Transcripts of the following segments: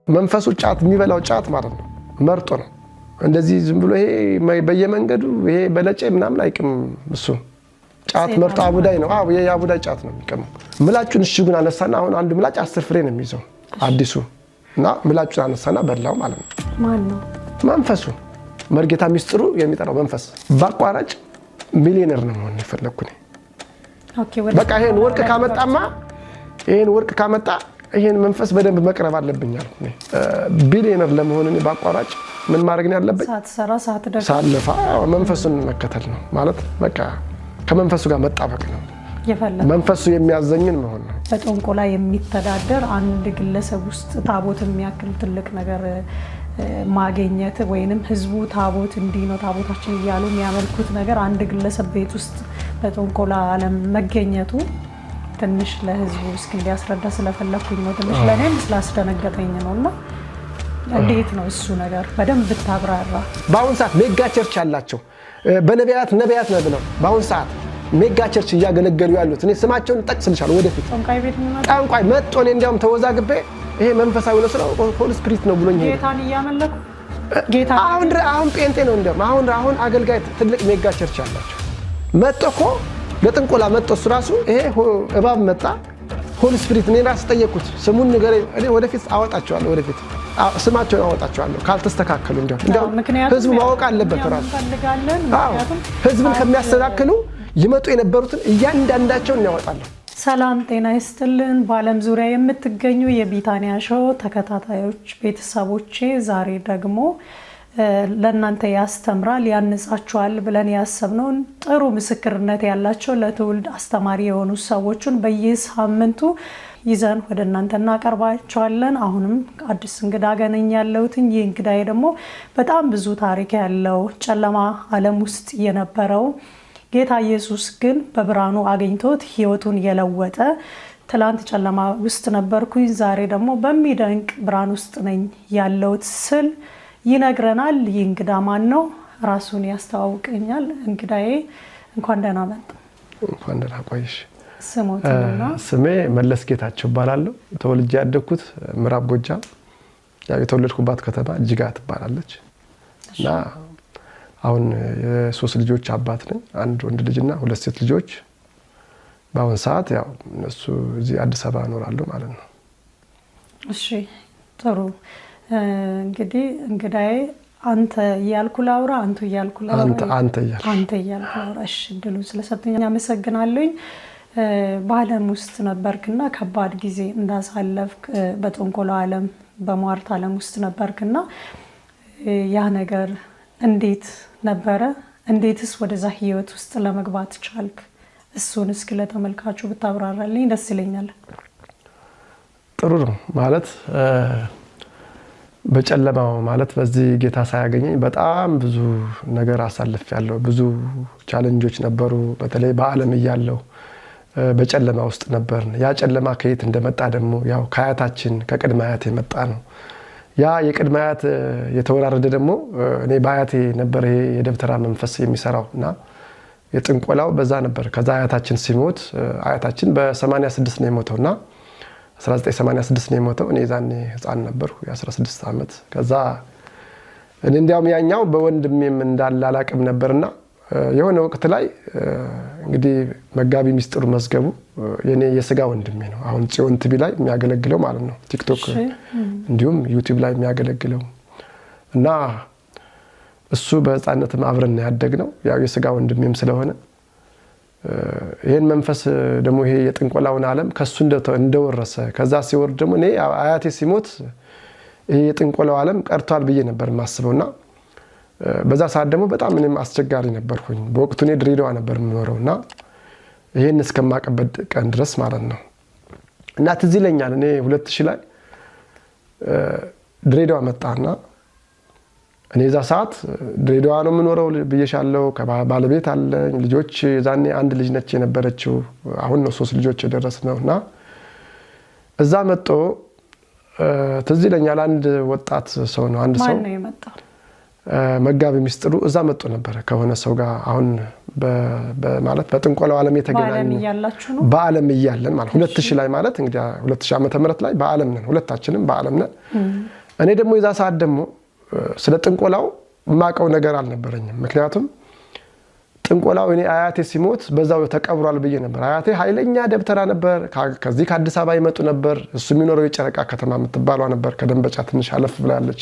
መንፈሱ ጫት የሚበላው ጫት ማለት ነው፣ መርጦ ነው። እንደዚህ ዝም ብሎ ይሄ በየመንገዱ ይሄ በለጨ ምናምን አይቅም። እሱ ጫት መርጦ አቡዳይ ነው። አዎ የአቡዳይ ጫት ነው የሚቀመው። ምላጩን እሽጉን አነሳና አሁን አንዱ ምላጭ 10 ፍሬ ነው የሚይዘው አዲሱ እና ምላጩን አነሳና በላው ማለት ነው። ማን ነው መንፈሱ? መርጌታ ሚስጥሩ የሚጠራው መንፈስ። በአቋራጭ ሚሊዮነር ነው መሆን የፈለግኩ እኔ። በቃ ይሄን ወርቅ ካመጣማ ይሄን ወርቅ ካመጣ ይሄን መንፈስ በደንብ መቅረብ አለብኝ አልኩ። ቢሊዮነር ለመሆን እኔ በአቋራጭ ምን ማድረግ ነው ያለብኝ? ሳትሰራ ሳትደክም ሳለፋ መንፈሱን መከተል ነው ማለት፣ በቃ ከመንፈሱ ጋር መጣበቅ ነው። መንፈሱ የሚያዘኝን መሆን ነው። በጥንቆላ የሚተዳደር አንድ ግለሰብ ውስጥ ታቦት የሚያክል ትልቅ ነገር ማግኘት ወይንም ህዝቡ ታቦት እንዲህ ነው ታቦታችን እያሉ የሚያመልኩት ነገር አንድ ግለሰብ ቤት ውስጥ በጥንቆላ ዓለም መገኘቱ ትንሽ ለህዝቡ እስኪ እንዲያስረዳ ስለፈለኩኝ ነው። ትንሽ ለእኔም ስላስደነገጠኝ ነው። እና እንዴት ነው እሱ ነገር በደንብ ብታብራራ። በአሁን ሰዓት mega church ያላቸው በነቢያት ነቢያት ነው ብለው በአሁን ሰዓት mega church እያገለገሉ ያሉት እኔ ስማቸውን ጠቅስልሻለሁ ወደፊት። ጠንቋይ ቤት የሚመጣ ጠንቋይ መጥቶ እኔ እንዲያውም ተወዛግቤ ይሄ መንፈሳዊ ነው ስለው Holy Spirit ነው ብሎኝ ሄደ። ጌታን እያመለኩ ጌታ አሁን አሁን ጴንጤ ነው እንዲያውም አሁን አሁን አገልጋይ ትልቅ mega church ያላቸው መጥቶ እኮ ለጥንቆላ መጥቶ እሱ ራሱ ይሄ እባብ መጣ Holy Spirit እኔ ራሱ ጠየቅኩት ስሙን ንገረኝ። እኔ ወደፊት አወጣቸዋለሁ፣ ወደፊት ስማቸውን አወጣቸዋለሁ ካልተስተካከሉ። እንዲያውም ህዝቡ ማወቅ አለበት ራሱ። ህዝብን ከሚያስተካክሉ ይመጡ የነበሩትን እያንዳንዳቸውን እናወጣለን። ሰላም ጤና ይስጥልን። በዓለም ዙሪያ የምትገኙ የቢታንያ ሾው ተከታታዮች ቤተሰቦቼ፣ ዛሬ ደግሞ ለእናንተ ያስተምራል ያንጻችኋል ብለን ያሰብነውን ጥሩ ምስክርነት ያላቸው ለትውልድ አስተማሪ የሆኑ ሰዎችን በየሳምንቱ ይዘን ወደ እናንተ እናቀርባቸዋለን። አሁንም አዲስ እንግዳ ገነኝ ያለሁትኝ። ይህ እንግዳዬ ደግሞ በጣም ብዙ ታሪክ ያለው ጨለማ ዓለም ውስጥ የነበረው ጌታ ኢየሱስ ግን በብርሃኑ አግኝቶት ሕይወቱን የለወጠ፣ ትላንት ጨለማ ውስጥ ነበርኩኝ፣ ዛሬ ደግሞ በሚደንቅ ብርሃን ውስጥ ነኝ ያለሁት ስል ይነግረናል። ይህ እንግዳ ማን ነው? ራሱን ያስተዋውቀኛል። እንግዳዬ እንኳን ደህና መጡ። እንኳን ደህና ቆየሽ። ስሞትና ስሜ መለስ ጌታቸው እባላለሁ። ተወልጄ ያደግኩት ምዕራብ ጎጃም፣ ያው የተወለድኩባት ከተማ ጅጋ ትባላለች እና አሁን የሶስት ልጆች አባት ነኝ። አንድ ወንድ ልጅና ሁለት ሴት ልጆች። በአሁን ሰዓት ያው እነሱ እዚህ አዲስ አበባ እኖራሉ ማለት ነው። እሺ ጥሩ። እንግዲህ እንግዳዬ አንተ እያልኩ ላውራ፣ አንቱ እያልኩ ላውራ፣ አንተ እያልኩ አንተ እያልኩ ላውራ። እሺ እድሉን ስለሰጡኝ አመሰግናለሁኝ። በዓለም ውስጥ ነበርክና ከባድ ጊዜ እንዳሳለፍክ በጥንቆላ ዓለም በሟርት ዓለም ውስጥ ነበርክና ያ ነገር እንዴት ነበረ? እንዴትስ ወደዛ ህይወት ውስጥ ለመግባት ቻልክ? እሱን እስኪ ለተመልካቹ ብታብራራልኝ ደስ ይለኛል። ጥሩ ነው ማለት በጨለማው ማለት በዚህ ጌታ ሳያገኘኝ በጣም ብዙ ነገር አሳልፌያለሁ። ብዙ challenge ኦች ነበሩ። በተለይ በዓለም እያለሁ በጨለማ ውስጥ ነበርን። ያ ጨለማ ከየት እንደመጣ ደግሞ ያው ከአያታችን ከቅድመ አያት የመጣ ነው። ያ የቅድመ አያት የተወራረደ ደግሞ እኔ በአያቴ ነበር ይሄ የደብተራ መንፈስ የሚሰራው እና የጥንቆላው በዛ ነበር። ከዛ አያታችን ሲሞት፣ አያታችን በ86 ነው የሞተው እና 1986 ነው የሞተው። እኔ ዛኔ ህፃን ነበርኩ የ16 ዓመት። ከዛ እኔ እንዲያውም ያኛው በወንድሜም እንዳለ አላቅም ነበርና የሆነ ወቅት ላይ እንግዲህ መጋቢ ሚስጥሩ መዝገቡ የኔ የስጋ ወንድሜ ነው። አሁን ጽዮን ቲቪ ላይ የሚያገለግለው ማለት ነው፣ ቲክቶክ እንዲሁም ዩቲዩብ ላይ የሚያገለግለው እና እሱ በህፃነትም አብረን ያደግነው ያው የስጋ ወንድሜም ስለሆነ ይህን መንፈስ ደግሞ ይሄ የጥንቆላውን ዓለም ከሱ እንደወረሰ ከዛ ሲወርድ ደግሞ እኔ አያቴ ሲሞት ይሄ የጥንቆላው ዓለም ቀርቷል ብዬ ነበር የማስበውና በዛ ሰዓት ደግሞ በጣም እኔም አስቸጋሪ ነበርኩኝ። በወቅቱ እኔ ድሬዳዋ ነበር የምኖረው እና ይህን እስከማቀበት ቀን ድረስ ማለት ነው። እና ትዝ ይለኛል እኔ 2000 ላይ ድሬዳዋ መጣና እኔ እዛ ሰዓት ድሬዳዋ ነው የምኖረው ብዬሻለሁ። ባለቤት አለኝ፣ ልጆች ዛኔ አንድ ልጅ ነች የነበረችው። አሁን ነው 3 ልጆች የደረስነው እና እዛ መጥቶ ትዝ ይለኛል አንድ ወጣት ሰው ነው አንድ ሰው መጋቢ ሚስጥሩ እዛ መጥቶ ነበረ ከሆነ ሰው ጋር አሁን ማለት በጥንቆላው ዓለም የተገናኙ በዓለም እያለን ማለት 2000 ላይ ማለት እንግዲህ 2000 ዓመተ ምህረት ላይ በዓለም ነን፣ ሁለታችንም በዓለም ነን። እኔ ደግሞ የዛ ሰዓት ደግሞ ስለ ጥንቆላው የማውቀው ነገር አልነበረኝም። ምክንያቱም ጥንቆላው እኔ አያቴ ሲሞት በዛው ተቀብሯል ብዬ ነበር። አያቴ ኃይለኛ ደብተራ ነበር። ከዚህ ከአዲስ አበባ ይመጡ ነበር። እሱ የሚኖረው የጨረቃ ከተማ የምትባሏ ነበር፣ ከደንበጫ ትንሽ አለፍ ብላለች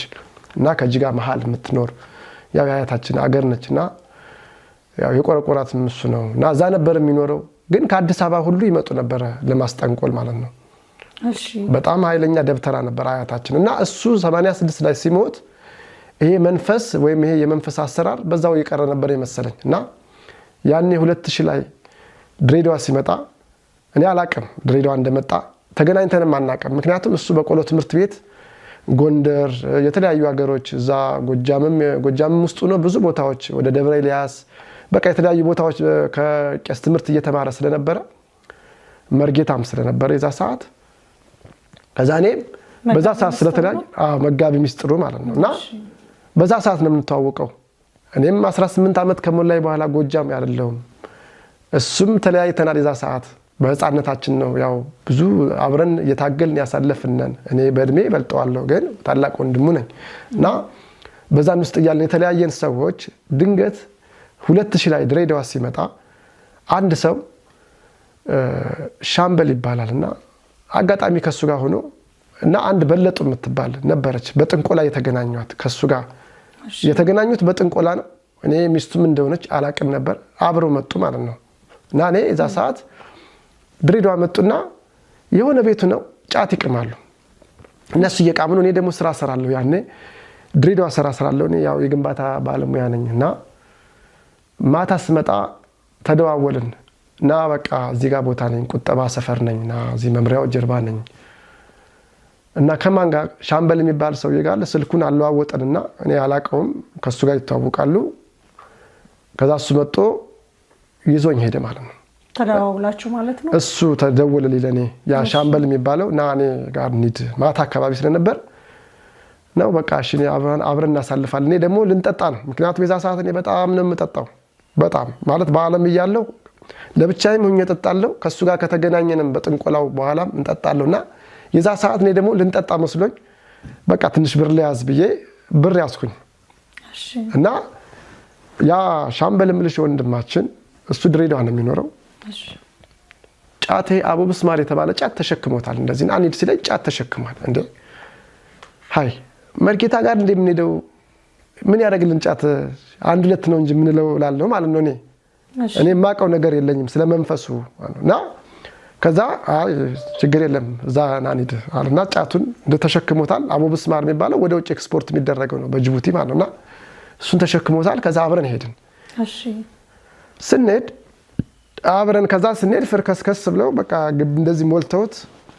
እና ከጅጋ መሀል የምትኖር ያው የአያታችን አገር ነች እና ያው የቆረቆራት እሱ ነው እና እዛ ነበር የሚኖረው። ግን ከአዲስ አበባ ሁሉ ይመጡ ነበረ ለማስጠንቆል ማለት ነው። በጣም ኃይለኛ ደብተራ ነበር አያታችን እና እሱ 86 ላይ ሲሞት ይሄ መንፈስ ወይም ይሄ የመንፈስ አሰራር በዛው የቀረ ነበር የመሰለኝ እና ያኔ 2000 ላይ ድሬዳዋ ሲመጣ እኔ አላቅም፣ ድሬዳዋ እንደመጣ ተገናኝተንም አናቅም። ምክንያቱም እሱ በቆሎ ትምህርት ቤት ጎንደር፣ የተለያዩ ሀገሮች እዛ ጎጃምም ውስጥ ሆኖ ብዙ ቦታዎች ወደ ደብረ ኤልያስ በቃ የተለያዩ ቦታዎች ከቄስ ትምህርት እየተማረ ስለነበረ መርጌታም ስለነበረ የዛ ሰዓት ከዛ እኔም በዛ ሰዓት ስለተለያየ መጋቢ ሚስጥሩ ማለት ነው እና በዛ ሰዓት ነው የምንተዋወቀው። እኔም 18 ዓመት ከሞላይ በኋላ ጎጃም አይደለሁም፣ እሱም ተለያይተናል። የዛ ሰዓት በህፃነታችን ነው ያው ብዙ አብረን እየታገልን ያሳለፍነን። እኔ በእድሜ እበልጠዋለሁ ግን ታላቅ ወንድሙ ነኝ እና በዛን ውስጥ እያለን የተለያየን ሰዎች ድንገት 2000 ላይ ድሬዳዋ ሲመጣ አንድ ሰው ሻምበል ይባላል እና አጋጣሚ ከሱ ጋር ሆኖ እና አንድ በለጡ የምትባል ነበረች በጥንቆላ የተገናኟት ከሱ ጋር የተገናኙት በጥንቆላ ነው። እኔ ሚስቱም እንደሆነች አላቅም ነበር። አብረው መጡ ማለት ነው እና እኔ እዛ ሰዓት ድሬዳዋ መጡና የሆነ ቤቱ ነው ጫት ይቅማሉ እነሱ እየቃሙ ነው። እኔ ደግሞ ስራ ሰራለሁ። ያኔ ድሬዳዋ ስራ ሰራለሁ። እኔ ያው የግንባታ ባለሙያ ነኝ እና ማታ ስመጣ ተደዋወልን እና በቃ እዚህ ጋር ቦታ ነኝ፣ ቁጠባ ሰፈር ነኝ እና እዚህ መምሪያው ጀርባ ነኝ እና ከማን ጋር ሻምበል የሚባል ሰውዬ ጋር ስልኩን አለዋወጠንና እኔ አላቀውም፣ ከሱ ጋር ይተዋወቃሉ። ከዛ እሱ መጥቶ ይዞኝ ሄደ ማለት ነው። ተደዋውላችሁ ማለት ነው? እሱ ተደወለልኝ ለእኔ ያ ሻምበል የሚባለው እና እኔ ጋር እንሂድ ማታ አካባቢ ስለነበር ነው በቃ እሺ አብረን እናሳልፋለን። እኔ ደግሞ ልንጠጣ ነው፣ ምክንያቱም የዛ ሰዓት እኔ በጣም ነው የምጠጣው። በጣም ማለት በዓለም እያለሁ ለብቻዬም ሆኜ እጠጣለሁ፣ ከእሱ ጋር ከተገናኘንም በጥንቆላው በኋላም እንጠጣለሁ እና የዛ ሰዓት እኔ ደግሞ ልንጠጣ መስሎኝ በቃ ትንሽ ብር ልያዝ ብዬ ብር ያዝኩኝ እና ያ ሻምበል የምልሽ ወንድማችን እሱ ድሬዳዋ ነው የሚኖረው። ጫቴ አቡ ብስማር የተባለ ጫት ተሸክሞታል። እንደዚህ አንሂድ ሲለኝ ጫት ተሸክሟል። እንዴ ሀይ መርጌታ ጋር እንደምንሄደው ምን ያደርግልን ጫት አንድ ሁለት ነው እንጂ የምንለው እላለሁ ማለት ነው። እኔ የማውቀው ነገር የለኝም ስለ መንፈሱ እና ከዛ አይ ችግር የለም እዛ ና እንሂድ አለና ጫቱን ተሸክሞታል። አቡ ብስማር የሚባለው ወደ ውጭ ኤክስፖርት የሚደረገው ነው በጅቡቲ ማለት ነውና እሱን ተሸክሞታል። ከዛ አብረን ሄድን። ስንሄድ አብረን ከዛ ስንሄድ ፍርከስከስ ብለው በቃ እንደዚህ ሞልተውት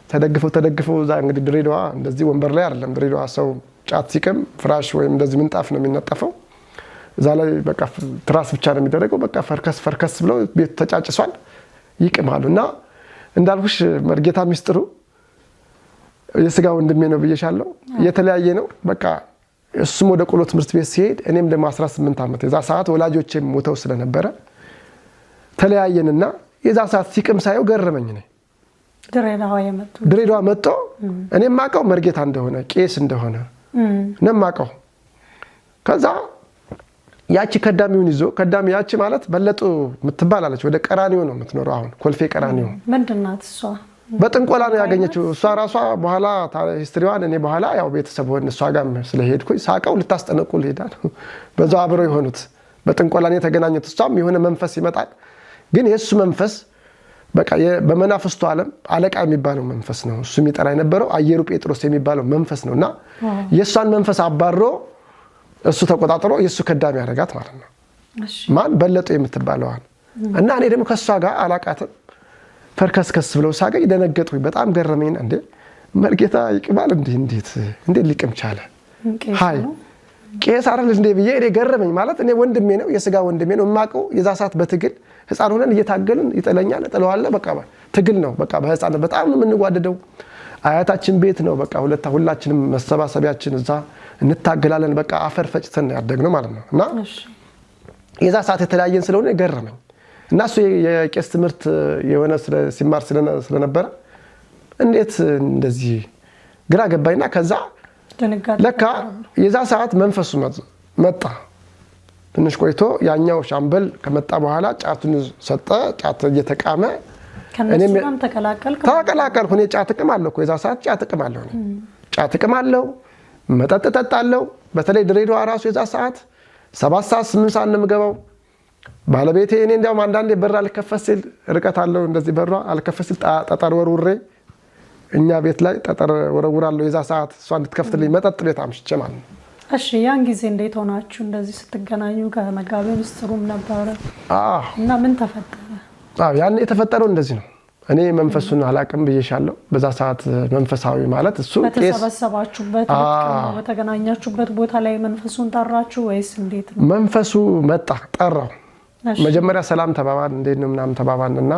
ተደግፈው ተደግፈው እዛ እንግዲህ ድሬዳዋ እንደዚህ ወንበር ላይ አይደለም። ድሬዳዋ ሰው ጫት ሲቅም ፍራሽ ወይም እንደዚህ ምንጣፍ ነው የሚነጠፈው። እዛ ላይ በቃ ትራስ ብቻ ነው የሚደረገው። በቃ ፈርከስ ፈርከስ ብለው ቤቱ ተጫጭሷል፣ ይቅማሉ። እና እንዳልኩሽ መርጌታ ሚስጥሩ የስጋ ወንድሜ ነው ብዬሻለሁ። የተለያየ ነው በቃ እሱም ወደ ቆሎ ትምህርት ቤት ሲሄድ እኔም ደግሞ 18 ዓመት የዛ ሰዓት ወላጆቼም ሞተው ስለነበረ ተለያየንና የዛ ሰዓት ሲቅም ሳየው ገረመኝ። እኔ ድሬዳዋ መጥቶ እኔ የማውቀው መርጌታ እንደሆነ ቄስ እንደሆነ ነው የማውቀው። ከዛ ያቺ ከዳሚውን ይዞ ከዳሚ ያቺ ማለት በለጡ የምትባላለች ወደ ቀራኒዮ ነው የምትኖረው አሁን ኮልፌ ቀራኒዮ። ምንድን ናት እሷ? በጥንቆላ ነው ያገኘችው። እሷ ራሷ በኋላ history ዋን እኔ በኋላ ያው ቤተሰብ ሆን እሷ ጋር ስለሄድኩኝ ሳቀው ልታስጠነቁል ሄዳ ነው በዛው አብረው የሆኑት በጥንቆላ ነው የተገናኙት። እሷም የሆነ መንፈስ ይመጣል፣ ግን የእሱ መንፈስ በቃ በመናፍስቱ ዓለም አለቃ የሚባለው መንፈስ ነው እሱ የሚጠራ የነበረው አየሩ ጴጥሮስ የሚባለው መንፈስ ነው። እና የእሷን መንፈስ አባሮ እሱ ተቆጣጥሮ የእሱ ከዳሚ ያደረጋት ማለት ነው። ማን በለጡ የምትባለዋል። እና እኔ ደግሞ ከእሷ ጋር አላቃትም። ፈርከስከስ ብለው ሳገኝ ደነገጥኩኝ። በጣም ገረመኝ። እንዴ መርጌታ ይቅማል እንዴ? እንዴት እንዴት ሊቅም ቻለ? ሀይ ቄስ አይደል እንዴ ብዬ እኔ ገረመኝ። ማለት እኔ ወንድሜ ነው የስጋ ወንድሜ ነው የማውቀው። የዛ ሰዓት በትግል ህፃን ሆነን እየታገልን ይጠለኛል፣ እጥለዋለሁ። በቃ ትግል ነው። በቃ በህፃን በጣም ነው የምንጓደደው። አያታችን ቤት ነው በቃ ሁላችንም መሰባሰቢያችን እዛ እንታገላለን። በቃ አፈር ፈጭተን ያደግነው ማለት ነው። እና የዛ ሰዓት የተለያየን ስለሆነ ገረመኝ። እና እሱ የቄስ ትምህርት የሆነ ሲማር ስለነበረ እንዴት እንደዚህ ግራ ገባኝና ከዛ ለካ የዛ ሰዓት መንፈሱ መጣ። ትንሽ ቆይቶ ያኛው ሻምበል ከመጣ በኋላ ጫቱን ሰጠ። ጫት እየተቃመ እኔም ተቀላቀልኩ። እኔ ጫት እቅማለሁ እኮ የዛ ሰዓት ጫት እቅማለሁ፣ ጫት እቅማለሁ፣ መጠጥ እጠጣለሁ። በተለይ ድሬዳዋ ራሱ የዛ ሰዓት 7 ሰዓት 8 ሰዓት ነው የምገባው። ባለቤቴ እኔ እንዲያውም አንዳንዴ በር አልከፈት ሲል ርቀት አለው እንደዚህ በሯ አልከፈት ሲል ጠጠር ወርውሬ እኛ ቤት ላይ ጠጠር ወረውራለሁ። የዛ ሰዓት እሷ እንድትከፍትልኝ መጠጥ ቤት አምሽቼ ማለት ነው። እሺ ያን ጊዜ እንዴት ሆናችሁ እንደዚህ ስትገናኙ? ከመጋቤ ምስጢሩም ነበረ እና ምን ተፈጠረ? አዎ ያን የተፈጠረው እንደዚህ ነው። እኔ መንፈሱን አላቅም ብዬሻለሁ። በዛ ሰዓት መንፈሳዊ ማለት እሱ በተሰበሰባችሁበት በተገናኛችሁበት ቦታ ላይ መንፈሱን ጠራችሁ ወይስ እንዴት ነው? መንፈሱ መጣ፣ ጠራው። መጀመሪያ ሰላም ተባባል፣ እንዴት ነው ምናምን ተባባል እና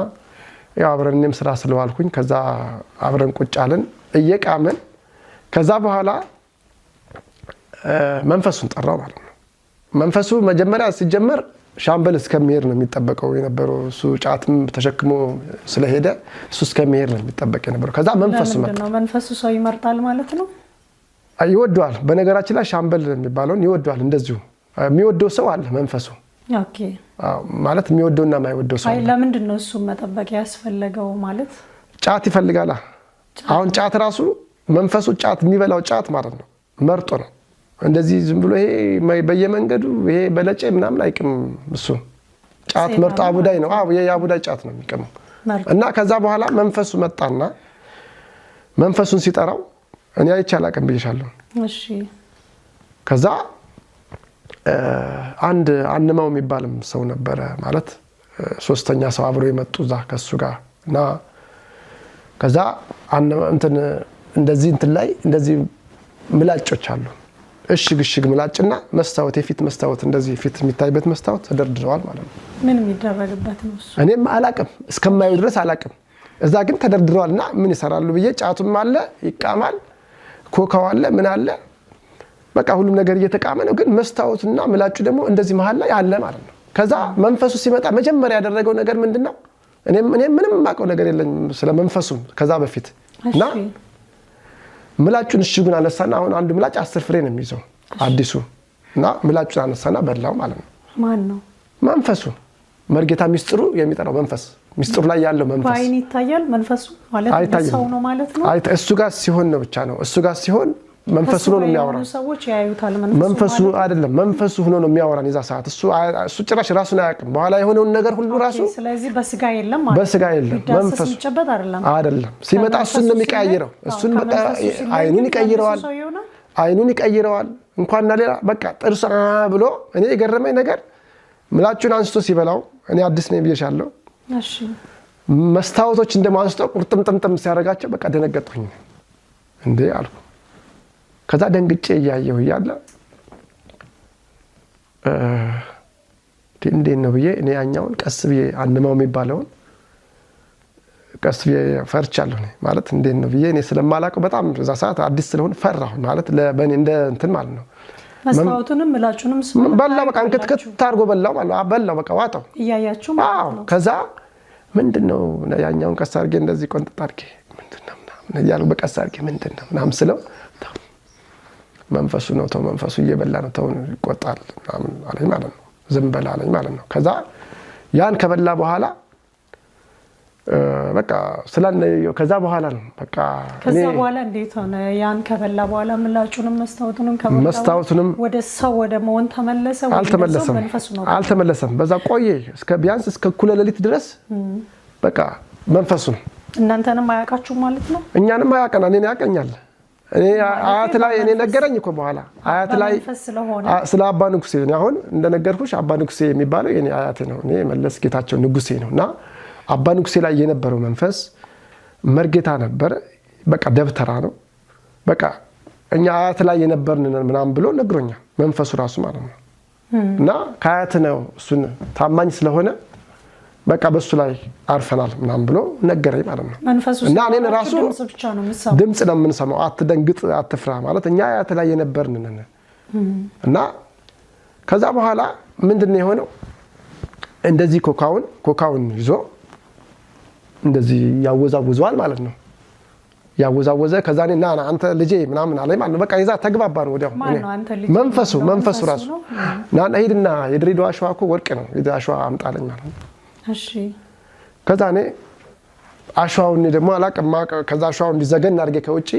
ያው አብረን እኔም ስራ ስለዋልኩኝ ከዛ አብረን ቁጭ አልን እየቃምን። ከዛ በኋላ መንፈሱን ጠራው ማለት ነው። መንፈሱ መጀመሪያ ሲጀመር ሻምበል እስከሚሄድ ነው የሚጠበቀው የነበረው። እሱ ጫትም ተሸክሞ ስለሄደ እሱ እስከሚሄድ ነው የሚጠበቅ የነበረው። ከዛ መንፈሱ መጣ። መንፈሱ ሰው ይመርጣል ማለት ነው፣ ይወደዋል። በነገራችን ላይ ሻምበል የሚባለውን ይወደዋል። እንደዚሁ የሚወደው ሰው አለ መንፈሱ ማለት የሚወደውና የማይወደው ሰው። ለምንድን ነው እሱ መጠበቅ ያስፈለገው? ማለት ጫት ይፈልጋላ። አሁን ጫት ራሱ መንፈሱ ጫት የሚበላው ጫት ማለት ነው መርጦ ነው። እንደዚህ ዝም ብሎ ይሄ በየመንገዱ ይሄ በለጨ ምናምን አይቅም። እሱ ጫት መርጦ አቡዳይ ነው። አዎ የአቡዳይ ጫት ነው የሚቅመው። እና ከዛ በኋላ መንፈሱ መጣና መንፈሱን ሲጠራው እኔ አይቼ አላቅም ብዬሻለሁ። እሺ። ከዛ አንድ አንማው የሚባልም ሰው ነበረ፣ ማለት ሶስተኛ ሰው አብሮ የመጡ እዛ ከሱ ጋር እና ከዛ እንትን እንደዚህ እንትን ላይ እንደዚህ ምላጮች አሉ እሽግ እሽግ ምላጭና መስታወት የፊት መስታወት እንደዚህ ፊት የሚታይበት መስታወት ተደርድረዋል ማለት ነው። ምን የሚደረግበት ነው እሱ? እኔም አላቅም እስከማየው ድረስ አላቅም። እዛ ግን ተደርድረዋል እና ምን ይሰራሉ ብዬ ጫቱም አለ ይቃማል፣ ኮካው አለ ምን አለ በቃ ሁሉም ነገር እየተቃመ ነው። ግን መስታወቱና ምላጩ ደግሞ እንደዚህ መሀል ላይ አለ ማለት ነው። ከዛ መንፈሱ ሲመጣ መጀመሪያ ያደረገው ነገር ምንድን ነው? እኔም ምንም የማውቀው ነገር የለኝም ስለ መንፈሱ ከዛ በፊት እና ምላጩን እሽጉን አነሳና አሁን አንዱ ምላጭ 10 ፍሬ ነው የሚይዘው አዲሱ እና ምላጩን አነሳና በላው ማለት ነው። ማን ነው? መንፈሱ መርጌታ ሚስጥሩ የሚጠራው መንፈስ ሚስጥሩ ላይ ያለው መንፈስ በአይን ይታያል። መንፈሱ ማለት ሰው ነው ማለት ነው። እሱ ጋር ሲሆን ነው ብቻ ነው እሱ ጋር ሲሆን መንፈሱ ነው የሚያወራው። ሰዎች ያዩታል። መንፈሱ አይደለም መንፈሱ ሆኖ ነው የሚያወራን የዛ ሰዓት። እሱ ጭራሽ ራሱን አያውቅም። በኋላ የሆነውን ነገር ሁሉ ራሱ ስለዚህ በስጋ የለም ማለት በስጋ የለም። መንፈሱ አይደለም ሲመጣ እሱን ነው የሚቀያይረው። እሱን በቃ አይኑን ይቀይረዋል፣ አይኑን ይቀይረዋል። እንኳንና ሌላ በቃ ጥርስ ብሎ እኔ የገረመኝ ነገር ምላጩን አንስቶ ሲበላው እኔ አዲስ ነኝ ብዬሻለሁ። እሺ መስታወቶችን ደግሞ አንስቶ ቁርጥምጥምጥም ሲያደርጋቸው በቃ ደነገጥኩኝ። እንዴ አልኩ። ከዛ ደንግጬ እያየሁ እያለ እንዴት ነው ብዬ እኔ ያኛውን ቀስ ብዬ አንማው የሚባለውን ቀስ ብዬ ፈርቻለሁ። ማለት እንዴት ነው ብዬ እኔ ስለማላውቀው በጣም እዛ ሰዓት አዲስ ስለሆን ፈራሁ። ማለት በእኔ እንደ እንትን ማለት ነው። መስታወቱንም ምላጩንም በላው፣ በቃ እንክትክት አድርጎ በላው ማለት ነው። በላው በቃ ዋጠው እያያችሁ ማለት ነው። ከዛ ምንድን ነው ያኛውን ቀስ አድርጌ እንደዚህ ቆንጥጥ አድርጌ ምንድን ነው ምናምን እያልኩ በቀስ አድርጌ ምንድን ነው ምናምን ስለው መንፈሱ ነው ተው፣ መንፈሱ እየበላ ነው ተው፣ ይቆጣል ምናምን አለኝ ማለት ነው። ዝም በላ አለኝ ማለት ነው። ከዛ ያን ከበላ በኋላ በቃ ከዛ በኋላ ነው በቃ ከዛ በኋላ እንዴት ሆነ? ያን ከበላ በኋላ ምላጩንም መስታወቱንም ከበላ መስታወቱንም ወደ ሰው ወደ መሆን ተመለሰ? አልተመለሰም፣ አልተመለሰም። በዛ ቆየ እስከ ቢያንስ እስከ እኩለ ሌሊት ድረስ በቃ መንፈሱ ነው። እናንተንም አያውቃችሁም ማለት ነው? እኛንም አያውቀን፣ እኔን ያውቀኛል። እኔ አያት ላይ እኔ ነገረኝ እኮ በኋላ አያት ላይ ስለ አባ ንጉሴ አሁን እንደነገርኩሽ አባ ንጉሴ የሚባለው የኔ አያቴ ነው። እኔ መለስ ጌታቸው ንጉሴ ነው። እና አባ ንጉሴ ላይ የነበረው መንፈስ መርጌታ ነበር። በቃ ደብተራ ነው። በቃ እኛ አያት ላይ የነበርን ምናምን ብሎ ነግሮኛል። መንፈሱ ራሱ ማለት ነው። እና ከአያት ነው እሱን ታማኝ ስለሆነ በቃ በሱ ላይ አርፈናል ምናምን ብሎ ነገረኝ ማለት ነው። እና እኔን ራሱ ድምፅ ነው የምንሰማው። አትደንግጥ፣ አትፍራ ማለት እኛ አያት ላይ የነበርን ነን። እና ከዛ በኋላ ምንድን ነው የሆነው? እንደዚህ ኮካውን ይዞ እንደዚህ ያወዛውዘዋል ማለት ነው። ያወዛወዘ ከዛ እኔ ና አንተ ልጄ ምናምን አለኝ ማለት ነው። በቃ ይዛ ተግባባ ነው ወዲያው። መንፈሱ መንፈሱ ራሱ ና ሂድና የድሬዳዋ አሸዋ እኮ ወርቅ ነው፣ አሸዋ አምጣለኝ ማለት ነው። እሺ ከዛ እኔ አሸዋውን ደግሞ አላቅም። ከዛ አሸዋውን እንዲዘገን አድርጌ ከውጭ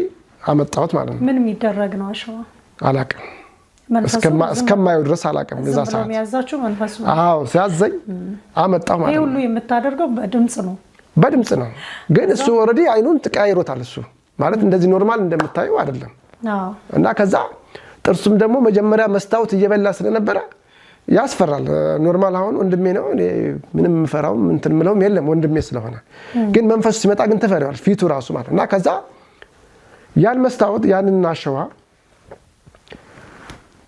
አመጣሁት ማለት ነው። ምን የሚደረግ ነው አሸዋ? አላቅም እስከማየው ድረስ አላቅም። እዛ ሰዓት መንፈሱ። አዎ ሲያዘኝ አመጣሁ ማለት ነው። ይሄ ሁሉ የምታደርገው በድምጽ ነው፣ በድምጽ ነው። ግን እሱ already አይኑን ተቀያይሮታል። እሱ ማለት እንደዚህ normal እንደምታየው አይደለም። እና ከዛ ጥርሱም ደግሞ መጀመሪያ መስታወት እየበላ ስለነበረ ያስፈራል። Normal አሁን ወንድሜ ነው፣ እኔ ምንም የምፈራውም እንትን የምለውም የለም ወንድሜ ስለሆነ። ግን መንፈሱ ሲመጣ ግን ትፈሪዋል፣ ፊቱ ራሱ ማለት እና ከዛ ያን መስታወት ያንን አሸዋ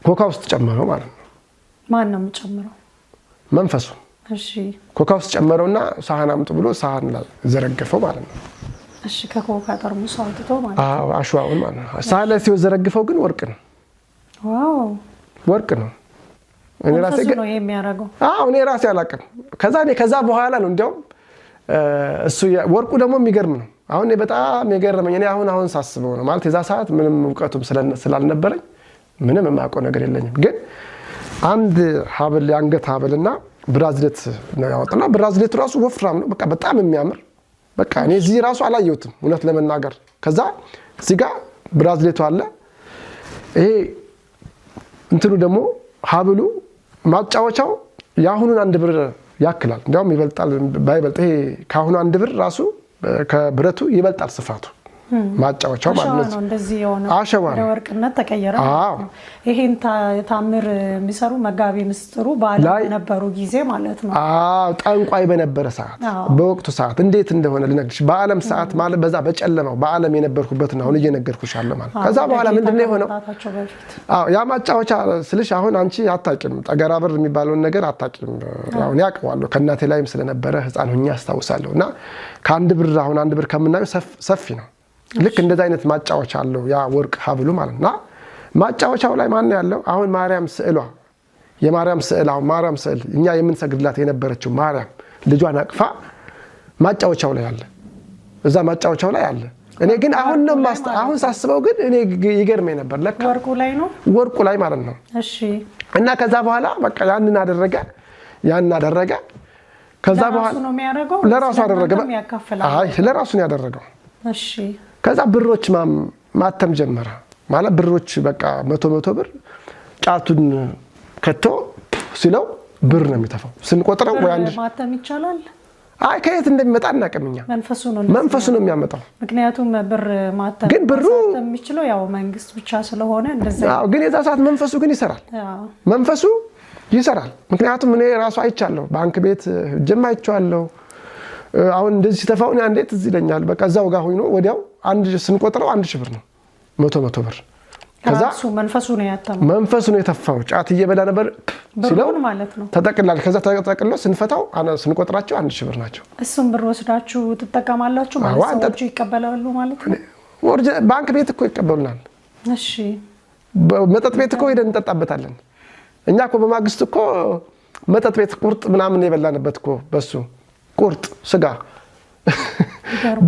ኮካ ውስጥ ጨመረው ማለት ነው። ማን ነው የሚጨምረው? መንፈሱ። እሺ ኮካ ውስጥ ጨመረውና ሳህን አምጡ ብሎ ሳህን ላይ ዘረገፈው ማለት ነው። እሺ ከኮካ ጠርሙስ አውጥቶ ማለት ነው። አዎ አሸዋውን ማለት ነው። ሳህን ላይ ሲዘረግፈው ግን ወርቅ ነው። Wow ወርቅ ነው። እኔ ራሴ ነው የሚያደርገው። አዎ እኔ ራሴ አላውቅም። ከዛ እኔ ከዛ በኋላ ነው እንዲያውም እሱ ወርቁ ደግሞ የሚገርም ነው። አሁን እኔ በጣም የገረመኝ እኔ አሁን አሁን ሳስበው ነው ማለት የዛ ሰዓት ምንም እውቀቱም ስላልነበረኝ ምንም የማውቀው ነገር የለኝም። ግን አንድ ሀብል የአንገት ሀብልና bracelet ነው ያወጣና bracelet ኡ ራሱ ወፍራም ነው። በቃ በጣም የሚያምር በቃ እኔ እዚህ ራሱ አላየሁትም እውነት ለመናገር። ከዛ እዚህ ጋር bracelet ኡ አለ። ይሄ እንትኑ ደግሞ ሀብሉ ማጫወቻው የአሁኑን አንድ ብር ያክላል። እንዲያውም ይበልጣል ባይበልጥ ይሄ ከአሁኑ አንድ ብር ራሱ ከብረቱ ይበልጣል ስፋቱ ማጫወቻው ማለት ነው። እንደዚህ የሆነ አሸዋ ነው። ወደ ወርቅነት ተቀየረ። ይሄን ታምር የሚሰሩ መጋቢ ምስጢሩ በዓለም በነበሩ ጊዜ ማለት ነው። አዎ ጠንቋይ በነበረ ሰዓት፣ በወቅቱ ሰዓት እንዴት እንደሆነ ልነግርሽ። በዓለም ሰዓት ማለት በዛ በጨለማው በዓለም የነበርኩበት ነው አሁን እየነገርኩሽ አለ ማለት። ከዛ በኋላ ምንድን ነው የሆነው? አዎ ያ ማጫወቻ ስልሽ አሁን አንቺ አታውቂም፣ ጠገራ ብር የሚባለውን ነገር አታውቂም። አሁን ያውቀዋለሁ ከእናቴ ላይም ስለነበረ ሕፃን ሁኜ አስታውሳለሁ። እና ከአንድ ብር አሁን አንድ ብር ከምናየው ሰፊ ነው። ልክ እንደዛ አይነት ማጫወቻ አለው ያ ወርቅ ሀብሉ ማለት ነው። ማጫወቻው ላይ ማን ያለው? አሁን ማርያም ስዕሏ የማርያም ስዕል አሁን ማርያም ስዕል እኛ የምንሰግድላት የነበረችው ማርያም ልጇን አቅፋ ማጫወቻው ላይ አለ፣ እዛ ማጫወቻው ላይ አለ። እኔ ግን አሁን ነው አሁን ሳስበው ግን እኔ ይገርመኝ ነበር። ለካ ወርቁ ላይ ነው፣ ወርቁ ላይ ማለት ነው። እሺ። እና ከዛ በኋላ በቃ ያንን አደረገ ያንን አደረገ። ከዛ በኋላ ለራሱ አደረገ። አይ ለራሱ ነው ያደረገው። እሺ። ከዛ ብሮች ማተም ጀመረ። ማለት ብሮች በቃ 100 ብር ጫቱን ከቶ ሲለው ብር ነው የሚተፋው። ስንቆጥረው ወይ አንድ ማተም ይቻላል። አይ ከየት እንደሚመጣ አናውቅም እኛ። መንፈሱ ነው የሚያመጣው። ምክንያቱም ብር ማተም ግን ብሩ የሚችለው ያው መንግስት ብቻ ስለሆነ እንደዛ። አዎ፣ ግን የዛ ሰዓት መንፈሱ ግን ይሰራል። መንፈሱ ይሰራል። ምክንያቱም እኔ ራሱ አይቻለሁ፣ ባንክ ቤት ሄጄም አይቼዋለሁ። አሁን እንደዚህ ሲተፋው እኔ አንዴ ትዝ ይለኛል። በቃ እዛው ጋር ሆኖ ወዲያው አንድ ስንቆጥረው 1000 ብር ነው፣ 100 ብር። ከዛ መንፈሱ ነው ያተመው፣ መንፈሱ ነው የተፋው። ጫት እየበላ ነበር ሲለው ማለት ነው ተጠቅላል። ከዛ ተጠቅሎ ስንፈታው ስንቆጥራቸው 1000 ብር ናቸው። እሱም ብር ወስዳችሁ ትጠቀማላችሁ ማለት ሰዎቹ ይቀበላሉ ማለት ነው። ባንክ ቤት እኮ ይቀበሉናል። እሺ፣ መጠጥ ቤት እኮ ሄደን እንጠጣበታለን። እኛ እኮ በማግስቱ እኮ መጠጥ ቤት ቁርጥ ምናምን የበላንበት እኮ በሱ ቁርጥ ስጋ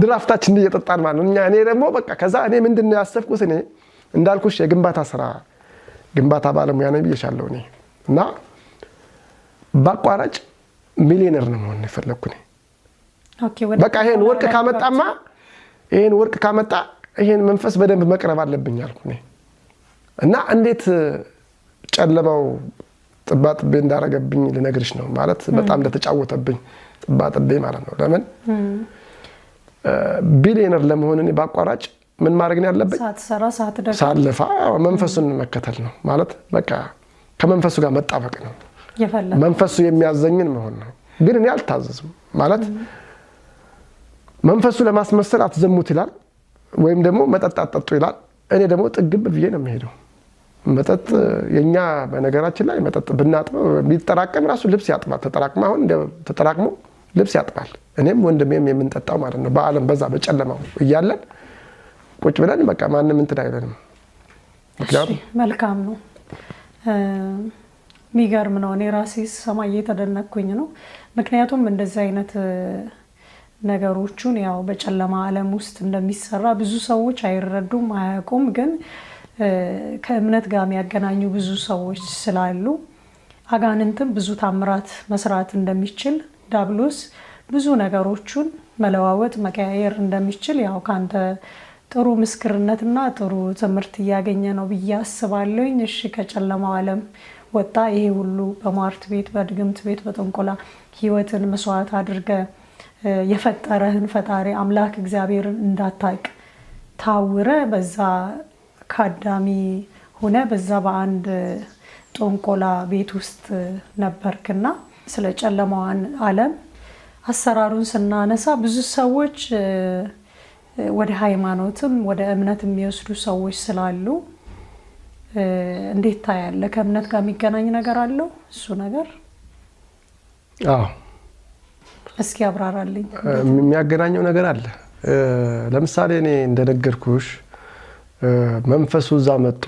ድራፍታችን እየጠጣን ማለት ነው። እኔ ደግሞ በቃ ከዛ እኔ ምንድን ነው ያሰብኩት፣ እኔ እንዳልኩሽ የግንባታ ስራ ግንባታ ባለሙያ ነኝ ብዬሻለሁ እኔ እና በአቋራጭ ሚሊዮነር ነው መሆን የፈለግኩ እኔ። በቃ ይሄን ወርቅ ካመጣማ ይሄን ወርቅ ካመጣ ይሄን መንፈስ በደንብ መቅረብ አለብኝ አልኩ እኔ። እና እንዴት ጨለማው ጥባጥቤ እንዳረገብኝ ልነግርሽ ነው ማለት በጣም እንደተጫወተብኝ ጥባጥቤ ማለት ነው። ለምን ቢሊዮነር ለመሆን እኔ በአቋራጭ ምን ማድረግ ነው ያለብኝ? ሳትሰራ ሳትደክም ሳለፋ መንፈሱን መከተል ነው ማለት በቃ ከመንፈሱ ጋር መጣበቅ ነው። መንፈሱ የሚያዘኝን መሆን ነው። ግን እኔ አልታዘዝም ማለት መንፈሱ ለማስመሰል አትዘሙት ይላል፣ ወይም ደግሞ መጠጥ አትጠጡ ይላል። እኔ ደግሞ ጥግብ ብዬ ነው የምሄደው። መጠጥ የኛ በነገራችን ላይ መጠጥ ብናጥበው ቢጠራቀም ራሱ ልብስ ያጥባል። ተጠራቅሞ አሁን ተጠራቅሞ ልብስ ያጥባል። እኔም ወንድሜም የምንጠጣው ማለት ነው። በዓለም በዛ በጨለማው እያለን ቁጭ ብለን በቃ ማንም እንትን አይለንም። መልካም ነው። የሚገርም ነው። እኔ ራሴ ስሰማ እየተደነቅኩኝ ነው። ምክንያቱም እንደዚህ አይነት ነገሮቹን ያው በጨለማ ዓለም ውስጥ እንደሚሰራ ብዙ ሰዎች አይረዱም፣ አያውቁም። ግን ከእምነት ጋር የሚያገናኙ ብዙ ሰዎች ስላሉ አጋንንትም ብዙ ታምራት መስራት እንደሚችል ዳብሎስ ብዙ ነገሮቹን መለዋወጥ መቀያየር እንደሚችል ያው ከአንተ ጥሩ ምስክርነትና ጥሩ ትምህርት እያገኘ ነው ብዬ አስባለሁኝ። እሺ ከጨለማው ዓለም ወጣ። ይሄ ሁሉ በሟርት ቤት፣ በድግምት ቤት፣ በጥንቆላ ህይወትን መስዋዕት አድርገ የፈጠረህን ፈጣሪ አምላክ እግዚአብሔርን እንዳታቅ ታውረ በዛ ካዳሚ ሆነ በዛ በአንድ ጦንቆላ ቤት ውስጥ ነበርክና ስለ ጨለማዋን ዓለም አሰራሩን ስናነሳ ብዙ ሰዎች ወደ ሃይማኖትም ወደ እምነት የሚወስዱ ሰዎች ስላሉ እንዴት ታያለህ? ከእምነት ጋር የሚገናኝ ነገር አለው እሱ ነገር? አዎ። እስኪ አብራራልኝ። የሚያገናኘው ነገር አለ። ለምሳሌ እኔ እንደነገርኩሽ መንፈሱ እዛ መጥቶ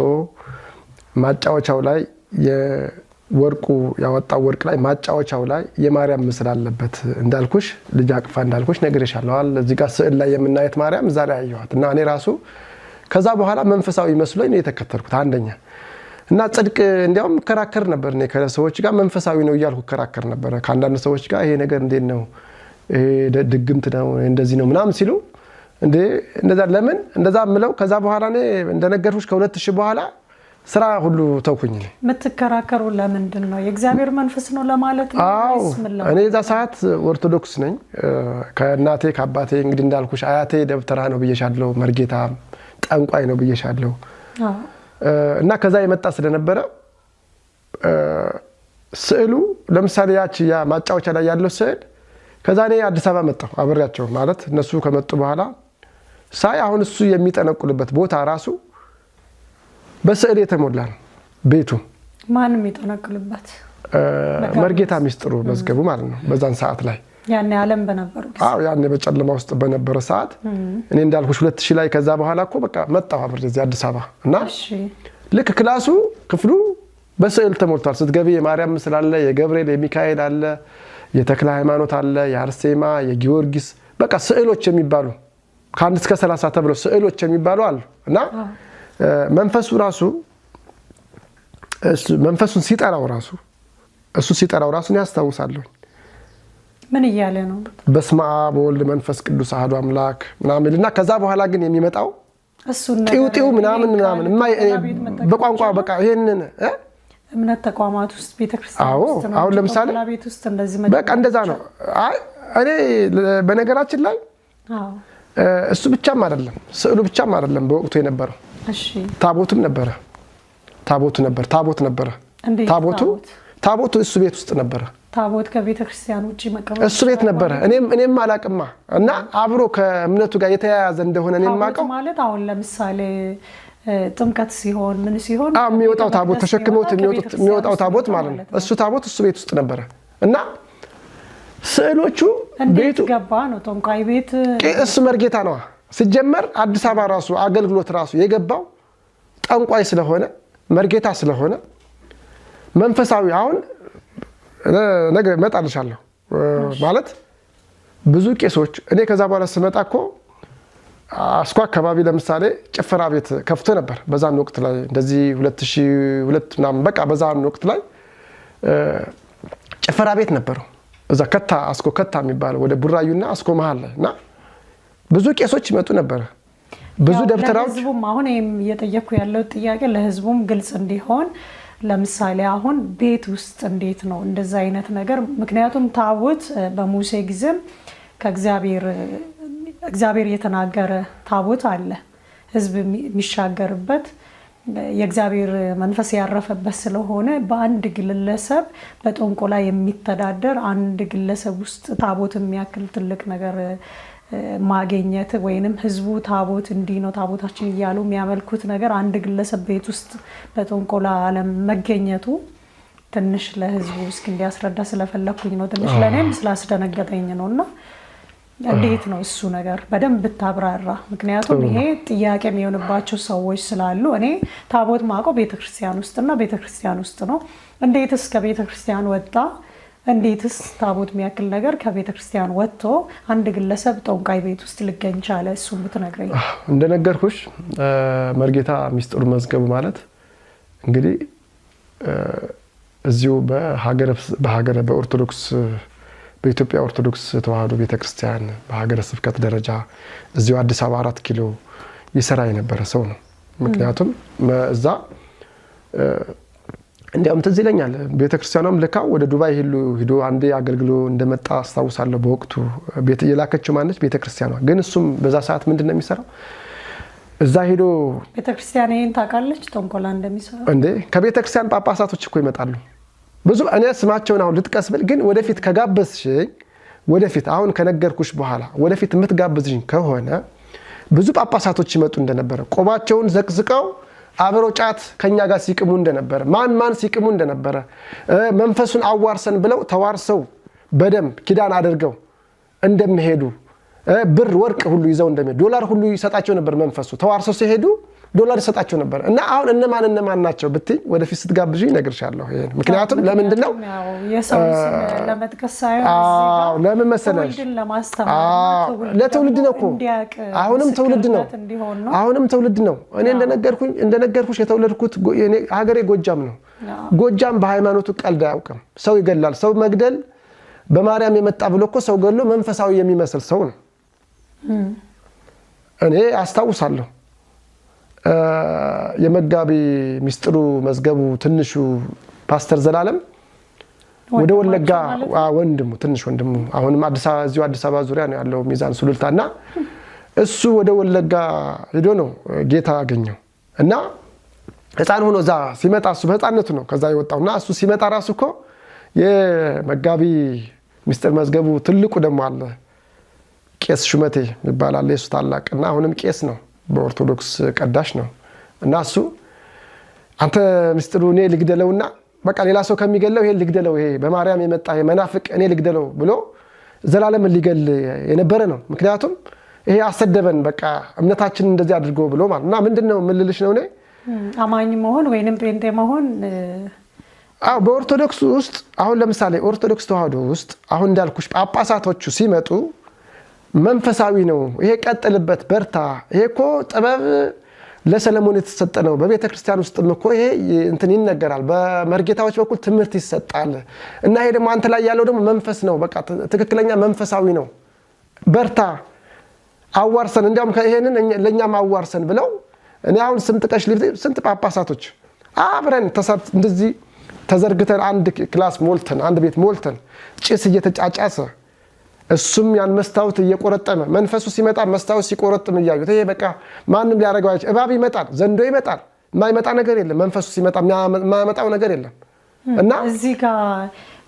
ማጫወቻው ላይ የወርቁ ያወጣው ወርቅ ላይ ማጫወቻው ላይ የማርያም ምስል አለበት እንዳልኩሽ፣ ልጅ አቅፋ እንዳልኩሽ ነግሬሻለሁ። እዚህ ጋር ስዕል ላይ የምናየት ማርያም እዛ ላይ አየኋት እና እኔ ራሱ ከዛ በኋላ መንፈሳዊ መስሎኝ ነው የተከተልኩት። አንደኛ እና ጽድቅ እንዲያውም እከራከር ነበር እኔ ከሰዎች ጋር መንፈሳዊ ነው እያልኩ እከራከር ነበረ። ከአንዳንድ ሰዎች ጋር ይሄ ነገር እንዴት ነው፣ ይሄ ድግምት ነው እንደዚህ ነው ምናምን ሲሉ እንዴ እንደዛ ለምን እንደዛ ምለው። ከዛ በኋላ እኔ እንደነገርኩሽ ከ2000 በኋላ ስራ ሁሉ ተውኩኝ። እኔ የምትከራከሩ ለምንድን ነው? የእግዚአብሔር መንፈስ ነው ለማለት ነው? አዎ እኔ የዛ ሰዓት ኦርቶዶክስ ነኝ። ከእናቴ ከአባቴ እንግዲህ እንዳልኩሽ አያቴ ደብተራ ነው ብዬሻለሁ፣ መርጌታ ጠንቋይ ነው ብዬሻለሁ። እና ከዛ የመጣ ስለነበረ ስዕሉ ለምሳሌ ያቺ ያ ማጫወቻ ላይ ያለው ስዕል ከዛ እኔ አዲስ አበባ መጣሁ አብሬያቸው ማለት እነሱ ከመጡ በኋላ ሳይ አሁን እሱ የሚጠነቁልበት ቦታ ራሱ በስዕል የተሞላ ነው ቤቱ። ማን የሚጠነቁልበት? መርጌታ ሚስጥሩ መዝገቡ ማለት ነው። በዛን ሰዓት ላይ ያኔ ዓለም በነበሩ ጊዜ። አዎ ያኔ በጨለማ ውስጥ በነበረ ሰዓት እኔ እንዳልኩሽ 2000 ላይ ከዛ በኋላ እኮ በቃ መጣሁ አብሬ እዚህ አዲስ አበባ እና ልክ class ኡ ክፍሉ በስዕል ተሞልቷል። ስትገቢ የማርያም ምስል አለ፣ የገብርኤል የሚካኤል አለ፣ የተክለ ሃይማኖት አለ፣ የአርሴማ የጊዮርጊስ በቃ ስዕሎች የሚባሉ ከ1 እስከ 30 ተብለው ስዕሎች የሚባሉ አሉ እና መንፈሱ ራሱ መንፈሱን ሲጠራው ራሱ እሱ ሲጠራው ራሱን ያስታውሳለሁ። ምን እያለ ነው? በስመ አብ ወወልድ መንፈስ ቅዱስ አሐዱ አምላክ ምናምን እና ከዛ በኋላ ግን የሚመጣው ጢው ጢው ምናምን ምናምን በቋንቋ በቃ ይሄንን እምነት ተቋማት ውስጥ ቤተክርስቲያን ውስጥ ነው። አሁን ለምሳሌ ቤት ውስጥ እንደዚህ በቃ እንደዛ ነው። አይ እኔ በነገራችን ላይ እሱ ብቻም አይደለም ስዕሉ ብቻም አይደለም በወቅቱ የነበረው ታቦቱም ነበረ። ታቦቱ ነበር ታቦት ነበረ። ታቦቱ እሱ ቤት ውስጥ ነበረ። ታቦት ከቤተክርስቲያን ውጪ መቀመጥ እሱ ቤት ነበረ። እኔም አላቅማ እና አብሮ ከእምነቱ ጋር የተያያዘ እንደሆነ እኔም አውቀው ማለት አሁን ለምሳሌ ጥምቀት ሲሆን ምን ሲሆን የሚወጣው ታቦት ተሸክመውት የሚወጣው ታቦት ማለት ነው። እሱ ታቦት እሱ ቤት ውስጥ ነበረ እና ስዕሎቹ እንዴት ገባ ነው ጠንቋይ ቤት እሱ መርጌታ ነዋ። ሲጀመር አዲስ አበባ ራሱ አገልግሎት ራሱ የገባው ጠንቋይ ስለሆነ መርጌታ ስለሆነ መንፈሳዊ አሁን ነገ እመጣልሻለሁ ማለት ብዙ ቄሶች እኔ ከዛ በኋላ ስመጣ እኮ አስኮ አካባቢ ለምሳሌ ጭፈራ ቤት ከፍቶ ነበር። በዛን ወቅት ላይ እንደዚህ 2002 ምናምን በቃ በዛን ወቅት ላይ ጭፈራ ቤት ነበረው እዛ ከታ አስኮ ከታ የሚባለው ወደ ቡራዩና አስኮ መሀል ላይ እና ብዙ ቄሶች ይመጡ ነበረ። ብዙ ደብተራዎች ለህዝቡም አሁን ይሄም እየጠየኩ ያለው ጥያቄ ለህዝቡም ግልጽ እንዲሆን ለምሳሌ አሁን ቤት ውስጥ እንዴት ነው እንደዛ አይነት ነገር? ምክንያቱም ታቦት በሙሴ ጊዜም ከእግዚአብሔር እግዚአብሔር የተናገረ ታቦት አለ፣ ህዝብ የሚሻገርበት የእግዚአብሔር መንፈስ ያረፈበት ስለሆነ በአንድ ግለሰብ በጥንቆላ የሚተዳደር አንድ ግለሰብ ውስጥ ታቦት የሚያክል ትልቅ ነገር ማግኘት ወይንም ህዝቡ ታቦት እንዲህ ነው ታቦታችን እያሉ የሚያመልኩት ነገር አንድ ግለሰብ ቤት ውስጥ በጥንቆላ ዓለም መገኘቱ ትንሽ ለህዝቡ እስኪ እንዲያስረዳ ስለፈለኩኝ ነው። ትንሽ ለእኔም ስላስደነገጠኝ ነው። እና እንዴት ነው እሱ ነገር በደንብ ብታብራራ። ምክንያቱም ይሄ ጥያቄ የሚሆንባቸው ሰዎች ስላሉ እኔ ታቦት ማውቀው ቤተክርስቲያን ውስጥና ቤተክርስቲያን ውስጥ ነው። እንዴትስ ከቤተክርስቲያን ወጣ? እንዴትስ ታቦት የሚያክል ነገር ከቤተክርስቲያን ወጥቶ አንድ ግለሰብ ጠንቋይ ቤት ውስጥ ሊገኝ ቻለ? እሱን ብትነግረኝ። እንደነገርኩሽ መርጌታ ሚስጥሩ መዝገቡ ማለት እንግዲህ እዚሁ በሀገረ በኦርቶዶክስ በኢትዮጵያ ኦርቶዶክስ ተዋሕዶ ቤተክርስቲያን በሀገረ ስብከት ደረጃ እዚሁ አዲስ አበባ 4 ኪሎ ይሰራ የነበረ ሰው ነው። ምክንያቱም እዛ እንዲያውም ትዝ ይለኛል ቤተክርስቲያኗም ልካው ወደ ዱባይ ሂዶ አንዴ አገልግሎ እንደመጣ አስታውሳለሁ። በወቅቱ የላከችው ማነች? ቤተክርስቲያኗ። ግን እሱም በዛ ሰዓት ምንድን ነው የሚሰራው? እዛ ሂዶ ቤተክርስቲያን ይሄን ታውቃለች ጥንቆላ እንደሚሰራ እንዴ? ከቤተክርስቲያን ጳጳሳቶች እኮ ይመጣሉ ብዙ። እኔ ስማቸውን አሁን ልጥቀስ ብል ግን ወደፊት ከጋበዝሽኝ፣ ወደፊት አሁን ከነገርኩሽ በኋላ ወደፊት የምትጋብዝሽኝ ከሆነ ብዙ ጳጳሳቶች ይመጡ እንደነበረ፣ ቆባቸውን ዘቅዝቀው አብረው ጫት ከኛ ጋር ሲቅሙ እንደነበረ፣ ማን ማን ሲቅሙ እንደነበረ፣ መንፈሱን አዋርሰን ብለው ተዋርሰው በደንብ ኪዳን አድርገው እንደሚሄዱ፣ ብር ወርቅ ሁሉ ይዘው እንደሚሄዱ፣ ዶላር ሁሉ ይሰጣቸው ነበር። መንፈሱ ተዋርሰው ሲሄዱ ዶላር ይሰጣቸው ነበር። እና አሁን እነማን እነማን ናቸው ብትይ ወደፊት ስትጋብዥ እነግርሻለሁ። ይሄን ምክንያቱም ለምንድን ነው ለመጥቀስ ሳይሆን ለምን መሰለሽ፣ ለትውልድ ነው እኮ አሁንም ትውልድ ነው፣ አሁንም ትውልድ ነው። እኔ እንደነገርኩሽ የተወለድኩት ሀገሬ ጎጃም ነው። ጎጃም በሃይማኖቱ ቀልድ አያውቅም። ሰው ይገላል። ሰው መግደል በማርያም የመጣ ብሎ እኮ ሰው ገሎ መንፈሳዊ የሚመስል ሰው ነው። እኔ አስታውሳለሁ የመጋቢ ሚስጥሩ መዝገቡ ትንሹ ፓስተር ዘላለም ወደ ወለጋ ወንድሙ ትንሽ ወንድሙ አሁንም እዚሁ አዲስ አበባ ዙሪያ ነው ያለው ሚዛን ሱሉልታ እና እሱ ወደ ወለጋ ሄዶ ነው ጌታ ያገኘው እና ሕፃን ሆኖ እዛ ሲመጣ እሱ በሕፃንነቱ ነው ከዛ የወጣው እና እሱ ሲመጣ ራሱ እኮ የመጋቢ ሚስጥር መዝገቡ ትልቁ ደግሞ አለ ቄስ ሹመቴ የሚባል አለ የሱ ታላቅ እና አሁንም ቄስ ነው በኦርቶዶክስ ቀዳሽ ነው እና እሱ አንተ ምስጢሩ እኔ ልግደለውና በቃ ሌላ ሰው ከሚገለው ይሄ ልግደለው፣ ይሄ በማርያም የመጣ ይሄ መናፍቅ እኔ ልግደለው ብሎ ዘላለምን ሊገል የነበረ ነው። ምክንያቱም ይሄ አሰደበን በቃ እምነታችንን እንደዚህ አድርጎ ብሎ ማለት እና ምንድን ነው የምልልሽ ነው እኔ አማኝ መሆን ወይንም ጴንጤ መሆን አዎ በኦርቶዶክስ ውስጥ አሁን ለምሳሌ ኦርቶዶክስ ተዋሕዶ ውስጥ አሁን እንዳልኩሽ ጳጳሳቶቹ ሲመጡ መንፈሳዊ ነው ይሄ፣ ቀጥልበት፣ በርታ፣ ይሄ እኮ ጥበብ ለሰለሞን የተሰጠ ነው። በቤተ ክርስቲያን ውስጥም እኮ ይሄ እንትን ይነገራል፣ በመርጌታዎች በኩል ትምህርት ይሰጣል። እና ይሄ ደግሞ አንተ ላይ ያለው ደግሞ መንፈስ ነው፣ በቃ ትክክለኛ መንፈሳዊ ነው፣ በርታ፣ አዋርሰን፣ እንዲያውም ይሄንን ለእኛም አዋርሰን ብለው እኔ አሁን ስም ጥቀሽ ስንት ጳጳሳቶች አብረን እንደዚህ ተዘርግተን አንድ class ሞልተን አንድ ቤት ሞልተን ጭስ እየተጫጫሰ እሱም ያን መስታወት እየቆረጠመ መንፈሱ ሲመጣ መስታወት ሲቆረጥም እያዩት ይሄ በቃ ማንም ሊያደርገው አይችልም። እባብ ይመጣል፣ ዘንዶ ይመጣል፣ የማይመጣ ነገር የለም። መንፈሱ ሲመጣ የማያመጣው ነገር የለም። እና እዚህ ጋር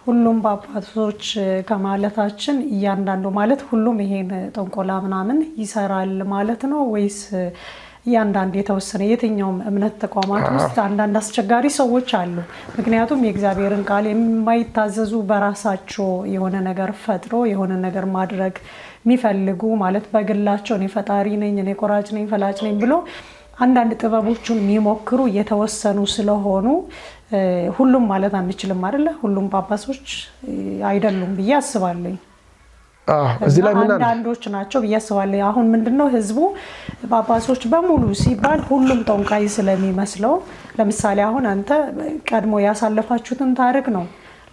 ሁሉም ጳጳሶች ከማለታችን እያንዳንዱ ማለት ሁሉም ይሄን ጥንቆላ ምናምን ይሰራል ማለት ነው ወይስ እያንዳንድ የተወሰነ የትኛውም እምነት ተቋማት ውስጥ አንዳንድ አስቸጋሪ ሰዎች አሉ። ምክንያቱም የእግዚአብሔርን ቃል የማይታዘዙ በራሳቸው የሆነ ነገር ፈጥሮ የሆነ ነገር ማድረግ የሚፈልጉ ማለት በግላቸው እኔ ፈጣሪ ነኝ፣ እኔ ቆራጭ ነኝ፣ ፈላጭ ነኝ ብሎ አንዳንድ ጥበቦቹን የሚሞክሩ የተወሰኑ ስለሆኑ ሁሉም ማለት አንችልም አይደለ? ሁሉም ጳጳሶች አይደሉም ብዬ አስባለኝ። እዚህ ላይ ምን አንዳንዶች ናቸው ብዬ አስባለሁ። አሁን ምንድነው ህዝቡ ጳጳሶች በሙሉ ሲባል ሁሉም ጠንቋይ ስለሚመስለው፣ ለምሳሌ አሁን አንተ ቀድሞ ያሳለፋችሁትን ታሪክ ነው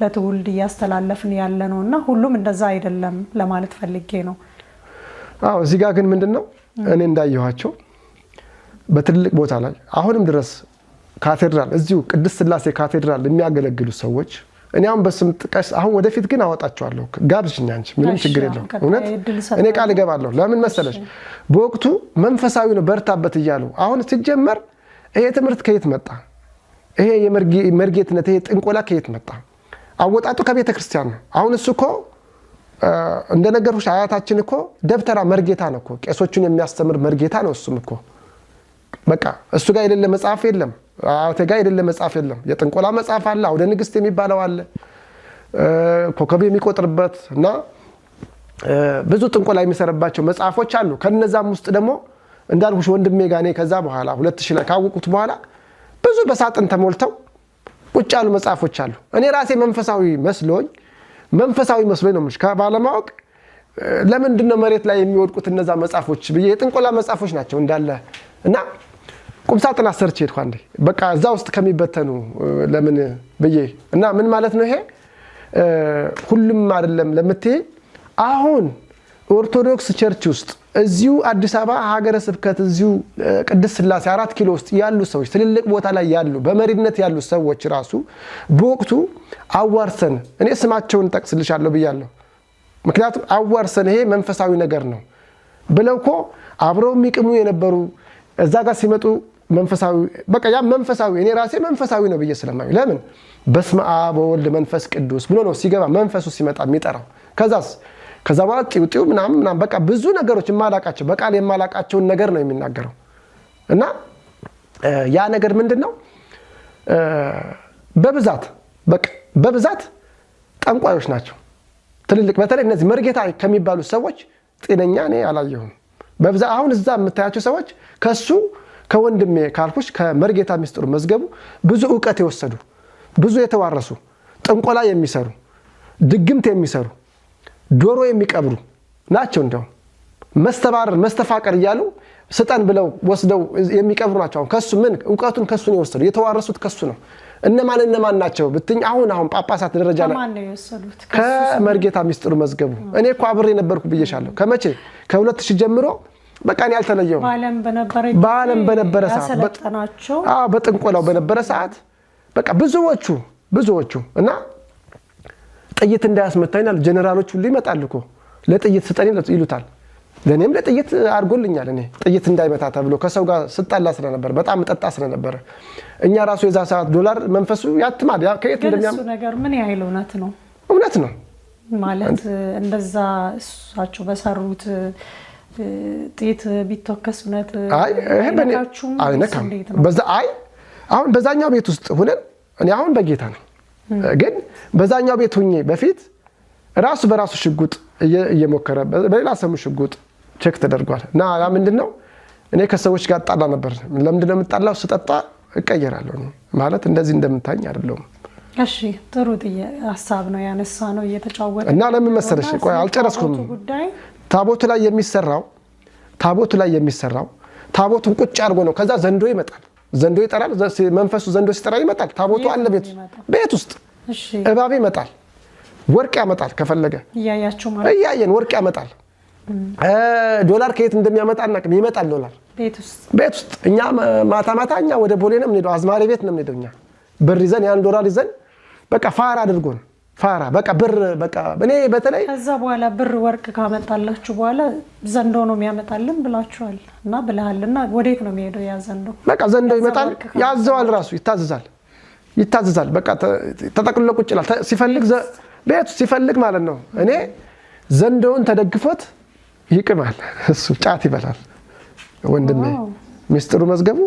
ለትውልድ እያስተላለፍን ያለ ነው እና ሁሉም እንደዛ አይደለም ለማለት ፈልጌ ነው። አዎ እዚህ ጋር ግን ምንድነው እኔ እንዳየኋቸው በትልቅ ቦታ ላይ አሁንም ድረስ ካቴድራል እዚሁ ቅድስት ስላሴ ካቴድራል የሚያገለግሉ ሰዎች እኔ አሁን በስም ጥቀስ አሁን ወደፊት ግን አወጣቸዋለሁ። ጋብዥኝ አንቺ ምንም ችግር የለውም። እውነት እኔ ቃል እገባለሁ። ለምን መሰለሽ በወቅቱ መንፈሳዊ ነው በርታበት እያሉ አሁን ሲጀመር ይሄ ትምህርት ከየት መጣ? ይሄ የመርጌትነት ይሄ ጥንቆላ ከየት መጣ? አወጣጡ ከቤተ ክርስቲያን ነው። አሁን እሱ እኮ እንደነገርኩሽ አያታችን እኮ ደብተራ መርጌታ ነው እኮ ቄሶቹን የሚያስተምር መርጌታ ነው። እሱም እኮ በቃ እሱ ጋር የሌለ መጽሐፍ የለም። አያቴ ጋር የሌለ መጽሐፍ የለም። የጥንቆላ መጽሐፍ አለ፣ አውደ ንግስት የሚባለው አለ፣ ኮከብ የሚቆጥርበት እና ብዙ ጥንቆላ የሚሰራባቸው መጽሐፎች አሉ። ከነዛም ውስጥ ደግሞ እንዳልኩሽ ወንድሜ ጋር እኔ ከዛ በኋላ 2000 ላይ ካወቁት በኋላ ብዙ በሳጥን ተሞልተው ቁጭ ያሉ መጽሐፎች አሉ። እኔ ራሴ መንፈሳዊ መስሎኝ ነው የምልሽ፣ ከባለማወቅ ለምንድን ነው መሬት ላይ የሚወድቁት እነዛ መጽሐፎች ብዬ፣ የጥንቆላ መጽሐፎች ናቸው እንዳለ፣ እና ቁምሳጥን አሰርቼ ሄድኩ አንዴ፣ በቃ እዛ ውስጥ ከሚበተኑ ለምን ብዬ። እና ምን ማለት ነው ይሄ፣ ሁሉም አይደለም ለምትይ፣ አሁን ኦርቶዶክስ church ውስጥ እዚሁ አዲስ አበባ ሀገረ ስብከት እዚሁ ቅድስት ስላሴ 4 ኪሎ ውስጥ ያሉ ሰዎች፣ ትልልቅ ቦታ ላይ ያሉ፣ በመሪነት ያሉ ሰዎች ራሱ በወቅቱ አዋርሰን፣ እኔ ስማቸውን ጠቅስልሻለሁ ብያለሁ። ምክንያቱም አዋርሰን ይሄ መንፈሳዊ ነገር ነው ብለው እኮ አብረው የሚቅሙ የነበሩ እዛ ጋር ሲመጡ መንፈሳዊ፣ በቃ ያ መንፈሳዊ፣ እኔ ራሴ መንፈሳዊ ነው ብዬ ስለማምን፣ ለምን በስመ አብ ወወልድ መንፈስ ቅዱስ ብሎ ነው ሲገባ መንፈሱ ሲመጣ የሚጠራው። ከዛስ ከዛ በኋላ ጢው ጢው ምናምን ምናምን በቃ ብዙ ነገሮች የማላቃቸው፣ በቃል የማላቃቸውን ነገር ነው የሚናገረው። እና ያ ነገር ምንድን ነው? በብዛት በቃ በብዛት ጠንቋዮች ናቸው። ትልልቅ በተለይ እነዚህ መርጌታ ከሚባሉ ሰዎች ጤነኛ እኔ አላየሁም። በብዛት አሁን እዛ የምታያቸው ሰዎች ከሱ ከወንድሜ ካልኩሽ ከመርጌታ ሚስጥሩ መዝገቡ ብዙ እውቀት የወሰዱ፣ ብዙ የተዋረሱ፣ ጥንቆላ የሚሰሩ፣ ድግምት የሚሰሩ፣ ዶሮ የሚቀብሩ ናቸው። እንዲያውም መስተባረር መስተፋቀር እያሉ ስጠን ብለው ወስደው የሚቀብሩ ናቸው። አሁን ከሱ ምን እውቀቱን ከሱ ነው የወሰዱ፣ የተዋረሱት ከሱ ነው። እነማን እነማን ናቸው ብትኝ አሁን ጳጳሳት ደረጃ ላይ ከማን ነው የወሰዱት? ከመርጌታ ሚስጥሩ መዝገቡ። እኔ እኮ አብሬ ነበርኩ ብዬሻለሁ። ከመቼ? ከ2000 ጀምሮ በቃ እኔ አልተለየሁም። በዓለም በነበረ በዓለም በነበረ ሰዓት ያሰለጠናቸው። አዎ፣ በጥንቆላው በነበረ ሰዓት በቃ ብዙዎቹ ብዙዎቹ እና ጥይት እንዳያስመታኝ አሉ። ጀነራሎች ሁሉ ይመጣሉ እኮ፣ ለጥይት ስጠን ይሉታል። ለእኔም ለጥይት አድርጎልኛል። እኔ ጥይት እንዳይመታ ተብሎ ከሰው ጋር ስጣላ ስለነበር፣ በጣም ጠጣ ስለነበረ፣ እኛ ራሱ የዛ ሰዓት ዶላር መንፈሱ ያትማል። ያ ከየት ግን እንደሚያም እሱ ነገር ምን ያህል እውነት ነው? እውነት ነው። ማለት እንደዛ እሳቸው በሰሩት ጥይት ቢተኮስ እውነት አይ ይሄ በእኔ አይነካችሁም? አይነካም። እንዴት ነው? በዛ አይ አሁን በዛኛው ቤት ውስጥ ሁነን፣ እኔ አሁን በጌታ ነኝ፣ ግን በዛኛው ቤት ሁኜ በፊት ራሱ በራሱ ሽጉጥ እየሞከረ፣ በሌላ ሰሙ ሽጉጥ check ተደርጓል። እና ያ ምንድን ነው፣ እኔ ከሰዎች ጋር እጣላ ነበር። ለምንድን ነው የምጣላው? ስጠጣ እቀየራለሁ። እኔ ማለት እንደዚህ እንደምታኝ አይደለሁም። እሺ፣ ጥሩ ሀሳብ ነው ያነሳ ነው እየተጫወተ እና ለምን መሰለሽ፣ ቆይ አልጨረስኩም። ታቦቱ ጉዳይ ታቦቱ ላይ የሚሰራው ታቦቱን ቁጭ አድርጎ ነው። ከዛ ዘንዶ ይመጣል። ዘንዶ ይጠራል። መንፈሱ ዘንዶ ሲጠራ ይመጣል። ታቦቱ የት አለ ነው ቤት የሚመጣው? ቤት ውስጥ። እባብ ይመጣል። ወርቅ ያመጣል ከፈለገ። እያያችሁ ማለት? እያየን ወርቅ ያመጣል። ዶላር ከየት እንደሚያመጣ አናውቅም። ይመጣል ዶላር። ቤት ውስጥ? ቤት ውስጥ። እኛ ማታ ማታ እኛ ወደ ቦሌ ነው የምንሄደው፣ አዝማሪ ቤት ነው የምንሄደው። እኛ ብር ይዘን፣ ያን ዶላር ይዘን፣ በቃ ፋራ አድርጎን፣ ፋራ በቃ ብር በቃ እኔ በተለይ ከዛ በኋላ ብር ወርቅ ካመጣላችሁ በኋላ ዘንዶ ነው የሚያመጣልን ብላችኋል እና ብለሃል፣ እና ወዴት ነው የሚሄደው ያ ዘንዶ? በቃ ዘንዶ ከዛ ይመጣል፣ ወርቅ ካመጣ ያዘዋል፣ ራሱ ይታዘዛል፣ ይታዘዛል። በቃ ተጠቅልሎ ቁጭ ይላል። ሲፈልግ ቤቱ ሲፈልግ ማለት ነው። እኔ ዘንዶውን ተደግፎት ይቅማል፣ እሱ ጫት ይበላል። ወንድሜ ሚስጥሩ መዝገቡ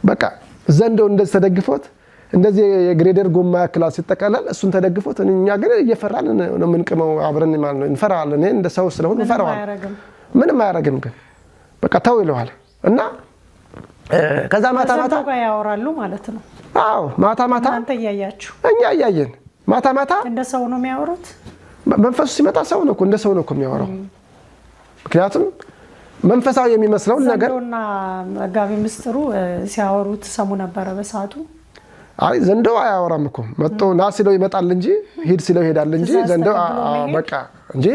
በቃ ዘንዶ እንደዚህ ተደግፎት፣ እንደዚህ የግሬደር ጎማ ያክላል ሲጠቀለል፣ እሱን ተደግፎት፣ እኛ ግን እየፈራን ነው የምንቅመው አብረን ማለት ነው። እንፈራዋለን። እኔ እንደ ሰው ስለሆን ምንም እንፈራዋለን። አያረግም። ምንም አያደርግም፣ ግን በቃ ተው ይለዋል። እና ከዛ ማታ ማታ ከዘንዶ ጋር ያወራሉ ማለት ነው። አዎ፣ ማታ ማታ። እናንተ እያያችሁ? እኛ እያየን ማታ ማታ። እንደ ሰው ነው የሚያወሩት? መንፈሱ ሲመጣ ሰው ነው እኮ፣ እንደ ሰው ነው እኮ የሚያወራው። ምክንያቱም መንፈሳዊ የሚመስለውን ነገር ዘንዶና መጋቢ ምስጢሩ ሲያወሩ ትሰሙ ነበረ በሰዓቱ? አይ፣ ዘንዶ አያወራም እኮ፣ መጥቶ ና ሲለው ይመጣል እንጂ ሂድ ሲለው ይሄዳል እንጂ ትእዛዝ ዘንዶ ተቀብሎ መሄድ? በቃ እንጂ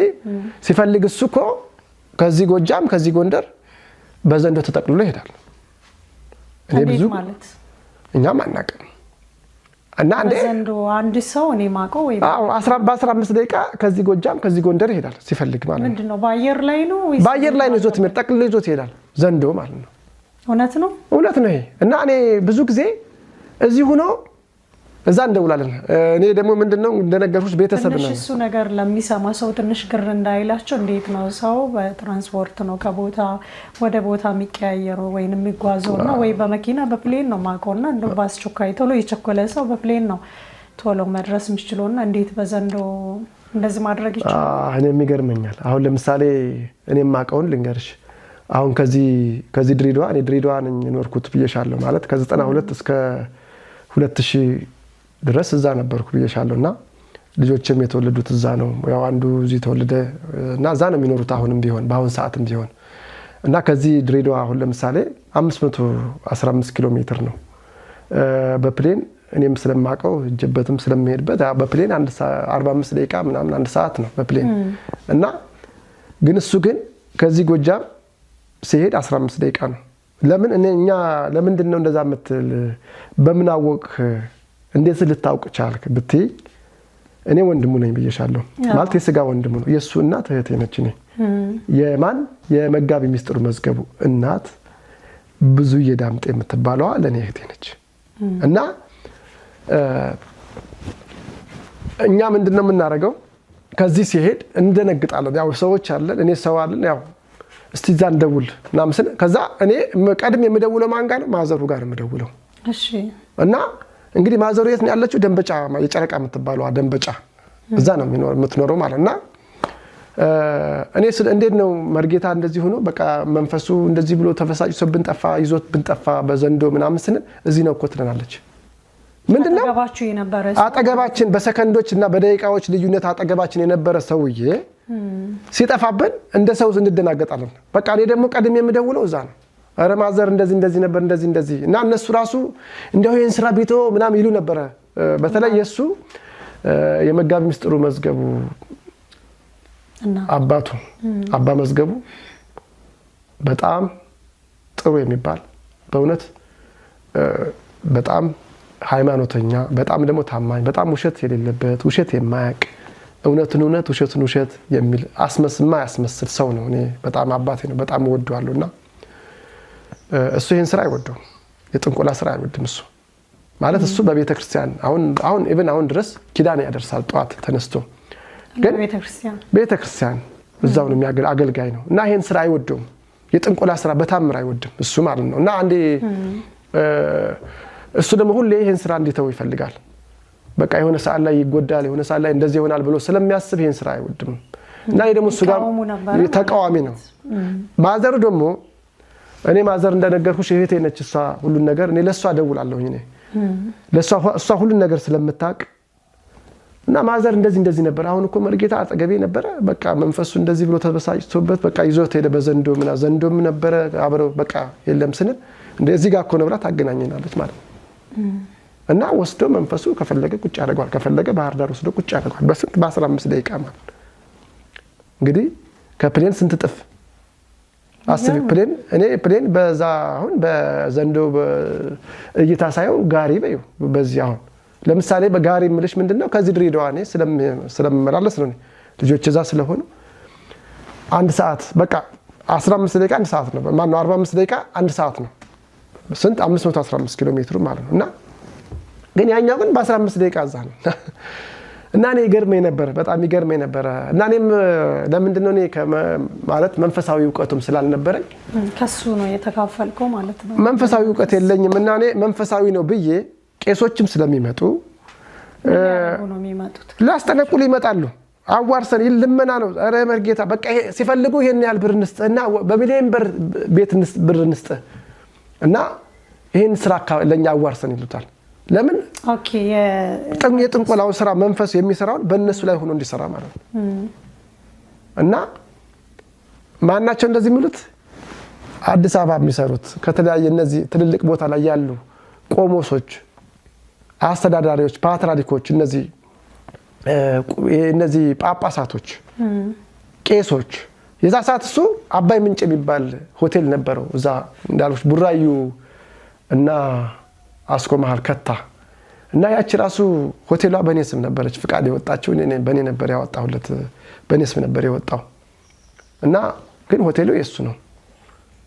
ሲፈልግ እሱ እኮ ከዚህ ጎጃም ከዚህ ጎንደር በዘንዶ ተጠቅልሎ ይሄዳል። እኔ እንዴት ብዙ ማለት? እኛም አናውቅም። እና አንዴ በዘንዶ አንድ ሰው እኔ ማውቀው ወይ አዎ፣ በ15 ደቂቃ ከዚህ ጎጃም ከዚህ ጎንደር ይሄዳል ሲፈልግ ማለት ነው። ምንድን ነው፣ በአየር ላይ ነው ወይስ? በአየር ላይ ነው ይዞት የሚሄድ፣ ጠቅልሎ ይዞት ይሄዳል ዘንዶ ማለት ነው። እውነት ነው? እውነት ነው ይሄ። እና እኔ ብዙ ጊዜ እዚህ ሆኖ እዛ እንደውላለን። እኔ ደግሞ ምንድነው እንደነገርኩሽ ቤተሰብ ትንሽ ነው። እሱ ነገር ለሚሰማ ሰው ትንሽ ግር እንዳይላቸው፣ እንዴት ነው ሰው በትራንስፖርት ነው ከቦታ ወደ ቦታ የሚቀያየረው ወይም የሚጓዘው፣ እና ወይ በመኪና በ plane ነው ማውቀው፣ እና እንደው በአስቸኳይ ቶሎ የቸኮለ ሰው በ plane ነው ቶሎ መድረስ የሚችለው፣ እና እንዴት በዘንዶ እንደዚህ ማድረግ ይቻላል? እኔም ይገርመኛል። አሁን ለምሳሌ እኔ የማውቀውን ልንገርሽ። አሁን ከዚህ ድሬዳዋ፣ እኔ ድሬዳዋ ነኝ የኖርኩት ብዬሻለሁ። ማለት ከ92 እስከ 2000 ድረስ እዛ ነበርኩ ብዬሻለሁ። እና ልጆችም የተወለዱት እዛ ነው። ያው አንዱ እዚህ ተወለደ እና እዛ ነው የሚኖሩት አሁንም ቢሆን፣ በአሁን ሰዓትም ቢሆን። እና ከዚህ ድሬዳዋ አሁን ለምሳሌ 515 ኪሎ ሜትር ነው። በ plane እኔም ስለማውቀው ሄጄበትም ስለምሄድበት በ plane 45 ደቂቃ ምናምን፣ አንድ ሰዓት ነው በ plane። እና ግን እሱ ግን ከዚህ ጎጃም ሲሄድ 15 ደቂቃ ነው። ለምን እኔ እኛ ለምንድን ነው እንደዛ የምትል፣ በምን አወቅህ፣ እንዴት ልታውቅ ቻልክ ብትይ፣ እኔ ወንድሙ ነኝ ብዬሻለሁ። ማለት የስጋ ወንድሙ ነው። የእሱ እናት እህቴ ነች። እኔ የማን የመጋቢ ሚስጥሩ መዝገቡ እናት ብዙዬ ዳምጤ የምትባለዋ ለእኔ እህቴ ነች። እና እኛ ምንድን ነው የምናደርገው? ከዚህ ሲሄድ እንደነግጣለን። ያው ሰዎች አለን፣ እኔ ሰው አለን። ያው እስቲ እዛ እንደውል ምናምን ስል ከዛ እኔ ቀድሜ የምደውለው ማን ጋር ነው? ማዘሩ ጋር ነው የምደውለው። እና እንግዲህ ማዘሩ የት ነው ያለችው? ደንበጫ፣ የጨረቃ የምትባለዋ ደንበጫ፣ እዛ ነው የምትኖረው ማለት። እና እኔ ስለ እንዴት ነው መርጌታ እንደዚህ ሆኖ በቃ መንፈሱ እንደዚህ ብሎ ተበሳጭቶብን ጠፋ፣ ይዞት ብንጠፋ በዘንዶ ምናምን ስንል እዚህ ነው እኮ ትለናለች። ምንድነው? አጠገባችሁ የነበረ አጠገባችን በሰከንዶች እና በደቂቃዎች ልዩነት አጠገባችን የነበረ ሰውዬ ሲጠፋብን እንደ ሰው እንደናገጣለን። በቃ እኔ ደግሞ ቀድሜ የምደውለው እዛ ነው። ኧረ ማዘር እንደዚህ እንደዚህ ነበር፣ እንደዚህ እንደዚህ። እና እነሱ ራሱ እንዲያው ይህን ስራ ቢቶ ምናምን ይሉ ነበረ። በተለይ የእሱ የመጋቢ ምስጢሩ መዝገቡ አባቱ አባ መዝገቡ በጣም ጥሩ የሚባል፣ በእውነት በጣም ሃይማኖተኛ፣ በጣም ደግሞ ታማኝ፣ በጣም ውሸት የሌለበት፣ ውሸት የማያውቅ፣ እውነትን እውነት ውሸትን ውሸት የሚል የማያስመስል ሰው ነው። እኔ በጣም አባቴ ነው፣ በጣም እወደዋለሁ። እና እሱ ይህን ስራ አይወደውም፣ የጥንቆላ ስራ አይወድም። እሱ ማለት እሱ በቤተ ክርስቲያን አሁን አሁን even አሁን ድረስ ኪዳን ያደርሳል ጠዋት ተነስቶ፣ ግን ቤተ ክርስቲያን እዛው ነው፣ አገልጋይ ነው። እና ይሄን ስራ አይወደውም። የጥንቆላ ስራ በታምር አይወድም እሱ ማለት ነው። እና አንዴ እሱ ደግሞ ሁሌ ይሄን ስራ እንዲተው ይፈልጋል። በቃ የሆነ ሰዓት ላይ ይጎዳል፣ የሆነ ሰዓት ላይ እንደዚህ ይሆናል ብሎ ስለሚያስብ ይሄን ስራ አይወድም። እና ይሄ ደግሞ እሱ ጋር ተቃዋሚ ነው። ማዘሩ ደግሞ እኔ ማዘር እንደነገርኩሽ እህቴ ነች። እሷ ሁሉን ነገር እኔ ለእሷ እደውላለሁኝ። እኔ ለእሷ እሷ ሁሉን ነገር ስለምታውቅ እና ማዘር እንደዚህ እንደዚህ ነበር። አሁን እኮ መርጌታ አጠገቤ ነበረ። በቃ መንፈሱ እንደዚህ ብሎ ተበሳጭቶበት በቃ ይዞት ሄደ በዘንዶ ምና ዘንዶም ነበረ አብረው፣ በቃ የለም ስንል እንደዚህ ጋር እኮ ነው ብላ ታገናኘናለች ማለት ነው። እና ወስዶ መንፈሱ ከፈለገ ቁጭ ያደርገዋል፣ ከፈለገ ባህር ዳር ወስዶ ቁጭ ያደርገዋል። በስንት በ15 ደቂቃ ማለት እንግዲህ ከ plane ስንት እጥፍ አስቢ። Plane እኔ plane በዛ አሁን በዘንዶ እይታ ሳየው ጋሪ በይው። በዚህ አሁን ለምሳሌ በጋሪ የምልሽ ምንድን ነው፣ ከዚህ ድሬዳዋ እኔ ስለምመላለስ ነው፣ ልጆች እዛ ስለሆኑ አንድ ሰዓት፣ በቃ 15 ደቂቃ አንድ ሰዓት ነው። ማነው 45 ደቂቃ አንድ ሰዓት ነው። ስንት 515 ኪሎ ሜትሩ ማለት ነው። እና ግን ያኛው ግን በ15 ደቂቃ እዛ ነው። እና እኔ ይገርመኝ ነበረ፣ በጣም ይገርመኝ ነበረ። እና እኔም ለምንድን ነው እኔ ማለት መንፈሳዊ እውቀቱም ስላልነበረኝ ከሱ ነው የተካፈልከው ማለት ነው። መንፈሳዊ እውቀት የለኝም። እና እኔ መንፈሳዊ ነው ብዬ ቄሶችም ስለሚመጡ ነው የሚመጡት። ሊያስጠነቁሉ ይመጣሉ። አዋርሰን ልመና ነው። ኧረ መርጌታ በቃ ይሄ ሲፈልጉ ይሄን ያህል ብር እንስጥ እና በሚሊዮን ብር ቤት ብር እንስጥ እና ይሄን ስራ ለእኛ አዋርሰን ይሉታል። ለምን የጥንቆላውን ስራ መንፈሱ የሚሰራውን በእነሱ ላይ ሆኖ እንዲሰራ ማለት ነው። እና ማናቸው እንደዚህ የሚሉት? አዲስ አበባ የሚሰሩት ከተለያየ እነዚህ ትልልቅ ቦታ ላይ ያሉ ቆሞሶች፣ አስተዳዳሪዎች፣ ፓትርያርኮች፣ እነዚህ ጳጳሳቶች፣ ቄሶች። የዛ ሰዓት እሱ አባይ ምንጭ የሚባል ሆቴል ነበረው። እዛ እንዳልኩሽ ቡራዩ እና አስኮ መሀል ከታ። እና ያቺ ራሱ ሆቴሏ በእኔ ስም ነበረች ፍቃድ የወጣችው፣ በእኔ ነበር ያወጣሁለት፣ በእኔ ስም ነበር የወጣው። እና ግን ሆቴሉ የእሱ ነው።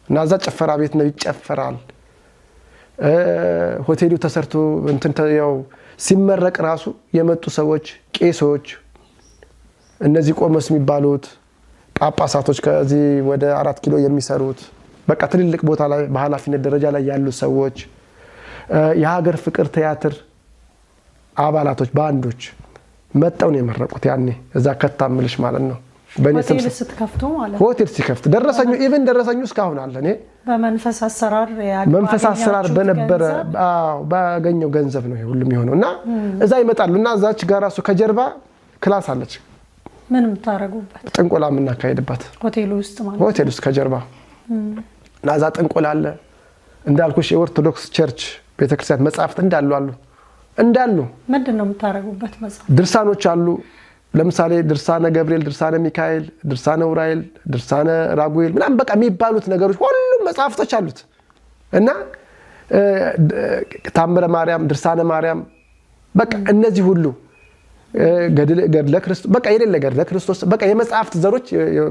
እና እዛ ጭፈራ ቤት ነው፣ ይጨፈራል። ሆቴሉ ተሰርቶ እንትን ያው ሲመረቅ ራሱ የመጡ ሰዎች ቄሶች፣ እነዚህ ቆሞስ የሚባሉት ጳጳሳቶች፣ ከዚህ ወደ 4 ኪሎ የሚሰሩት፣ በቃ ትልልቅ ቦታ ላይ በኃላፊነት ደረጃ ላይ ያሉ ሰዎች፣ የሀገር ፍቅር ቲያትር አባላቶች፣ ባንዶች፣ መጠው ነው የመረቁት። ያኔ እዛ ከታምልሽ ማለት ነው። በእኔ ስም ሆቴል ስትከፍቱ ማለት ነው። ሆቴል ሲከፍት ደረሰኙ even ደረሰኙ እስካሁን አለ። እኔ በመንፈስ አሰራር መንፈስ አሰራር በነበረ አዎ ባገኘው ገንዘብ ነው ሁሉም የሆነው እና እዛ ይመጣሉ እና እዛች ጋር ራሱ ከጀርባ class አለች ምን የምታደርጉበት ጥንቆላ የምናካሄድባት ሆቴል ውስጥ ማለት ነው። ሆቴል ውስጥ ከጀርባ እና እዛ ጥንቆላ አለ። እንዳልኩሽ የኦርቶዶክስ church ቤተክርስቲያን መጽሐፍት እንዳሉ አሉ እንዳሉ ምንድን ነው የምታደርጉበት መጽሐፍ? ድርሳኖች አሉ። ለምሳሌ ድርሳነ ገብርኤል፣ ድርሳነ ሚካኤል፣ ድርሳነ ኡራኤል፣ ድርሳነ ራጉኤል ምናምን በቃ የሚባሉት ነገሮች ሁሉም መጽሐፍቶች አሉት እና ታምረ ማርያም፣ ድርሳነ ማርያም በቃ እነዚህ ሁሉ ገድለ ክርስቶስ በቃ የሌለ ገድለ ክርስቶስ በቃ የመጽሐፍት ዘሮች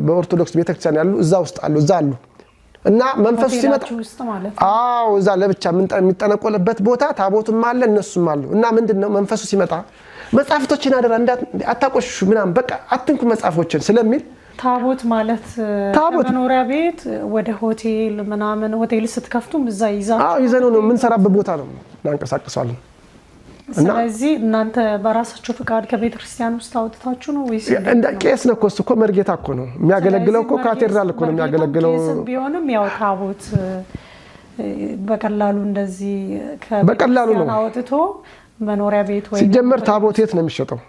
በኦርቶዶክስ ቤተክርስቲያን ያሉ እዛ ውስጥ አሉ እዛ አሉ እና መንፈሱ ሲመጣ ሆቴላችሁ ውስጥ ማለት ነው። አዎ እዛ ለብቻ የሚጠነቆልበት ቦታ ታቦቱም አለ እነሱም አሉ። እና ምንድን ነው መንፈሱ ሲመጣ መጽሐፍቶችን አደራ አታቆሽሹ ምናምን በቃ አትንኩ መጽሐፎችን ስለሚል ታቦት ማለት ታቦት ከመኖሪያ ቤት ወደ ሆቴል ምናምን ሆቴል ስትከፍቱም እዛ ይዛ አዎ ይዘነው ነው የምንሰራበት ቦታ ነው እናንቀሳቅሰዋለን። ስለዚህ እናንተ በራሳችሁ ፍቃድ ከቤተ ክርስቲያን ውስጥ አውጥታችሁ ነው ወይስ እንደ ቄስ ነው እኮ እሱ እኮ መርጌታ እኮ ነው የሚያገለግለው እኮ ካቴድራል እኮ ነው የሚያገለግለው። ቄስም ቢሆንም ያው ታቦት በቀላሉ እንደዚህ በቀላሉ ነው ከቤተክርስቲያን አውጥቶ መኖሪያ ቤት ወይ ሲጀመር ታቦት የት ነው የሚሸጠው?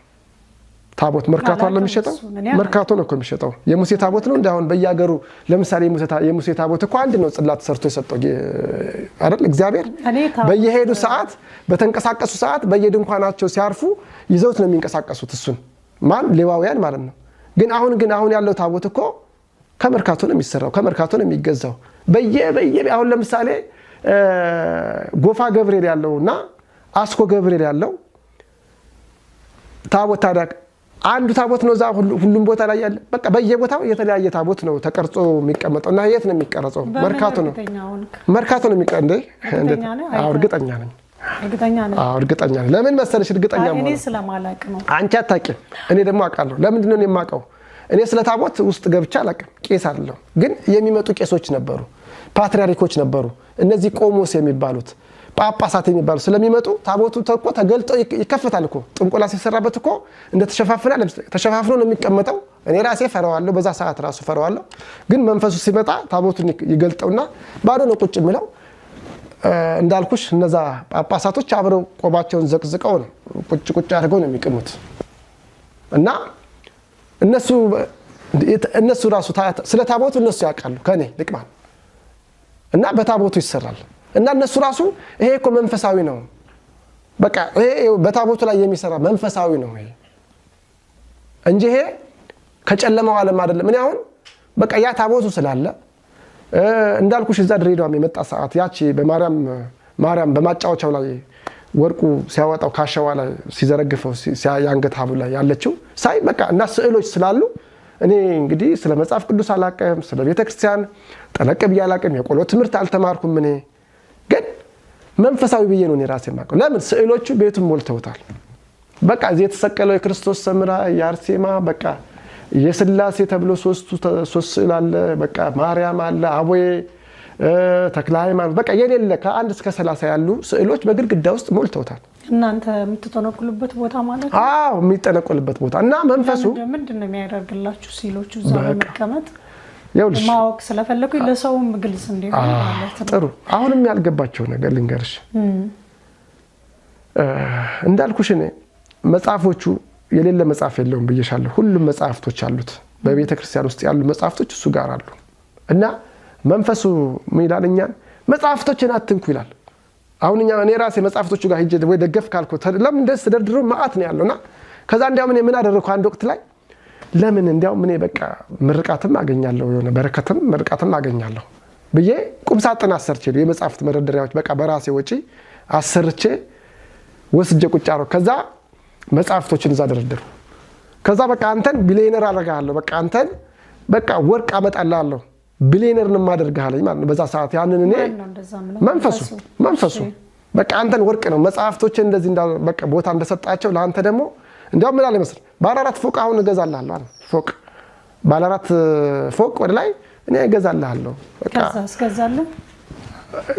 ታቦት መርካቶ አለ የሚሸጠው? መርካቶ ነው እኮ የሚሸጠው። የሙሴ ታቦት ነው እንደ አሁን በየሀገሩ ለምሳሌ የሙሴ ታቦት እኮ አንድ ነው ጽላት ሰርቶ የሰጠው አይደል እግዚአብሔር። በየሄዱ ሰዓት በተንቀሳቀሱ ሰዓት በየድንኳናቸው ሲያርፉ ይዘውት ነው የሚንቀሳቀሱት። እሱን ማን ሌዋውያን ማለት ነው። ግን አሁን ያለው ታቦት እኮ ከመርካቶ ነው የሚሰራው፣ ከመርካቶ ነው የሚገዛው። በየ በየ አሁን ለምሳሌ ጎፋ ገብርኤል ያለውና አስኮ ገብርኤል ያለው ታቦት ታዲያ አንዱ ታቦት ነው እዛ ሁሉም ቦታ ላይ ያለ። በቃ በየቦታው የተለያየ ታቦት ነው ተቀርጾ የሚቀመጠው። እና የት ነው የሚቀረጸው? መርካቶ ነው። መርካቶ ነው የሚቀረጸው። እንዴ አዎ እርግጠኛ ነኝ። እርግጠኛ ነኝ። አዎ እርግጠኛ ነኝ። ለምን መሰለሽ እርግጠኛ እኔ ስለማላውቅ ነው። አንቺ አታውቂም፣ እኔ ደግሞ አውቃለሁ። ለምንድን ነው እኔ የማውቀው? እኔ ስለ ታቦት ውስጥ ገብቼ አላውቅም፣ ቄስ አይደለሁም። ግን የሚመጡ ቄሶች ነበሩ፣ ፓትርያርኮች ነበሩ፣ እነዚህ ቆሞስ የሚባሉት ጳጳሳት የሚባሉ ስለሚመጡ ታቦቱ እኮ ተገልጦ ይከፈታል እኮ። ጥንቆላ ሲሰራበት እኮ እንደተሸፋፈነ ተሸፋፍኖ ነው የሚቀመጠው። እኔ ራሴ ፈራዋለሁ፣ በዛ ሰዓት ራሱ ፈራዋለሁ። ግን መንፈሱ ሲመጣ ታቦቱን ይገልጠውና ባዶ ነው ቁጭ የሚለው። እንዳልኩሽ እነዛ ጳጳሳቶች አብረው ቆባቸውን ዘቅዝቀው ነው ቁጭ ቁጭ አድርገው ነው የሚቅሙት። እና እነሱ ራሱ ስለ ታቦቱ እነሱ ያውቃሉ ከኔ ልቅማል። እና በታቦቱ ይሰራል። እና እነሱ ራሱ ይሄ እኮ መንፈሳዊ ነው፣ በቃ ይሄ በታቦቱ ላይ የሚሰራ መንፈሳዊ ነው ይሄ እንጂ ይሄ ከጨለማው ዓለም አይደለም። እኔ አሁን በቃ ያ ታቦቱ ስላለ እንዳልኩሽ እዛ ድሬዳዋም የመጣ ሰዓት ያቺ በማርያም ማርያም በማጫወቻው ላይ ወርቁ ሲያወጣው ካሸዋ ላይ ሲዘረግፈው የአንገት ሐብሉ ላይ ያለችው ሳይ በቃ እና ስዕሎች ስላሉ እኔ እንግዲህ ስለ መጽሐፍ ቅዱስ አላቅም፣ ስለ ቤተክርስቲያን ጠለቅ ብዬ አላቅም፣ የቆሎ ትምህርት አልተማርኩም። እኔ ግን መንፈሳዊ ብዬ ነው እኔ ራሴ የማውቀው። ለምን ስዕሎቹ ቤቱን ሞልተውታል። በቃ እዚህ የተሰቀለው የክርስቶስ ሰምራ፣ የአርሴማ በቃ የስላሴ ተብሎ ሶስት ስዕል አለ። በቃ ማርያም አለ፣ አቦዬ ተክለ ሃይማኖት በቃ የሌለ ከ1 እስከ 30 ያሉ ስዕሎች በግድግዳ ውስጥ ሞልተውታል። እናንተ የምትጠነቁሉበት ቦታ ማለት ነው? አዎ የሚጠነቆልበት ቦታ እና መንፈሱ ምንድን ነው የሚያደርግላችሁ ስዕሎቹ እዛ በመቀመጥ ይኸውልሽ ማወቅ ስለፈለኩኝ ለሰውም ግልጽ እንዲሆን ማለት ነው። ጥሩ። አሁንም ያልገባቸው ነገር ልንገርሽ። እንዳልኩሽ እኔ መጽሐፎቹ የሌለ መጽሐፍ የለውም ብዬሻለሁ። ሁሉም መጽሐፍቶች አሉት። በቤተ ክርስቲያን ውስጥ ያሉ መጽሐፍቶች እሱ ጋር አሉ። እና መንፈሱ ምን ይላል? እኛን መጽሐፍቶችን አትንኩ ይላል። አሁን እኛ እኔ ራሴ መጽሐፍቶቹ ጋር ሄጄ ወይ ደገፍ ካልኩ ለምን ደስ ተደርድሮ መዓት ነው ያለውና ከዛ እንዲያውም እኔ ምን አደረኩ አንድ ወቅት ላይ ለምን እንዲያውም እኔ በቃ ምርቃትም አገኛለሁ የሆነ በረከትም ምርቃትም አገኛለሁ ብዬ ቁም ሳጥን አሰርቼ የመጽሐፍት መደርደሪያዎች በቃ በራሴ ወጪ አሰርቼ ወስጄ ቁጭ አደረኩ። ከዛ መጽሐፍቶችን እዛ ደረደሩ። ከዛ በቃ አንተን ቢሊየነር አደርግሃለሁ፣ በቃ አንተን በቃ ወርቅ አመጣልሃለሁ፣ ቢሊየነር ነው የማደርግህ ማለት ነው። በዛ ሰዓት ያንን እኔ መንፈሱ በቃ አንተን ወርቅ ነው መጽሐፍቶችን እንደዚህ በቃ ቦታ እንደሰጣቸው ለአንተ ደግሞ እንዲያውም ምን አለ መሰለህ ባለ 4 ፎቅ አሁን እገዛልሃለሁ አለ። ፎቅ ባለ 4 ፎቅ ወደ ላይ እኔ እገዛልሃለሁ። በቃ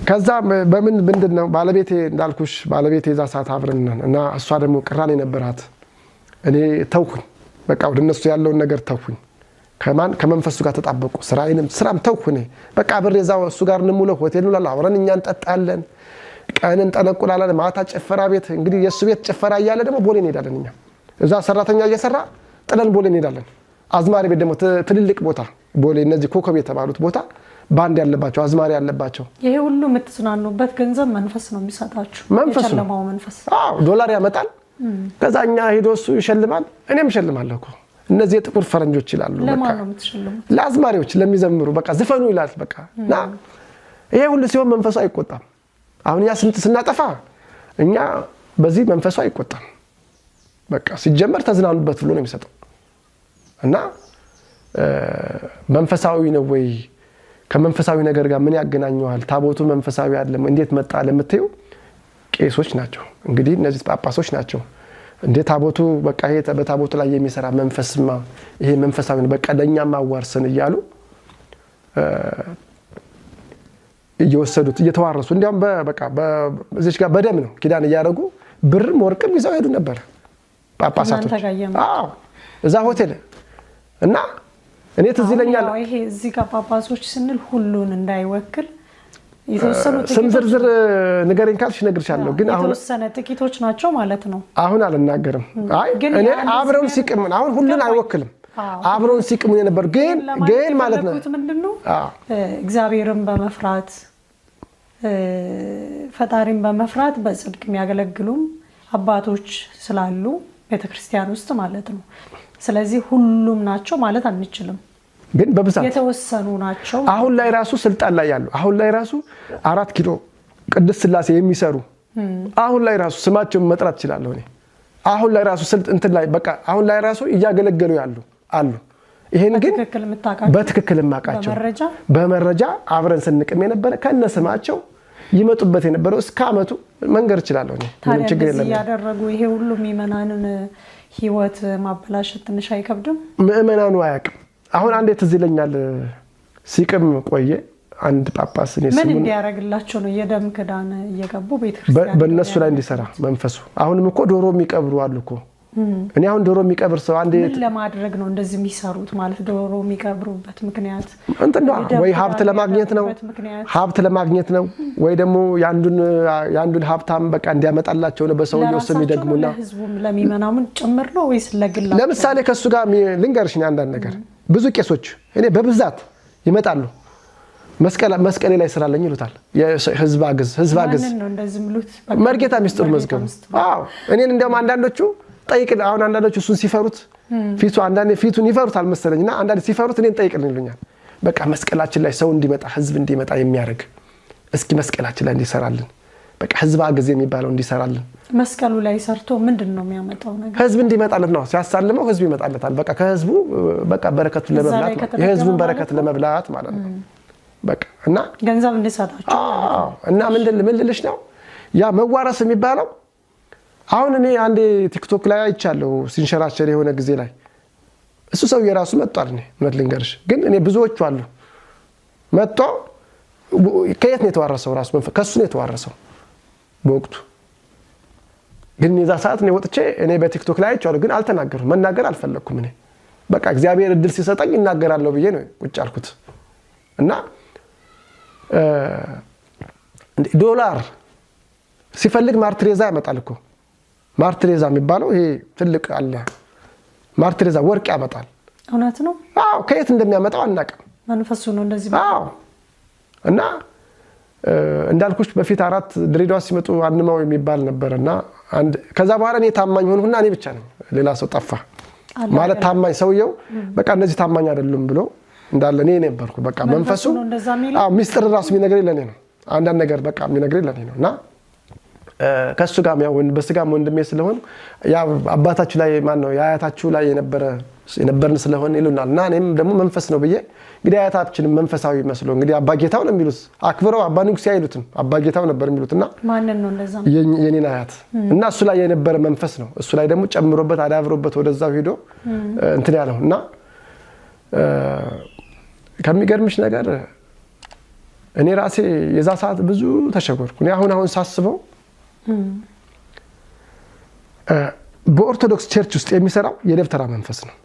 ከዛ በምን ምንድን ነው ባለቤቴ እንዳልኩሽ ባለቤቴ እዛ ሰዓት አብረን ነን እና እሷ ደግሞ ቅራኔ ነበራት። እኔ ተውኩኝ። በቃ ወደ እነሱ ያለውን ነገር ተውኩኝ። ከማን ከመንፈሱ ጋር ተጣበቁ። ስራዬንም ስራም ተውኩ። እኔ በቃ አብሬ እዛው እሱ ጋር እንሙለው ሆቴል እንውላለን፣ አብረን እኛ እንጠጣለን፣ ቀን እንጠነቁላለን፣ ማታ ጭፈራ ቤት እንግዲህ የእሱ ቤት ጭፈራ እያለ ደግሞ ቦሌ እንሄዳለን። እኛ እዛ ሰራተኛ እየሰራ ጥለን ቦሌ እንሄዳለን። አዝማሪ ቤት ደግሞ ትልልቅ ቦታ ቦሌ፣ እነዚህ ኮከብ የተባሉት ቦታ ባንድ ያለባቸው አዝማሪ ያለባቸው። ይሄ ሁሉ የምትዝናኑበት ገንዘብ መንፈስ ነው የሚሰጣችሁ፣ መንፈሱ ነው። የጨለማው መንፈስ። አዎ ዶላር ያመጣል። ከዛ እኛ ሄዶ እሱ ይሸልማል፣ እኔም እሸልማለሁ እኮ። እነዚህ የጥቁር ፈረንጆች ይላሉ። ለማን በቃ ነው የምትሸልሙት? ለአዝማሪዎች ለሚዘምሩ በቃ ዝፈኑ ይላል። በቃ እና ይሄ ሁሉ ሲሆን መንፈሱ አይቆጣም። አሁን እኛ ስንት ስናጠፋ እኛ በዚህ መንፈሱ አይቆጣም። በቃ ሲጀመር ተዝናኑበት ብሎ ነው የሚሰጠው። እና መንፈሳዊ ነው ወይ ከመንፈሳዊ ነገር ጋር ምን ያገናኘዋል? ታቦቱ መንፈሳዊ አይደለም እንዴት መጣ ለምትዩ ቄሶች ናቸው እንግዲህ እነዚህ ጳጳሶች ናቸው። እንዴ ታቦቱ በቃ ይሄ በታቦቱ ላይ የሚሰራ መንፈስማ ይሄ መንፈሳዊ ነው፣ በቃ ለእኛም አዋርስን እያሉ እየወሰዱት እየተዋረሱ፣ እንዲያውም በቃ በዚች ጋር በደም ነው ኪዳን እያደረጉ ብርም ወርቅም ይዘው ሄዱ ነበር ጳጳሳቶች። እናንተ ጋር እየመጡ? አዎ እዛ ሆቴል። እና እኔ ትዝ ይለኛል። ያው ይሄ እዚህ ጋር ጳጳሶች ስንል ሁሉን እንዳይወክል የተወሰኑ ስም ጥቂቶች ዝርዝር ንገረኝ ካልሽ እነግርሻለሁ፣ ግን አሁን የተወሰነ ጥቂቶች ናቸው ማለት ነው። አሁን አልናገርም። አይ ግን እኔ ያን አብረውን ሲቅሙን አሁን ሁሉን አይወክልም። አብረውን ሲቅሙን የነበር ግን ለማለት ግን ማለት ነው የፈለኩት ምንድን ነው፣ አዎ እግዚአብሔርን በመፍራት፣ ፈጣሪን በመፍራት በጽድቅ የሚያገለግሉም አባቶች ስላሉ ቤተክርስቲያን ውስጥ ማለት ነው። ስለዚህ ሁሉም ናቸው ማለት አንችልም። ግን በብዛት የተወሰኑ ናቸው። አሁን ላይ ራሱ ስልጣን ላይ ያሉ፣ አሁን ላይ ራሱ 4 ኪሎ ቅድስት ስላሴ የሚሰሩ፣ አሁን ላይ ራሱ ስማቸውን መጥራት እችላለሁ እኔ። አሁን ላይ ራሱ ስልጥ እንትን ላይ በቃ አሁን ላይ ራሱ እያገለገሉ ያሉ አሉ። ይሄን ግን በትክክል የምታውቃቸው? በትክክል የማውቃቸው። በመረጃ? በመረጃ አብረን ስንቅም የነበረ ከነ ስማቸው ይመጡበት የነበረው እስከ አመቱ መንገር እችላለሁ እኔ። ምንም ታዲያ ችግር እንደዚህ የለም። እያደረጉ ይሄ ሁሉ ምዕመናንን ህይወት ማበላሸት ትንሽ አይከብድም? ምዕመናኑ አያውቅም። አሁን አንዴ ትዝ ይለኛል ሲቅም ቆየ አንድ ጳጳስ እኔ ምን ስሙን እንዲያደርግላቸው ነው የደም ክዳን እየገቡ ቤተክርስቲያን በእነሱ ላይ እንዲሰራ መንፈሱ። አሁንም እኮ ዶሮ የሚቀብሩ አሉ እኮ። እኔ አሁን ዶሮ የሚቀብር ሰው አንዴ ምን ለማድረግ ነው እንደዚህ የሚሰሩት? ማለት ዶሮ የሚቀብሩበት ምክንያት እንትን ነው የደም ወይ ክዳን ሀብት ለማግኘት ነው፣ የሚያደርጉበት ምክንያት? ሀብት ለማግኘት ነው ወይ ደግሞ የአንዱን ሀብታም በቃ እንዲያመጣላቸው ነው በሰውየው ስም ለራሳቸው ነው ይደግሙና። ለህዝቡም ለሚመናሙን ጭምር ነው ወይስ ለግላቸው? ለምሳሌ ከእሱ ጋር ልንገርሽ እኔ አንዳንድ ነገር፣ ብዙ ቄሶች እኔ በብዛት ይመጣሉ። መስቀሌ ላይ ስራለኝ ይሉታል። ህዝብ አግዝ፣ ህዝብ አግዝ። ማንን ነው እንደዚህ የሚሉት? መርጌታ ሚስጥሩ መዝገቡ። አዎ እኔን እንዲያውም አንዳንዶቹ ጠይቅ፣ አሁን አንዳንዶቹ እሱን ሲፈሩት ፊቱ፣ አንዳንዴ ፊቱን ይፈሩታል መሰለኝ እና አንዳንዴ ሲፈሩት እኔን ጠይቅልን ይሉኛል። በቃ መስቀላችን ላይ ሰው እንዲመጣ ህዝብ እንዲመጣ የሚያደርግ እስኪ መስቀላችን ላይ እንዲሰራልን፣ በቃ ህዝብ አግዝ የሚባለው እንዲሰራልን። መስቀሉ ላይ ሰርቶ ምንድን ነው የሚያመጣው ነገር? ህዝብ እንዲመጣለት ነው። ሲያሳልመው ህዝብ ይመጣለታል። በቃ ከህዝቡ በቃ በረከቱን እዛ ለመብላት ላይ ማለት ከተደገመ የህዝቡን ማለት በረከት ነው? ለመብላት ማለት ነው። በቃ እና ገንዘብ እንዲሰጣቸው። አዎ እና ምን ልልሽ ነው ያ መዋረስ የሚባለው አሁን እኔ አንዴ ቲክቶክ ላይ አይቻለሁ ሲንሸራሸር የሆነ ጊዜ ላይ እሱ ሰውዬ ራሱ መጥቷል። እኔ እውነት ልንገርሽ ግን እኔ ብዙዎቹ አሉ መጥቶ ከየት ነው የተዋረሰው? ራሱ ከእሱ ነው የተዋረሰው በወቅቱ። ግን የዛ ሰዓት እኔ ወጥቼ እኔ በቲክቶክ ላይ አይቼዋለሁ፣ ግን አልተናገርኩም። መናገር አልፈለግኩም። እኔ በቃ እግዚአብሔር እድል ሲሰጠኝ እናገራለሁ ብዬ ነው ቁጭ አልኩት። እና ዶላር ሲፈልግ ማርትሬዛ ያመጣል እኮ። ማርትሬዛ የሚባለው ይሄ ትልቅ አለ። ማርትሬዛ ወርቅ ያመጣል። እውነት ነው። አዎ ከየት እንደሚያመጣው አናውቅም። መንፈሱ ነው እንደዚህ። አዎ እና እንዳልኩሽ በፊት አራት ድሬዳዋ ሲመጡ አንማው የሚባል ነበር እና አንድ ከዛ በኋላ እኔ ታማኝ ሆንኩና እኔ ብቻ ነኝ፣ ሌላ ሰው ጠፋ። አለ ማለት ታማኝ ሰውየው በቃ እነዚህ ታማኝ አይደሉም ብሎ እንዳለ እኔ ነበርኩ። በቃ መንፈሱ መንፈሱ ነው እንደዛ የሚለው? አዎ ሚስጥር ራሱ የሚነግረኝ ለእኔ ነው። አንዳንድ ነገር በቃ የሚነግረኝ ለእኔ ነው እና ከእሱ ጋር ያው በስጋም ወንድሜ ስለሆን ያ አባታችሁ ላይ ማን ነው የአያታችሁ ላይ የነበርን ስለሆን ይሉናል። እና እኔም ደግሞ መንፈስ ነው ብዬ እንግዲህ አያታችንም መንፈሳዊ መስሎ እንግዲህ አባ ጌታው ነው የሚሉት አክብረው፣ አባ ንጉሴ አይሉትም፣ አባ ጌታው ነበር የሚሉት እና ማንን ነው እንደዛ? የኔን አያት እና እሱ ላይ የነበረ መንፈስ ነው። እሱ ላይ ደግሞ ጨምሮበት አዳብሮበት ወደዛው ሄዶ እንትን ያለው። እና ከሚገርምሽ ነገር እኔ ራሴ የዛ ሰዓት ብዙ ተሸወድኩ። እኔ አሁን አሁን ሳስበው በኦርቶዶክስ church ውስጥ የሚሰራው የደብተራ መንፈስ ነው።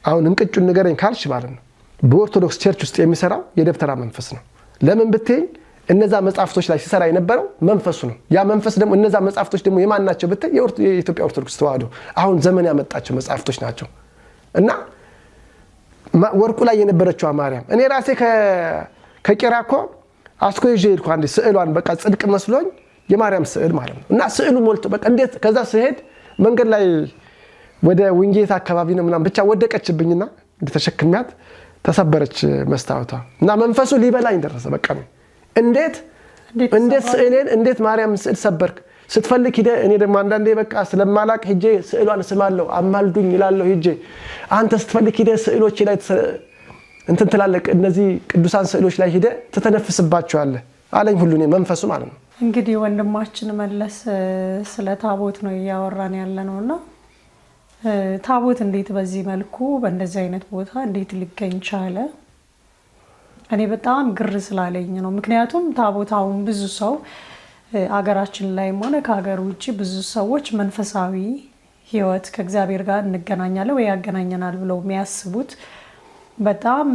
አሁን እንቅጩን ንገረኝ ካልሽ ማለት ነው በኦርቶዶክስ church ውስጥ የሚሰራው የደብተራ መንፈስ ነው። ለምን ብትይኝ እነዛ መጽሐፍቶች ላይ ሲሰራ የነበረው መንፈሱ ነው። ያ መንፈስ ደግሞ እነዛ መጽሐፍቶች ደግሞ የማን ናቸው ብትይ የኢትዮጵያ ኦርቶዶክስ ተዋህዶ አሁን ዘመን ያመጣቸው መጽሐፍቶች ናቸው። እና ወርቁ ላይ የነበረችው ማርያም እኔ ራሴ ከቄራ እኮ አስኮ ይዤ ሄድኩ። አንዴ ስዕሏን በቃ ጽድቅ መስሎኝ የማርያም ስዕል ማለት ነው። እና ስዕሉ ሞልቶ በቃ እንዴት ከዛ ስሄድ መንገድ ላይ ወደ ውንጌት አካባቢ ነው ምናምን ብቻ ወደቀችብኝና ተሸክሚያት ተሰበረች መስታወቷ። እና መንፈሱ ሊበላኝ ደረሰ። በቃ ነው እንዴት እንዴት ስዕሌን እንዴት ማርያም ስዕል ሰበርክ ስትፈልግ ሂደህ እኔ ደግሞ አንዳንዴ በቃ ስለማላቅ ሂጄ ስዕሏን እስማለሁ አማልዱኝ እላለሁ ሂጄ አንተ ስትፈልግ ሂደህ ስዕሎቼ ላይ እንትን ትላለህ እነዚህ ቅዱሳን ስዕሎች ላይ ሂደህ ትተነፍስባቸዋለህ አለኝ ሁሉ እኔ መንፈሱ ማለት ነው። እንግዲህ ወንድማችን መለስ ስለ ታቦት ነው እያወራን ያለ ነውና ታቦት እንዴት በዚህ መልኩ በእንደዚህ አይነት ቦታ እንዴት ሊገኝ ቻለ? እኔ በጣም ግር ስላለኝ ነው። ምክንያቱም ታቦት አሁን ብዙ ሰው አገራችን ላይም ሆነ ከሀገር ውጭ ብዙ ሰዎች መንፈሳዊ ሕይወት ከእግዚአብሔር ጋር እንገናኛለን ወይ ያገናኘናል ብለው የሚያስቡት በጣም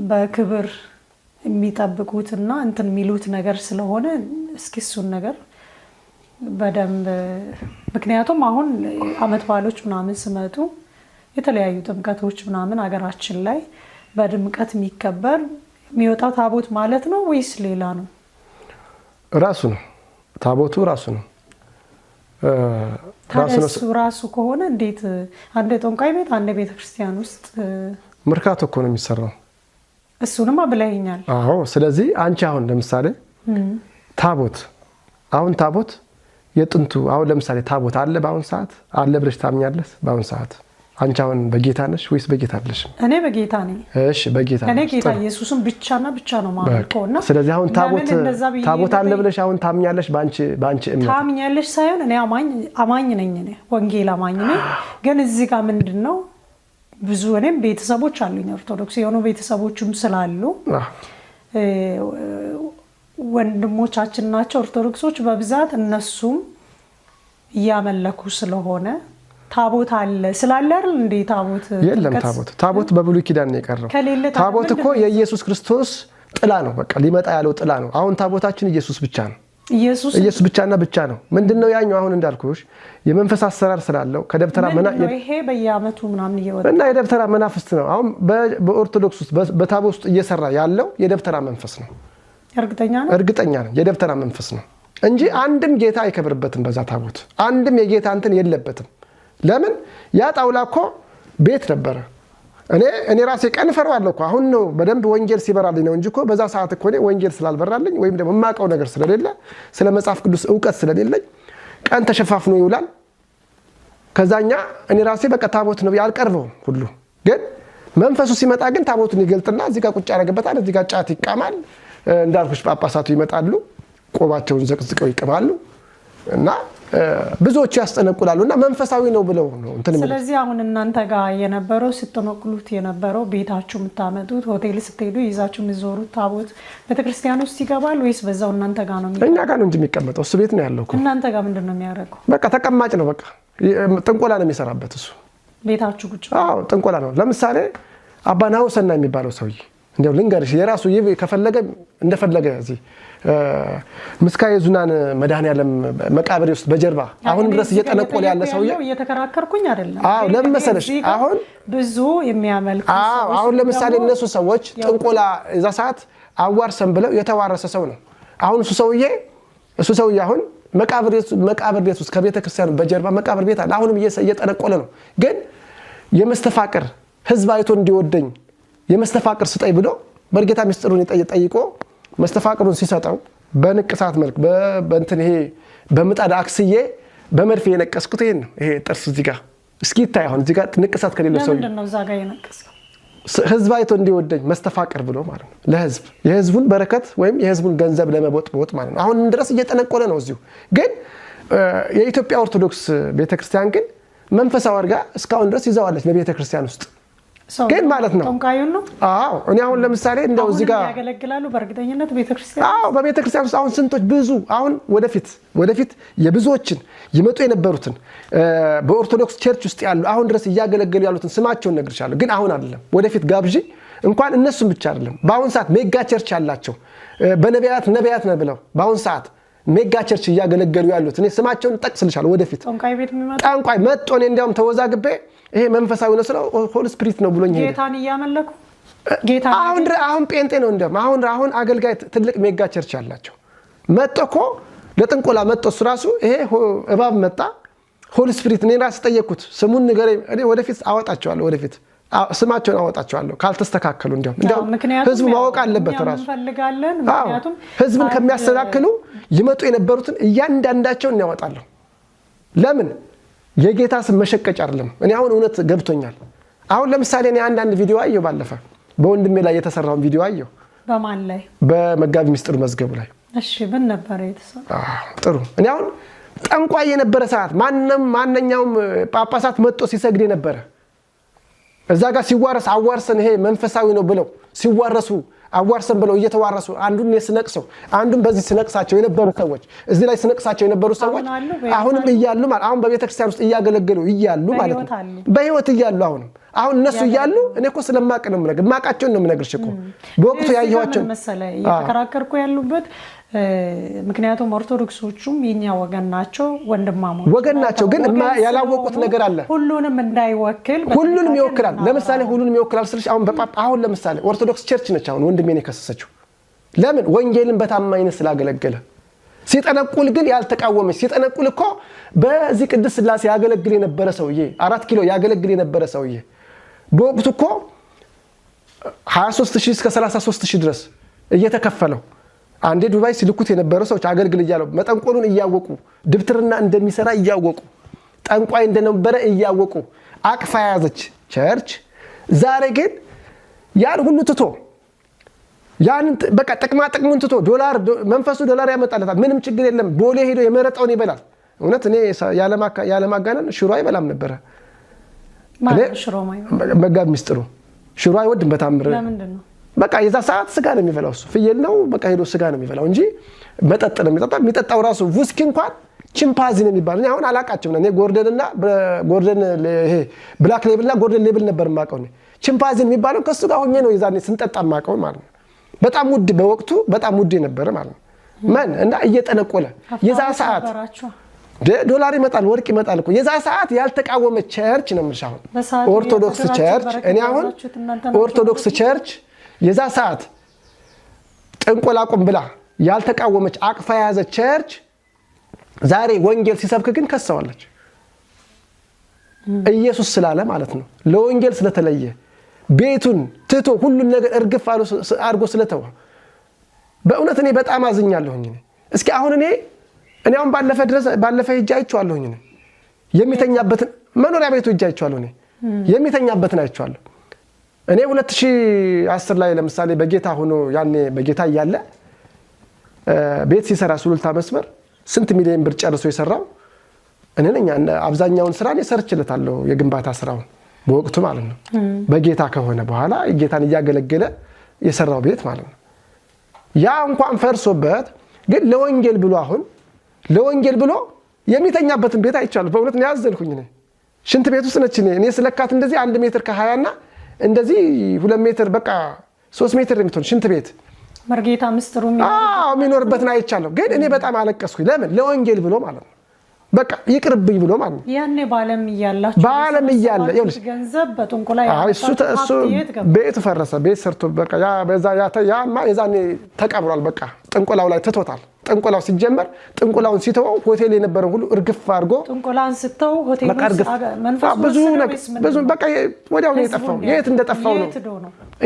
በክብር የሚጠብቁት እና እንትን የሚሉት ነገር ስለሆነ እስኪ እሱን ነገር በደንብ ምክንያቱም አሁን አመት በዓሎች ምናምን ሲመጡ የተለያዩ ጥምቀቶች ምናምን አገራችን ላይ በድምቀት የሚከበር የሚወጣው ታቦት ማለት ነው ወይስ ሌላ ነው? ራሱ ነው ታቦቱ ራሱ ነው። ታዲያ እሱ ራሱ ከሆነ እንዴት አንድ ጠንቋይ ቤት አንድ ቤተክርስቲያን ውስጥ መርካቶ እኮ ነው የሚሰራው። እሱንማ ብለኸኛል። አዎ። ስለዚህ አንቺ አሁን ለምሳሌ ታቦት አሁን ታቦት የጥንቱ አሁን ለምሳሌ ታቦት አለ በአሁን ሰዓት አለ ብለሽ ታምኛለሽ? በአሁን ሰዓት አንቺ አሁን በጌታ ነሽ ወይስ በጌታ አይደለሽም? እኔ በጌታ ነኝ። እሺ በጌታ እኔ ነሽ። ጌታ ኢየሱስን ብቻና ብቻ ነው የማመልከው። እና ስለዚህ አሁን ታቦት ታቦት አለ ለምን ብለሽ አሁን ታምኛለሽ? በአንቺ እምነት ታምኛለሽ ሳይሆን እኔ አማኝ ነኝ። እኔ ወንጌል አማኝ ነኝ። ግን እዚህ ጋር ምንድነው ብዙ እኔም ቤተሰቦች አሉኝ ኦርቶዶክስ የሆኑ ቤተሰቦችም ስላሉ ወንድሞቻችን ናቸው ኦርቶዶክሶች በብዛት እነሱም እያመለኩ ስለሆነ ታቦት አለ ስላለ አይደል እንዴ? ታቦት የለም። ታቦት በብሉይ ኪዳን ነው የቀረው። ታቦት እኮ የኢየሱስ ክርስቶስ ጥላ ነው። በቃ ሊመጣ ያለው ጥላ ነው። አሁን ታቦታችን ኢየሱስ ብቻ ነው። ኢየሱስ ብቻና ብቻ ነው። ምንድነው ያኛው? አሁን እንዳልኩሽ የመንፈስ አሰራር ስላለው ከደብተራ ይሄ በየአመቱ ምናምን እየወጣ እና የደብተራ መናፍስት ነው። አሁን በኦርቶዶክስ ውስጥ በታቦት ውስጥ እየሰራ ያለው የደብተራ መንፈስ ነው። እርግጠኛ ነው። እርግጠኛ ነኝ የደብተራ መንፈስ ነው እንጂ አንድም ጌታ አይከብርበትም በዛ ታቦት። አንድም የጌታ እንትን የለበትም። ለምን ያ ጣውላ እኮ ቤት ነበረ። እኔ ራሴ ቀን እፈራዋለሁ እኮ አሁን ነው በደንብ ወንጌል ሲበራልኝ ነው እንጂ እኮ በዛ ሰዓት እኮ እኔ ወንጌል ስላልበራልኝ ወይም ደግሞ የማውቀው ነገር ስለሌለ ስለ መጽሐፍ ቅዱስ እውቀት ስለሌለኝ ቀን ተሸፋፍኖ ይውላል። ከዛኛ እኔ ራሴ በቃ ታቦት ነው ያልቀርበው ሁሉ። ግን መንፈሱ ሲመጣ ግን ታቦቱን ይገልጥና እዚህ ጋር ቁጭ ያደርግበታል። እዚህ ጋር ጫት ይቃማል። እንዳልኩሽ ጳጳሳቱ ይመጣሉ፣ ቆባቸውን ዘቅዝቀው ይቅማሉ እና ብዙዎቹ ያስጠነቁላሉ። እና መንፈሳዊ ነው ብለው ነው እንትን የሚሉት። ስለዚህ አሁን እናንተ ጋር የነበረው ስትጠነቁሉት የነበረው ቤታችሁ የምታመጡት ሆቴል ስትሄዱ ይዛችሁ የምትዞሩት ታቦት ቤተክርስቲያን ውስጥ ይገባል ወይስ በዛው እናንተ ጋር ነው? እኛ ጋር ነው እንጂ የሚቀመጠው እሱ ቤት ነው ያለው እኮ። እናንተ ጋር ምንድን ነው የሚያደርገው? በቃ ተቀማጭ ነው። በቃ ጥንቆላ ነው የሚሰራበት እሱ ቤታችሁ ቁጭ። አዎ ጥንቆላ ነው። ለምሳሌ አባ ናሁሰና የሚባለው ሰውዬ እንደው ልንገርሽ የራሱ ከፈለገ እንደፈለገ እዚህ ምስካየ ኅዙናን መድኃኔዓለም መቃብር ውስጥ በጀርባ አሁንም ድረስ እየጠነቆለ ያለ ሰውዬ እየተከራከርኩኝ አይደለም። አዎ ለምን መሰለሽ አሁን ብዙ የሚያመልኩ አዎ አሁን ለምሳሌ እነሱ ሰዎች ጥንቆላ እዛ ሰዓት አዋርሰን ብለው የተዋረሰ ሰው ነው። አሁን እሱ ሰውዬ አሁን መቃብር ቤት ውስጥ ከቤተ ክርስቲያኑ በጀርባ መቃብር ቤት አለ። አሁንም እየጠነቆለ ነው። ግን የመስተፋቅር ህዝብ አይቶ እንዲወደኝ የመስተፋቅር ስጠኝ ብሎ በርጌታ ሚስጥሩን ጠይቆ መስተፋቅሩን ሲሰጠው በንቅሳት መልክ በእንትን ይሄ በምጣድ አክስዬ በመድፌ የነቀስኩት ይሄን ነው። ይሄ ጥርስ እዚህ ጋር እስኪ ይታይ። አሁን እዚህ ጋር ንቅሳት ከሌለው ሰው ለምንድን ነው እዛ ጋር የነቀስከው? ህዝብ አይቶ እንዲወደኝ መስተፋቅር ብሎ ማለት ነው። ለህዝብ የህዝቡን በረከት ወይም የህዝቡን ገንዘብ ለመቦጥቦጥ ማለት ነው። አሁን ድረስ እየጠነቆለ ነው እዚሁ። ግን የኢትዮጵያ ኦርቶዶክስ ቤተክርስቲያን ግን መንፈሳዊ አድርጋ እስካሁን ድረስ ይዘዋለች በቤተክርስቲያን ውስጥ። ግን ማለት ነው ጠንቋዩን ነው። አዎ እኔ አሁን ለምሳሌ እንደው እዚህ ጋር ያገለግላሉ በእርግጠኝነት ቤተክርስቲያን። አዎ በቤተክርስቲያን ውስጥ አሁን ስንቶች ብዙ አሁን ወደፊት የብዙዎችን ይመጡ የነበሩትን በኦርቶዶክስ church ውስጥ ያሉ አሁን ድረስ እያገለገሉ ያሉትን ስማቸውን እነግርሻለሁ። ግን አሁን አይደለም፣ ወደፊት ጋብዢ እንኳን እነሱን ብቻ አይደለም። በአሁን ሰዓት mega church ያላቸው በነቢያት ነቢያት ነው ብለው በአሁን ሰዓት mega church እያገለገሉ ያሉት እኔ ስማቸውን ጠቅስልሻለሁ። ወደፊት ጠንቋይ ቤት የሚመጣ ጠንቋይ መጥቶ እኔ እንዲያውም ተወዛግቤ ይሄ መንፈሳዊ ነው ስለው Holy Spirit ነው ብሎኝ ሄደ። ጌታን እያመለኩ ጌታን አሁን ጴንጤ ነው እንዲያውም አሁን አገልጋይ ትልቅ mega church ያላቸው መጥቶ እኮ ለጥንቆላ መጥቶ እሱ ራሱ ይሄ እባብ መጣ Holy Spirit እኔ ራሱ ጠየቅኩት ስሙን ንገረኝ። እኔ ወደፊት አወጣቸዋለሁ፣ ወደፊት ስማቸውን አወጣቸዋለሁ ካልተስተካከሉ። እንዲያውም ህዝቡ ማወቅ አለበት ራሱ ህዝብን ከሚያስተካክሉ ይመጡ የነበሩትን እያንዳንዳቸውን እናወጣለሁ። ለምን የጌታ ስም መሸቀጭ አይደለም። እኔ አሁን እውነት ገብቶኛል። አሁን ለምሳሌ እኔ አንዳንድ ቪዲዮ አየሁ፣ ባለፈ በወንድሜ ላይ የተሰራውን ቪዲዮ አየሁ። በማን ላይ? በመጋቢ ምስጢሩ መዝገቡ ላይ። እሺ ምን ነበር የተሰራው? ጥሩ። እኔ አሁን ጠንቋይ የነበረ ሰዓት ማንኛውም ጳጳሳት መጥቶ ሲሰግድ የነበረ እዛ ጋር ሲዋረስ አዋርሰን ይሄ መንፈሳዊ ነው ብለው ሲዋረሱ አዋርሰን ብለው እየተዋረሱ አንዱን ስነቅሰው አንዱን በዚህ ስነቅሳቸው የነበሩ ሰዎች እዚህ ላይ ስነቅሳቸው የነበሩ ሰዎች አሁንም እያሉ ማለት አሁን በቤተክርስቲያን ውስጥ እያገለገሉ እያሉ ማለት ነው። በህይወት እያሉ አሁንም አሁን እነሱ እያሉ እኔ እኮ ስለማቅ ነው የምነግርሽ፣ የማውቃቸውን ነው የምነግርሽ እኮ በወቅቱ ያየኋቸውን መሰለህ እየተከራከርኩ ያሉበት። ምክንያቱም ኦርቶዶክሶቹም የኛ ወገን ናቸው፣ ወንድማማች ወገን ናቸው። ግን ያላወቁት ነገር አለ። ሁሉንም እንዳይወክል ሁሉንም ይወክላል። ለምሳሌ ሁሉንም ይወክላል ስልሽ አሁን አሁን ለምሳሌ ኦርቶዶክስ church ነች አሁን ወንድሜን የከሰሰችው። ለምን? ወንጌልን በታማኝነት ስላገለገለ። ሲጠነቁል ግን ያልተቃወመች። ሲጠነቁል እኮ በዚህ ቅድስት ሥላሴ ያገለግል የነበረ ሰውዬ፣ 4 ኪሎ ያገለግል የነበረ ሰውዬ በወቅቱ እኮ 23,000 እስከ 33,000 ድረስ እየተከፈለው አንዴ ዱባይ ሲልኩት የነበረ ሰዎች አገልግል እያለው መጠንቆሉን እያወቁ ድብትርና እንደሚሰራ እያወቁ ጠንቋይ እንደነበረ እያወቁ አቅፋ የያዘች church ዛሬ ግን ያን ሁሉ ትቶ ያን በቃ ጥቅማ ጥቅሙን ትቶ ዶላር መንፈሱ ዶላር ያመጣለታል። ምንም ችግር የለም። ቦሌ ሄዶ የመረጠውን ይበላል። እውነት እኔ ያለማጋነን ሽሮ አይበላም ነበረ። መጋቢ ምስጢሩ ሽሮ አይወድም በታምር። በቃ የዛ ሰዓት ስጋ ነው የሚበላው እሱ ፍየል ነው በቃ ሄዶ ስጋ ነው የሚበላው እንጂ መጠጥ ነው የሚጠጣ። የሚጠጣው ራሱ ውስኪ እንኳን ቺምፓዚ ነው የሚባለው። እኔ አሁን አላቃቸውም። እኔ ጎርደንና ጎርደን ይሄ Black Label እና Golden Label ነበር የማውቀው። ቺምፓዚ የሚባለው ከሱ ጋር ሆኜ ነው የዛኔ ስንጠጣ የማውቀው ማለት ነው። በጣም ውድ በወቅቱ በጣም ውድ የነበረ ማለት ነው። ማን እና እየጠነቆለ የዛ ሰዓት ዶላር ይመጣል ወርቅ ይመጣል እኮ የዛ ሰዓት ያልተቃወመ church ነው የምልሽ። አሁን ኦርቶዶክስ church እኔ አሁን ኦርቶዶክስ church የዛ ሰዓት ጥንቆላ ቁም ብላ ያልተቃወመች አቅፋ የያዘ church ዛሬ ወንጌል ሲሰብክ ግን ከሰዋለች። ኢየሱስ ስላለ ማለት ነው። ለወንጌል ስለተለየ ቤቱን ትቶ ሁሉን ነገር እርግፍ አድርጎ ስለተወ በእውነት እኔ በጣም አዝኛለሁኝ። እስኪ አሁን እኔ አሁን ባለፈ ሂጅ አይቼዋለሁኝ። እኔ የሚተኛበትን መኖሪያ ቤቱ ሂጅ አይቼዋለሁ። እኔ የሚተኛበትን አይቼዋለሁ። እኔ 2010 ላይ ለምሳሌ በጌታ ሆኖ ያኔ በጌታ እያለ ቤት ሲሰራ ሱሉልታ መስመር ስንት ሚሊዮን ብር ጨርሶ የሰራው እኔ ነኝ። አብዛኛውን ስራ እኔ ሰርችለታለሁ፣ የግንባታ ስራውን በወቅቱ ማለት ነው። በጌታ ከሆነ በኋላ ጌታን እያገለገለ የሰራው ቤት ማለት ነው። ያ እንኳን ፈርሶበት ግን ለወንጌል ብሎ አሁን ለወንጌል ብሎ የሚተኛበትን ቤት አይቻለሁ። በእውነት ነው ያዘንኩኝ። እኔ ሽንት ቤት ውስጥ ነች። እኔ ስለካት እንደዚህ 1 ሜትር ከ20 እና እንደዚህ 2 ሜትር በቃ 3 ሜትር የምትሆን ሽንት ቤት መርጌታ ምስጢሩ የሚኖርበትን አይቻለሁ። ግን እኔ በጣም አለቀስኩኝ። ለምን? ለወንጌል ብሎ ማለት ነው። በቃ ይቅርብኝ ብሎ ማለት ነው። ያኔ በዓለም እያላችሁ በዓለም እያለ ይኸውልሽ ገንዘብ በጥንቆላ እሱ ቤቱ ፈረሰ። ቤት ሰርቶ በቃ ያ በዛ ያማ የዛኔ ተቀብሯል። በቃ ጥንቆላው ላይ ትቶታል። ጥንቆላው ሲጀመር ጥንቆላውን ሲተወው ሆቴል የነበረው ሁሉ እርግፍ አድርጎ ጥንቆላን ስተው ሆቴል ብዙ ብዙ በቃ ወዲያው ነው የጠፋው። የት እንደጠፋው ነው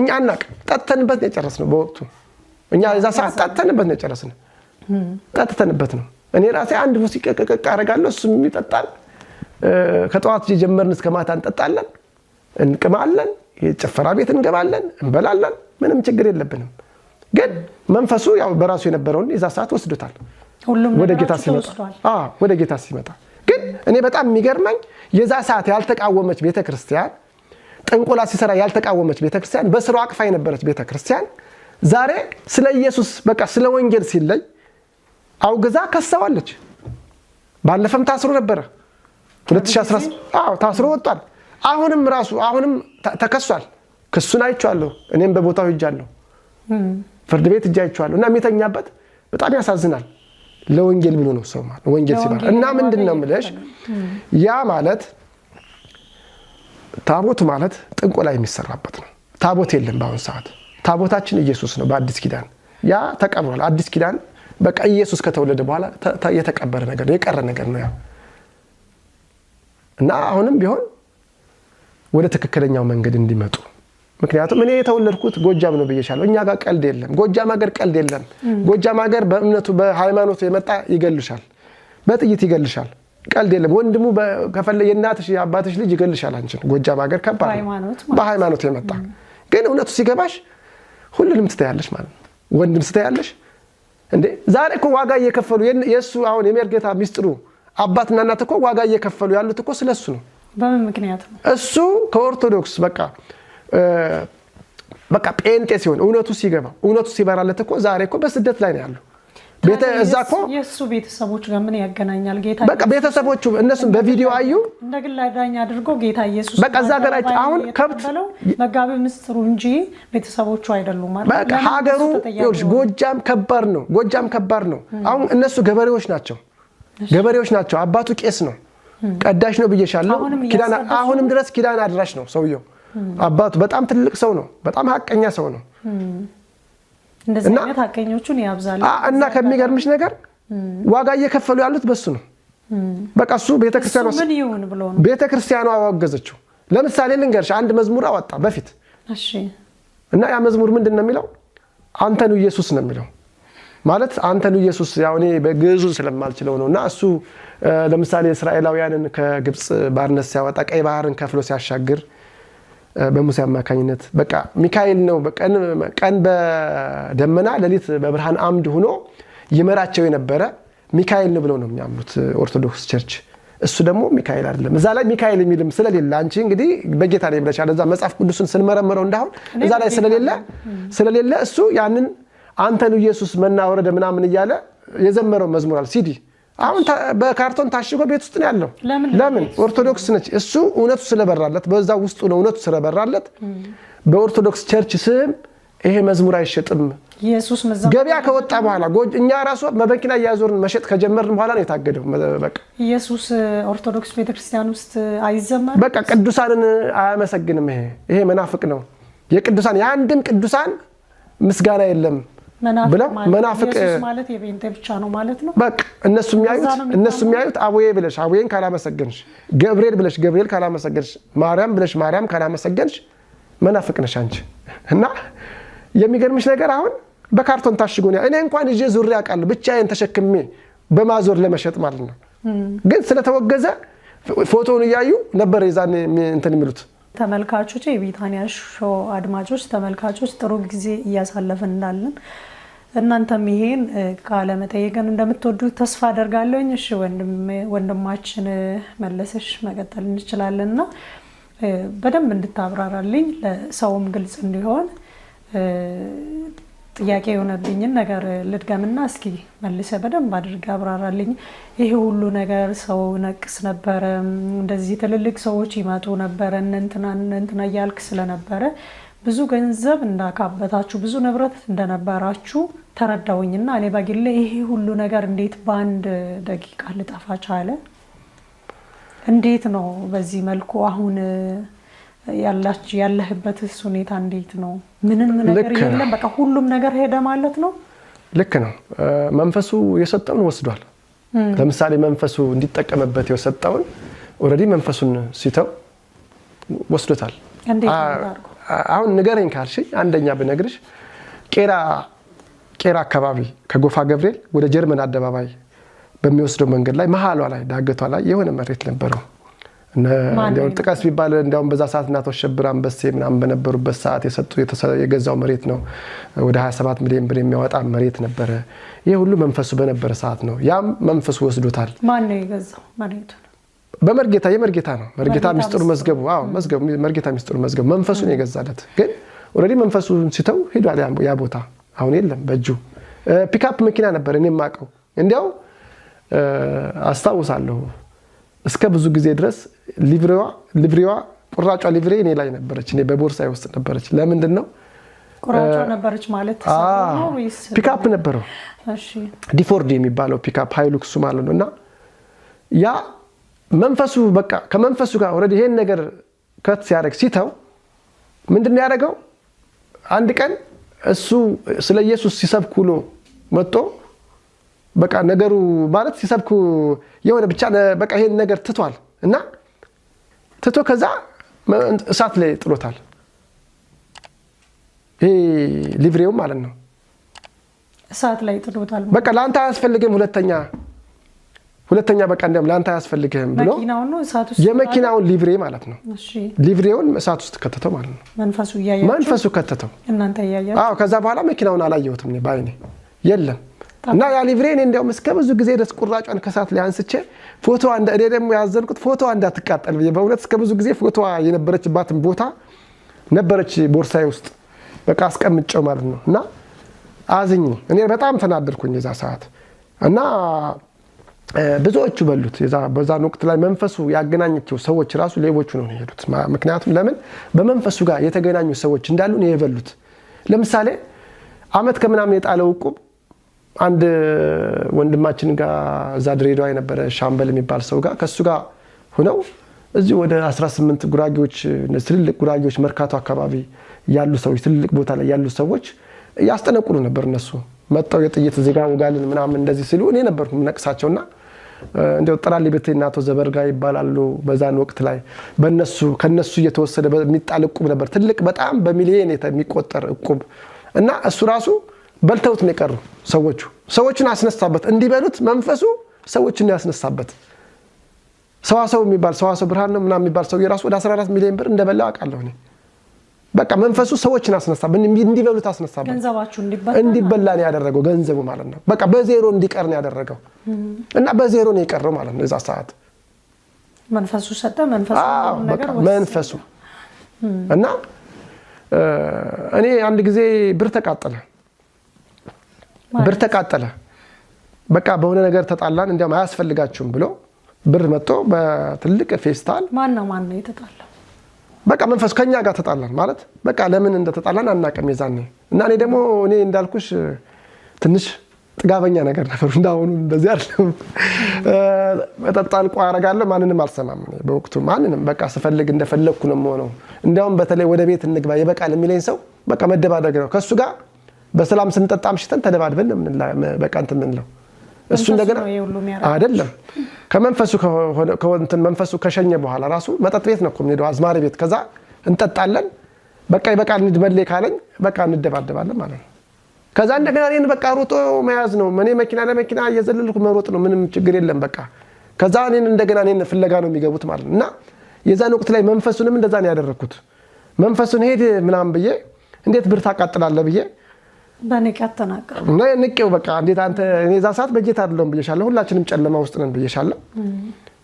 እኛ አናውቅም። ጠጥተንበት ነው የጨረስነው በወቅቱ። እኛ የዛ ሰዓት ጠጥተንበት ነው የጨረስነው። ጠጥተንበት ነው። እኔ ራሴ አንድ ውስኪ ቀቀቀ አደርጋለሁ፣ እሱም ይጠጣል። ከጠዋት ጀመርን እስከ ማታ እንጠጣለን፣ እንቅማለን፣ የጭፈራ ቤት እንገባለን፣ እንበላለን። ምንም ችግር የለብንም። ግን መንፈሱ ያው በራሱ የነበረውን የዛ ሰዓት ወስዶታል። ወደ ጌታ ሲመጣ ወደ ጌታ ሲመጣ ግን እኔ በጣም የሚገርመኝ የዛ ሰዓት ያልተቃወመች ቤተክርስቲያን ጥንቆላ ሲሰራ ያልተቃወመች ቤተክርስቲያን፣ በስሯ አቅፋ የነበረች ቤተክርስቲያን ዛሬ ስለ ኢየሱስ በቃ ስለ ወንጌል ሲለይ አውግዛ ከሰዋለች። ባለፈም ታስሮ ነበረ 2016 አዎ ታስሮ ወጥቷል። አሁንም ራሱ አሁንም ተከሷል። ክሱን አይቼዋለሁ። እኔም በቦታው ሄጃለሁ። ፍርድ ቤት ሄጄ አይቼዋለሁ። እና የሚተኛበት በጣም ያሳዝናል። ለወንጌል ብሎ ነው ሰው ማለት ወንጌል ሲባል እና ምንድን ነው የምልሽ ያ ማለት ታቦቱ ማለት ጥንቆላ የሚሰራበት ነው። ታቦት የለም በአሁን ሰዓት። ታቦታችን ኢየሱስ ነው በአዲስ ኪዳን ያ ተቀብሯል። አዲስ ኪዳን በቃ ኢየሱስ ከተወለደ በኋላ የተቀበረ ነገር የቀረ ነገር ነው ያ እና አሁንም ቢሆን ወደ ትክክለኛው መንገድ እንዲመጡ ምክንያቱም እኔ የተወለድኩት ጎጃም ነው ብዬሻለሁ። እኛ ጋር ቀልድ የለም። ጎጃም ሀገር ቀልድ የለም። ጎጃም ሀገር በእምነቱ በሃይማኖቱ የመጣ ይገልሻል፣ በጥይት ይገልሻል። ቀልድ የለም። ወንድሙ ከፈለ የእናትሽ የአባትሽ ልጅ ይገልሻል አንቺን። ጎጃም ሀገር ከባድ ነው፣ በሃይማኖቱ የመጣ ግን እውነቱ ሲገባሽ ሁሉንም ትተያለሽ ማለት ነው። ወንድም ትተያለሽ እንዴ! ዛሬ እኮ ዋጋ እየከፈሉ የእሱ አሁን የሜርጌታ ሚስጥሩ አባትና እናት እኮ ዋጋ እየከፈሉ ያሉት እኮ ስለሱ ነው። በምን ምክንያት ነው? እሱ ከኦርቶዶክስ በቃ ጴንጤ ሲሆን እውነቱ ሲገባ እውነቱ ሲበራለት እኮ ዛሬ እኮ በስደት ላይ ነው ያሉ። እዛ እኮ የእሱ ቤተሰቦች ጋር ምን ያገናኛል? ጌታ በቃ ቤተሰቦቹ እነሱም በቪዲዮ አዩ። እንደ ግል አዳኝ አድርጎ ጌታ ኢየሱስ በቃ እዛ ሀገር አሁን ከብት መጋቢ ምስጢሩ እንጂ ቤተሰቦቹ አይደሉም። በቃ ሀገሩ ጎጃም ከባድ ነው። ጎጃም ከባድ ነው። አሁን እነሱ ገበሬዎች ናቸው፣ ገበሬዎች ናቸው። አባቱ ቄስ ነው፣ ቀዳሽ ነው ብዬሻለሁ። አሁንም ድረስ ኪዳን አድራሽ ነው ሰውየው። አባቱ በጣም ትልቅ ሰው ነው። በጣም ሀቀኛ ሰው ነው። እንደዚህ አይነት ሀቀኞቹን ያብዛል። እና ከሚገርምሽ ነገር ዋጋ እየከፈሉ ያሉት በሱ ነው። በቃ እሱ ቤተክርስቲያኗ ምን ይሁን ብሎ ነው ቤተክርስቲያኗ አወገዘችው። ለምሳሌ ልንገርሽ፣ አንድ መዝሙር አወጣ በፊት። እሺ። እና ያ መዝሙር ምንድን ነው የሚለው? አንተኑ ኢየሱስ ነው የሚለው። ማለት አንተኑ ኢየሱስ ያው እኔ በግዕዙን ስለማልችለው ነው። እና እሱ ለምሳሌ እስራኤላውያንን ከግብፅ ባርነት ሲያወጣ ቀይ ባህርን ከፍሎ ሲያሻግር በሙሴ አማካኝነት በቃ ሚካኤል ነው ቀን በደመና ሌሊት በብርሃን አምድ ሆኖ ይመራቸው የነበረ ሚካኤል ነው ብለው ነው የሚያምኑት ኦርቶዶክስ church። እሱ ደግሞ ሚካኤል አይደለም። እዛ ላይ ሚካኤል የሚልም ስለሌለ አንቺ እንግዲህ በጌታ ላይ ብለሻል። እዛ መጽሐፍ ቅዱስን ስንመረምረው እንዳሁን እዛ ላይ ስለሌለ እሱ ያንን አንተኑ ኢየሱስ መና ወረደ ምናምን እያለ የዘመረው መዝሙር አለ ሲዲ አሁን በካርቶን ታሽጎ ቤት ውስጥ ነው ያለው። ለምን? ኦርቶዶክስ ነች። እሱ እውነቱ ስለበራለት በዛ ውስጡ ነው እውነቱ ስለበራለት በኦርቶዶክስ church ስም ይሄ መዝሙር አይሸጥም። ገበያ ከወጣ በኋላ እኛ ራሱ በመኪና እያዞርን መሸጥ ከጀመርን በኋላ ነው የታገደው። በቃ ኢየሱስ ኦርቶዶክስ ቤተክርስቲያን ውስጥ አይዘመርም። በቃ ቅዱሳንን አያመሰግንም። ይሄ መናፍቅ ነው። የቅዱሳን የአንድም ቅዱሳን ምስጋና የለም ብለው መናፍቅ ማለት የጴንጤ ብቻ ነው ማለት ነው። በቃ እነሱ የሚያዩት አቡዬ ብለሽ አቡዬን ካላመሰገንሽ፣ ገብርኤል ብለሽ ገብርኤል ካላመሰገንሽ፣ ማርያም ብለሽ ማርያም ካላመሰገንሽ መናፍቅ ነሽ አንቺ። እና የሚገርምሽ ነገር አሁን በካርቶን ታሽጎ ነው። እኔ እንኳን ይዤ ዙሬ አውቃለሁ ብቻዬን ተሸክሜ በማዞር ለመሸጥ ማለት ነው። ግን ስለተወገዘ ፎቶውን እያዩ ነበር የዛኔ እንትን የሚሉት። ተመልካቾች፣ የቢታንያ ሾው አድማጮች ተመልካቾች ጥሩ ጊዜ እያሳለፍን እንዳለን እናንተም ይሄን ቃለ መጠይቅን እንደምትወዱ ተስፋ አደርጋለሁኝ። እሺ ወንድማችን መለሰሽ መቀጠል እንችላለንና በደንብ እንድታብራራልኝ ለሰውም ግልጽ እንዲሆን ጥያቄ የሆነብኝን ነገር ልድገምና እስኪ መልሰ በደንብ አድርገህ አብራራልኝ። ይሄ ሁሉ ነገር ሰው ነቅስ ነበረ፣ እንደዚህ ትልልቅ ሰዎች ይመጡ ነበረ፣ እነ እንትና እነ እንትና እያልክ ስለነበረ ብዙ ገንዘብ እንዳካበታችሁ ብዙ ንብረት እንደነበራችሁ ተረዳውኝና እኔ በግሌ ይሄ ሁሉ ነገር እንዴት በአንድ ደቂቃ ልጠፋ ቻለ? እንዴት ነው በዚህ መልኩ አሁን ያለህበትስ ሁኔታ እንዴት ነው? ምንም ነገር የለም፣ በቃ ሁሉም ነገር ሄደ ማለት ነው። ልክ ነው። መንፈሱ የሰጠውን ወስዷል። ለምሳሌ መንፈሱ እንዲጠቀምበት የሰጠውን already መንፈሱን ሲተው ወስዶታል። አሁን ንገረኝ ካልሽኝ አንደኛ ብነግርሽ ቄራ አካባቢ ከጎፋ ገብርኤል ወደ ጀርመን አደባባይ በሚወስደው መንገድ ላይ መሀሏ ላይ ዳገቷ ላይ የሆነ መሬት ነበረው። እንዲያውም ጥቀስ ቢባል እንዲያውም በዛ ሰዓት እናቶ አሸብር አንበሴ ምናምን በነበሩበት ሰዓት የሰጡ የገዛው መሬት ነው። ወደ 27 ሚሊዮን ብር የሚያወጣ መሬት ነበረ። ይህ ሁሉ መንፈሱ በነበረ ሰዓት ነው። ያም መንፈሱ ወስዶታል። ማን ነው የገዛው መሬቱን? በመርጌታ የመርጌታ ነው። መርጌታ ሚስጥሩ መዝገቡ፣ አዎ መዝገቡ፣ መርጌታ ሚስጥሩ መዝገቡ መንፈሱን የገዛለት ግን already መንፈሱን ሲተው ሄዷል። ያ ቦታ አሁን የለም በእጁ። ፒካፕ መኪና ነበር እኔ የማውቀው። እንዲያው አስታውሳለሁ እስከ ብዙ ጊዜ ድረስ ሊብሬዋ ቁራጯ ሊብሬ እኔ ላይ ነበረች፣ እኔ በቦርሳዬ ውስጥ ነበረች። ለምንድን ነው ቁራጯ ነበረች ማለት? ፒካፕ ነበረው፣ D4D የሚባለው ፒካፕ ሃይሉክሱ ማለት ነው። እና ያ መንፈሱ በቃ ከመንፈሱ ጋር already ይሄን ነገር cut ሲያደርግ ሲተው ምንድን ነው ያደረገው? አንድ ቀን እሱ ስለ ኢየሱስ ሲሰብክ ውሎ መጥቶ በቃ ነገሩ ማለት ሲሰብኩ የሆነ ብቻ በቃ ይሄን ነገር ትቷል እና ትቶ ከዛ እሳት ላይ ጥሎታል። ይሄ ሊብሬው ማለት ነው። እሳት ላይ ጥሎታል። በቃ ለአንተ አያስፈልግም፣ ሁለተኛ ሁለተኛ በቃ እንዲያውም ለአንተ አያስፈልግህም ብሎ የመኪናውን ሊብሬ ማለት ነው። ሊብሬውን እሳት ውስጥ ከተተው ማለት ነው። መንፈሱ ከተተው። አዎ፣ ከዛ በኋላ መኪናውን አላየሁትም እኔ በዓይኔ የለም። እና ያ ሊብሬ እኔ እንዲያውም እስከ ብዙ ጊዜ ድረስ ቁራጯን ከእሳት ላይ አንስቼ ፎቶዋ፣ እኔ ደግሞ ያዘንኩት ፎቶዋ እንዳትቃጠል ብዬ በእውነት እስከ ብዙ ጊዜ ፎቶዋ የነበረችባትን ቦታ ነበረች ቦርሳዬ ውስጥ በቃ አስቀምጨው ማለት ነው። እና አዝኜ እኔ በጣም ተናደድኩኝ የዛ ሰዓት እና ብዙዎቹ በሉት። በዛን ወቅት ላይ መንፈሱ ያገናኘቸው ሰዎች ራሱ ሌቦቹ ነው የሄዱት። ምክንያቱም ለምን በመንፈሱ ጋር የተገናኙ ሰዎች እንዳሉ ነው የበሉት። ለምሳሌ አመት ከምናምን የጣለው ዕቁብ አንድ ወንድማችን ጋር እዛ ድሬዳዋ የነበረ ሻምበል የሚባል ሰው ጋር ከእሱ ጋር ሆነው እዚህ ወደ 18 ጉራጌዎች፣ ትልልቅ ጉራጌዎች መርካቶ አካባቢ ያሉ ሰዎች፣ ትልልቅ ቦታ ላይ ያሉ ሰዎች ያስጠነቁሉ ነበር። እነሱ መጠው የጥይት እዚህ ጋር ውጋልን ምናምን እንደዚህ ሲሉ እኔ ነበርኩ የምነቅሳቸውና እንደው ጥራሊ ቤቴ እና አቶ ዘበርጋ ይባላሉ። በዛን ወቅት ላይ በነሱ ከነሱ እየተወሰደ የሚጣል ዕቁብ ነበር፣ ትልቅ በጣም በሚሊዮን የሚቆጠር ዕቁብ እና እሱ ራሱ በልተውት ነው የቀሩ ሰዎቹ። ሰዎቹን አስነሳበት እንዲበሉት መንፈሱ ሰዎችን ያስነሳበት። ሰዋሰው የሚባል ሰዋሰው ብርሃን ነው ምናምን የሚባል ሰው የራሱ ወደ 14 ሚሊዮን ብር እንደበላው አውቃለሁ እኔ። በቃ መንፈሱ ሰዎችን አስነሳበት፣ እንዲበሉት አስነሳበት። እንዲበላ ነው ያደረገው ገንዘቡ ማለት ነው። በቃ በዜሮ እንዲቀር ነው ያደረገው እና በዜሮ ነው የቀረው ማለት ነው። የዛ ሰዓት መንፈሱ ሰጠ፣ መንፈሱ መንፈሱ እና እኔ አንድ ጊዜ ብር ተቃጠለ፣ ብር ተቃጠለ። በቃ በሆነ ነገር ተጣላን፣ እንዲያውም አያስፈልጋችሁም ብሎ ብር መጥቶ በትልቅ ፌስታል። ማነው ማነው የተጣላው? በቃ መንፈሱ ከኛ ጋር ተጣላን ማለት በቃ ለምን እንደተጣላን አናውቅም የዛኔ። እና እኔ ደግሞ እኔ እንዳልኩሽ ትንሽ ጥጋበኛ ነገር ነበር። እንዳሁኑ እንደዚህ አይደለም። እጠጣል፣ ቋ አደርጋለሁ፣ ማንንም አልሰማም በወቅቱ ማንንም። በቃ ስፈልግ እንደፈለግኩ ነው የምሆነው። እንዲያውም በተለይ ወደ ቤት እንግባ ይበቃል የሚለኝ ሰው በቃ መደባደግ ነው። ከእሱ ጋር በሰላም ስንጠጣ አምሽተን ተደባድበን በቃ እንትን የምንለው እሱ እንደገና አይደለም ከመንፈሱ ከሆነ መንፈሱ ከሸኘ በኋላ ራሱ መጠጥ ቤት ነው እኮ የምንሄደው፣ አዝማሪ ቤት። ከዛ እንጠጣለን። በቃ ይበቃል እንድመሌ ካለኝ በቃ እንደባደባለን ማለት ነው። ከዛ እንደገና እኔን በቃ ሮጦ መያዝ ነው። እኔ መኪና ለመኪና እየዘለልኩ መሮጥ ነው። ምንም ችግር የለም በቃ። ከዛ እኔን እንደገና እኔን ፍለጋ ነው የሚገቡት ማለት ነው። እና የዛን ወቅት ላይ መንፈሱንም እንደዛ ነው ያደረኩት። መንፈሱን ሄድ ምናምን ብዬ እንዴት ብር ታቃጥላለህ ብዬ በንቀት ተናገሩ። ንቄው በቃ እንዴት አንተ እኔ እዛ ሰዓት በጌታ አይደለሁም ብዬሻለሁ። ሁላችንም ጨለማ ውስጥ ነን ብዬሻለሁ።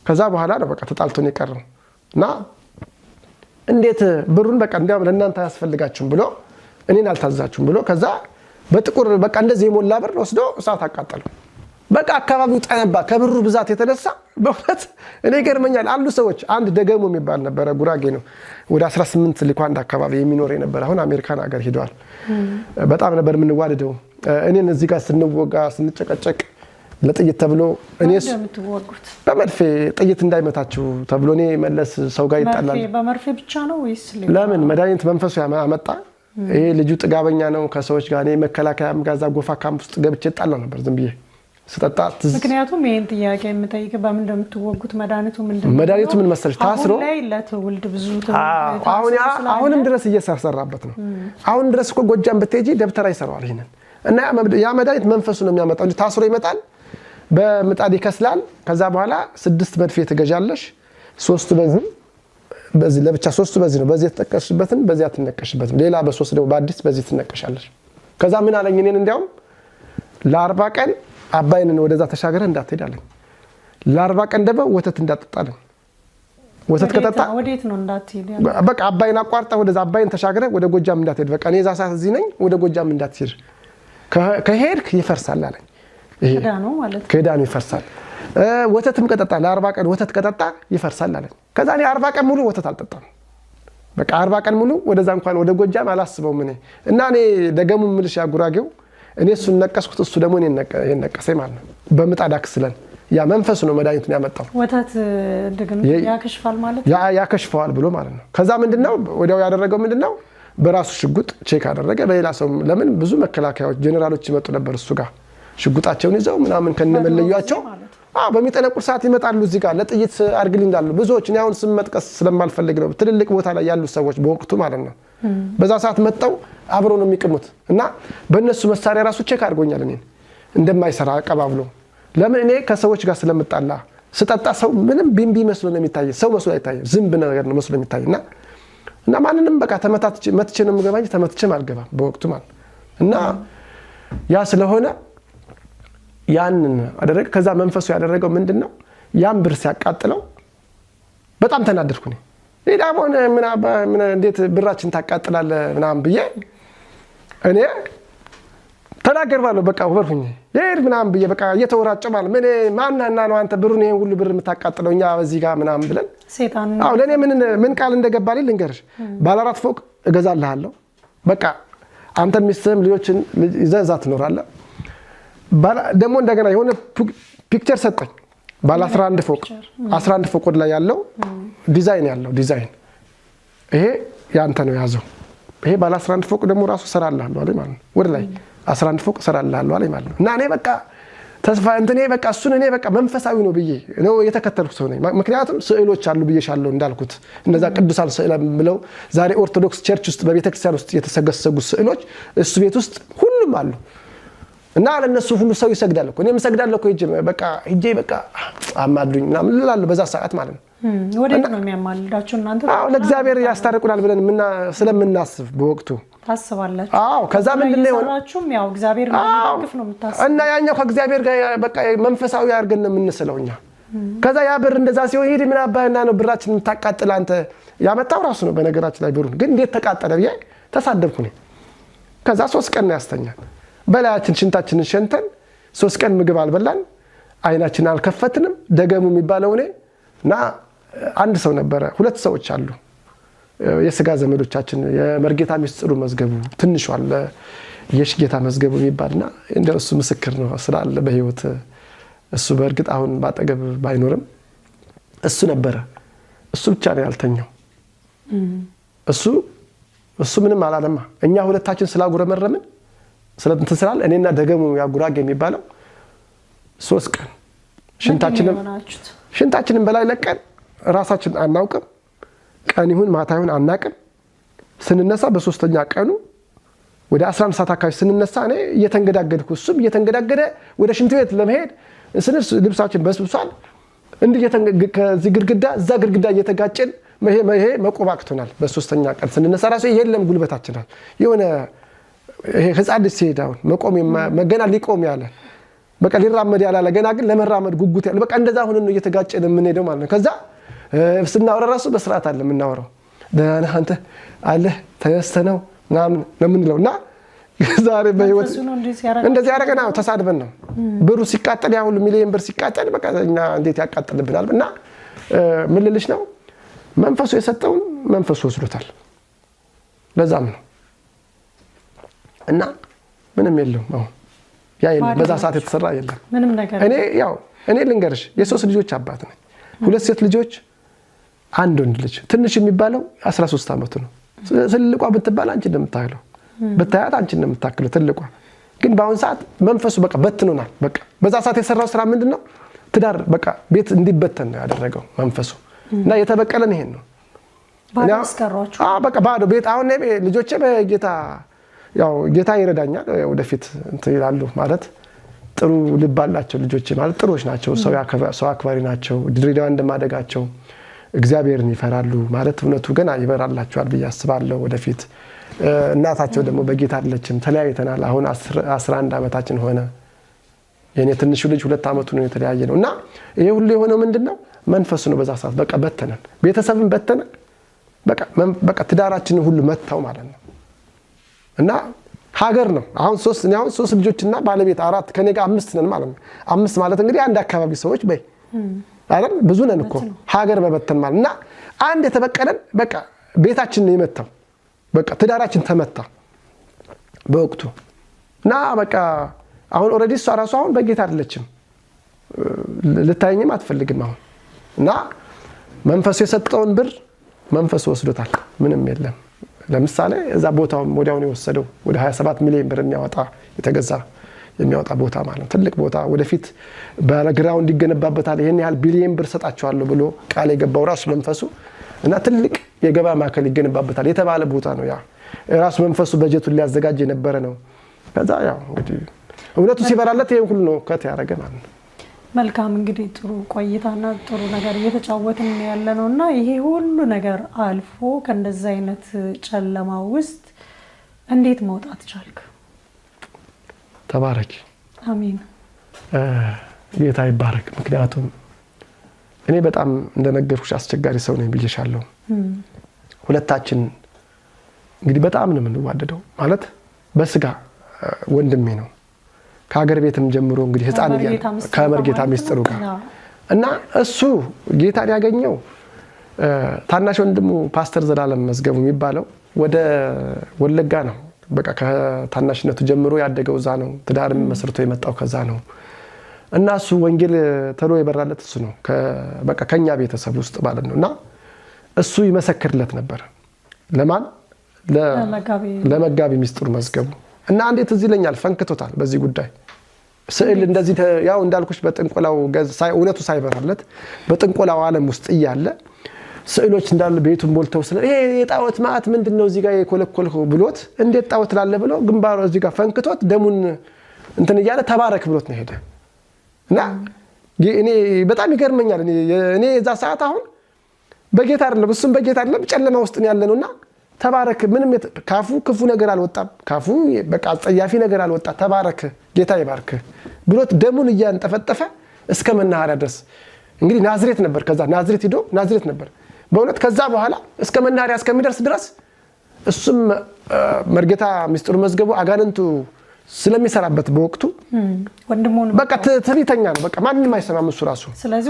ከዛ በኋላ ነው በቃ ተጣልቶን የቀረው እና እንዴት ብሩን በቃ እንዲያውም ለእናንተ አያስፈልጋችሁም ብሎ እኔን አልታዛችሁም ብሎ ከዛ በጥቁር በቃ እንደዚህ የሞላ ብር ወስዶ እሳት አቃጠለው። በቃ አካባቢው ጠነባ ከብሩ ብዛት የተነሳ በእውነት እኔ ይገርመኛል። አሉ ሰዎች አንድ ደገሙ የሚባል ነበረ፣ ጉራጌ ነው። ወደ 18 ሊኳንድ አካባቢ የሚኖር የነበረ አሁን አሜሪካን ሀገር ሂደዋል። በጣም ነበር የምንዋደደው። እኔን እዚህ ጋር ስንወጋ ስንጨቀጨቅ ለጥይት ተብሎ እኔ በመድፌ ጥይት እንዳይመታችሁ ተብሎ እኔ መለስ ሰው ጋር ይጣላል። በመርፌ ብቻ ነው ወይስ ለምን መድኃኒት መንፈሱ ያመጣ? ይሄ ልጁ ጥጋበኛ ነው ከሰዎች ጋር። እኔ መከላከያም ጋር እዛ ጎፋ ካምፕ ውስጥ ገብቼ እጣላ ነበር ዝም ብዬ ስጠጣ። ምክንያቱም ይሄን ጥያቄ የምጠይቅ በምን እንደምትወጉት መድኃኒቱ ምንድን ነው? መድኃኒቱ ምን መሰለሽ ታስሮ ላይ ለትውልድ ብዙ አሁንም ድረስ እየሰራበት ነው። አሁን ድረስ እኮ ጎጃም ብትሄጂ ደብተራ ይሰራዋል ይሄንን እና ያ መድኃኒት መንፈሱ ነው የሚያመጣው እንጂ ታስሮ ይመጣል፣ በምጣድ ይከስላል። ከዛ በኋላ 6 መድፌ ትገዣለሽ። 3 በዚህ በዚህ ለብቻ 3 በዚህ ነው። በዚህ የተጠቀሽበትን በዚህ አትነቀሽበትም። ሌላ በ3 ደግሞ በአዲስ በዚህ ትነቀሻለሽ። ከዛ ምን አለኝ እኔን እንዲያውም ለ40 ቀን አባይንን ወደዛ ተሻገረ እንዳትሄድ አለኝ። ለ40 ቀን ደግሞ ወተት እንዳትጠጣ አለኝ። ወተት ከጠጣ ወዴት ነው እንዳትሄድ? በቃ አባይን አቋርጠህ ወደዛ አባይን ተሻግረህ ወደ ጎጃም እንዳትሄድ። በቃ እኔ እዛ ሰዓት እዚህ ነኝ፣ ወደ ጎጃም እንዳትሄድ፣ ከሄድክ ይፈርሳል አለኝ። ይሄ ክዳኑ ማለት ነው። ክዳኑ ይፈርሳል። ወተትም ከጠጣ ለ40 ቀን ወተት ከጠጣ ይፈርሳል አለኝ። ከዛ እኔ 40 ቀን ሙሉ ወተት አልጠጣም። በቃ 40 ቀን ሙሉ ወደዛ እንኳን ወደ ጎጃም አላስበውም እኔ። እና እኔ ደገሙ የምልሽ ያጉራጌው እኔ እሱን ነቀስኩት፣ እሱ ደግሞ እኔን ነቀሰኝ ማለት ነው። በምጣድ አክስለን ያ መንፈሱ ነው መድኃኒቱን ያመጣው። ወተት ድግም ያከሽፋል ማለት ነው። ያከሽፈዋል ብሎ ማለት ነው። ከዛ ምንድነው ወዲያው ያደረገው ምንድነው? በራሱ ሽጉጥ check አደረገ። በሌላ ሰው ለምን ብዙ መከላከያዎች ጄኔራሎች ይመጡ ነበር እሱ ጋር ሽጉጣቸውን ይዘው ምናምን ከነመለያቸው አዎ በሚጠነቁር ሰዓት ይመጣሉ። እዚህ ጋር ለጥይት አድርግልኝ እንዳሉ ብዙዎች። እኔ አሁን ስም መጥቀስ ስለማልፈልግ ነው። ትልልቅ ቦታ ላይ ያሉ ሰዎች በወቅቱ ማለት ነው። በዛ ሰዓት መጥተው አብረው ነው የሚቅሙት እና በእነሱ መሳሪያ ራሱ check አድርጎኛል እኔን እንደማይሰራ አቀባብሎ። ለምን እኔ ከሰዎች ጋር ስለምጣላ ስጠጣ ሰው ምንም ቢምቢ መስሎ ነው የሚታይ፣ ሰው መስሎ አይታይም፣ ዝንብ ነገር ነው መስሎ የሚታይ። እና ማንንም በቃ ተመታትቼ መትቼ ነው የምገባ እንጂ ተመትቼም አልገባም በወቅቱ ማለት እና ያ ስለሆነ ያንን አደረገ። ከዛ መንፈሱ ያደረገው ምንድነው? ያን ብር ሲያቃጥለው በጣም ተናደድኩ እኔ። ይሄ ደግሞ ምን እንዴት ብራችን ታቃጥላለህ ምናምን ብዬ እኔ ተናገር ባለው በቃ over ሁኜ ይሄድ ምናምን ብዬ በቃ እየተወራጨሁ ማለት ምን ማነህና ነው አንተ ብሩን ይሄን ሁሉ ብር የምታቃጥለው እኛ በዚህ ጋር ምናምን ብለን። ሰይጣን። አዎ ለኔ ምን ቃል እንደገባልኝ ልንገርሽ። ባለ 4 ፎቅ እገዛልሃለሁ። በቃ አንተ ሚስትህም ልጆችን ይዘህ እዛ ትኖራለህ። ደግሞ እንደገና የሆነ picture ሰጠኝ። ባለ 11 ፎቅ 11 ፎቅ ወደ ላይ ያለው ዲዛይን ያለው ዲዛይን ይሄ ያንተ ነው ያዘው። ይሄ ባለ 11 ፎቅ ደግሞ ራሱ እሰራልሃለሁ አለኝ ማለት ነው። ወደ ላይ 11 ፎቅ እሰራልሃለሁ አለኝ ማለት ነው። እና እኔ በቃ ተስፋ እንትኔ በቃ እሱን እኔ በቃ መንፈሳዊ ነው ብዬ ነው የተከተልኩት ሰው ነኝ። ምክንያቱም ስዕሎች አሉ ብዬሻለሁ እንዳልኩት እነዛ ቅዱሳን ስዕል ብለው ዛሬ ኦርቶዶክስ church ውስጥ በቤተክርስቲያን ውስጥ የተሰገሰጉ ስዕሎች እሱ ቤት ውስጥ ሁሉም አሉ። እና ለነሱ ሁሉ ሰው ይሰግዳል እኮ እኔም እሰግዳለሁ እኮ ሄጄ በቃ ሄጄ በቃ አማልዱኝ ምናምን እላለሁ በዛ ሰዓት ማለት ነው። ወዴት ነው የሚያማልዳችሁ እናንተ? አዎ ለእግዚአብሔር ያስታርቁናል ብለን ስለምናስብ በወቅቱ ታስባላችሁ። አዎ ከዛ ምንድነው የሆነው? እየሰራችሁም ያው እግዚአብሔር እንደሚደግፍ ነው የምታስቡት። እና ያኛው ከእግዚአብሔር ጋር በቃ መንፈሳዊ አድርገን ነው የምንስለው እኛ። ከዛ ያ ብር እንደዛ ሲሆን ሂድ ምን አባህና ነው ብራችን የምታቃጥል አንተ? ያመጣው ራሱ ነው በነገራችን ላይ ብሩን ግን እንዴት ተቃጠለ ብዬ ተሳደብኩ እኔ። ከዛ 3 ቀን ነው ያስተኛል። በላያችን ሽንታችንን ሸንተን 3 ቀን ምግብ አልበላን፣ አይናችን አልከፈትንም። ደገሙ የሚባለው እኔ እና አንድ ሰው ነበረ፣ 2 ሰዎች አሉ የስጋ ዘመዶቻችን፣ የመርጌታ ሚስጥሩ መዝገቡ ትንሹ አለ የሽጌታ መዝገቡ የሚባልና እንደው እሱ ምስክር ነው ስላለ በህይወት እሱ በእርግጥ አሁን ባጠገብ ባይኖርም እሱ ነበረ። እሱ ብቻ ነው ያልተኛው። እሱ ምንም አላለማ። እኛ ሁለታችን ስላጉረመረምን ስለእንትን ስላለ እኔና ደገሙ ያጉራጌ የሚባለው 3 ቀን ሽንታችንን በላይ ለቀን ራሳችን አናውቅም። ቀን ይሁን ማታ ይሁን አናውቅም። ስንነሳ በሶስተኛ ቀኑ ወደ 11 ሰዓት አካባቢ ስንነሳ እኔ እየተንገዳገድኩ እሱም እየተንገዳገደ ወደ ሽንት ቤት ለመሄድ ስንል ልብሳችን በስብሷል። እንዲህ ከዚህ ግድግዳ እዛ ግድግዳ እየተጋጨን ይሄ መቆም አቅቶናል። በሶስተኛ ቀን ስንነሳ ራሱ የለም ጉልበታችን ራሱ የሆነ ይሄ ህፃን ልጅ ሲሄድ አሁን መቆም ገና ሊቆም ያለ በቃ ሊራመድ ያላለ ገና ግን ለመራመድ ጉጉት ያለ በቃ እንደዛ ሆነን ነው እየተጋጨን የምንሄደው ማለት ነው። ከዛ ስናወራ ራሱ በስርዓት አለ የምናወራው። ደህና ነህ አንተ አለህ ተነስተህ ነው ምናምን ነው የምንለው። እና ዛሬ በህይወት መንፈሱ ነው እንደዚህ ያደረገው? እንደዚህ ያደረገን? አዎ ተሳድበን ነው። ብሩ ሲቃጠል ያ ሁሉ ሚሊየን ብር ሲቃጠል በቃ እኛ እንዴት ያቃጥልብናል? እና ምን ልልሽ ነው መንፈሱ የሰጠውን መንፈሱ ወስዶታል። ለዛም ነው እና ምንም የለውም አሁን ያ የለም። በዛ ሰዓት የተሰራ የለም። ምንም ነገር እኔ ልንገርሽ የ3 ልጆች አባት ነኝ። 2 ሴት ልጆች አንድ ወንድ ልጅ። ትንሽ የሚባለው 13 አመቱ ነው። ትልቋ ብትባል አንቺ እንደምታክለው ብታያት አንቺ እንደምታክለው ትልቋ። ግን በአሁን ሰዓት መንፈሱ በቃ በትኖናል። በቃ በዛ ሰዓት የሰራው ስራ ምንድነው? ትዳር በቃ ቤት እንዲበተን ነው ያደረገው መንፈሱ። እና የተበቀለን ይሄን ነው። ባዶ እና አስቀሯችሁ? አዎ በቃ ባዶ ቤት። አሁን እኔ ልጆቼ በጌታ ያው ጌታ ይረዳኛል ወደፊት እንትን ይላሉ ማለት ጥሩ ልብ አላቸው ልጆቼ ማለት ጥሩዎች ናቸው። ሰው አክባሪ ናቸው። ድሬዳዋ እንደማደጋቸው እግዚአብሔርን ይፈራሉ ማለት እውነቱ ገና ይበራላቸዋል ብዬ አስባለሁ ወደፊት። እናታቸው ደግሞ በጌታ አይደለችም። ተለያይተናል። አሁን 11 አመታችን ሆነ። የኔ ትንሹ ልጅ 2 አመቱ ነው የተለያየ ነው። እና ይሄ ሁሉ የሆነው ምንድነው? መንፈሱ ነው። በዛ ሰዓት በቃ በተነን፣ ቤተሰብን በተነን፣ በቃ ትዳራችንን ሁሉ መታው ማለት ነው። እና ሀገር ነው አሁን ሶስት እኔ አሁን ሶስት ልጆችና ባለቤት አራት ከኔ ጋር አምስት ነን ማለት ነው። አምስት ማለት እንግዲህ አንድ አካባቢ ሰዎች በይ አይደል ብዙ ነን እኮ ሀገር መበተን ማለት እና አንድ የተበቀለን በቃ ቤታችን ነው የመታው። በቃ ትዳራችን ተመታ በወቅቱ እና በቃ አሁን already እሷ ራሱ አሁን በጌታ አይደለችም፣ ልታየኝም አትፈልግም አሁን። እና መንፈሱ የሰጠውን ብር መንፈሱ ወስዶታል። ምንም የለም። ለምሳሌ እዛ ቦታውን ወዲያውኑ የወሰደው ወደ 27 ሚሊዮን ብር የሚያወጣ የተገዛ የሚያወጣ ቦታ ማለት ነው። ትልቅ ቦታ ወደፊት በ ground ይገነባበታል፣ ይሄን ያህል ቢሊዮን ብር ሰጣቸዋለሁ ብሎ ቃል የገባው ራሱ መንፈሱ እና ትልቅ የገበያ ማዕከል ይገነባበታል የተባለ ቦታ ነው። ያ ራሱ መንፈሱ በጀቱን ሊያዘጋጅ የነበረ ነው። ከዛ ያው እንግዲህ እውነቱ ሲበራለት ይሄን ሁሉ ነው cut ያደረገ ማለት ነው። መልካም እንግዲህ ጥሩ ቆይታና ጥሩ ነገር እየተጫወትን ያለ ነው እና ይሄ ሁሉ ነገር አልፎ ከእንደዚህ አይነት ጨለማ ውስጥ እንዴት መውጣት ቻልክ? ተባረኪ። አሜን። ጌታ ይባረክ። ምክንያቱም እኔ በጣም እንደነገርኩሽ አስቸጋሪ ሰው ነኝ ብዬሻለሁ። ሁለታችን እንግዲህ በጣም ነው የምንዋደደው፣ ማለት በስጋ ወንድሜ ነው ከሀገር ቤትም ጀምሮ እንግዲህ ህፃን እያለ ከመርጌታ ሚስጥሩ ጋር እና እሱ ጌታን ያገኘው ታናሽ ወንድሙ ፓስተር ዘላለም መዝገቡ የሚባለው ወደ ወለጋ ነው። በቃ ከታናሽነቱ ጀምሮ ያደገው እዛ ነው። ትዳርም መስርቶ የመጣው ከዛ ነው። እና እሱ ወንጌል ተሎ የበራለት እሱ ነው። በቃ ከኛ ቤተሰብ ውስጥ ማለት ነው። እና እሱ ይመሰክርለት ነበር። ለማን? ለመጋቢ ሚስጥሩ መዝገቡ። እና አንዴ ትዝ ይለኛል ፈንክቶታል በዚህ ጉዳይ ስዕል እንደዚህ ያው እንዳልኩሽ በጥንቆላው እውነቱ ሳይበራለት በጥንቆላው ዓለም ውስጥ እያለ ስዕሎች እንዳሉ ቤቱን ሞልተው ስለ ይሄ የጣዖት ማዕት ምንድን ነው እዚህ ጋር የኮለኮልከው ብሎት እንዴት ጣዖት ላለ ብሎ ግንባሩ እዚህ ጋር ፈንክቶት ደሙን እንትን እያለ ተባረክ ብሎት ነው ሄደ። እና እኔ በጣም ይገርመኛል። እኔ የዛ ሰዓት አሁን በጌታ አይደለም እሱም በጌታ አይደለም ጨለማ ውስጥ ነው ያለነውና ተባረክ፣ ምንም ካፉ ክፉ ነገር አልወጣም፣ ካፉ በቃ አጸያፊ ነገር አልወጣ፣ ተባረክ፣ ጌታ ይባርክ ብሎት ደሙን እያንጠፈጠፈ እስከ መናኸሪያ ድረስ እንግዲህ ናዝሬት ነበር። ከዛ ናዝሬት ሂዶ ናዝሬት ነበር በእውነት ከዛ በኋላ እስከ መናኸሪያ እስከሚደርስ ድረስ እሱም መርጌታ ሚስጥሩ መዝገቡ አጋንንቱ ስለሚሰራበት በወቅቱ በቃ ትዕቢተኛ ነው። በቃ ማንም አይሰማም እሱ ራሱ። ስለዚህ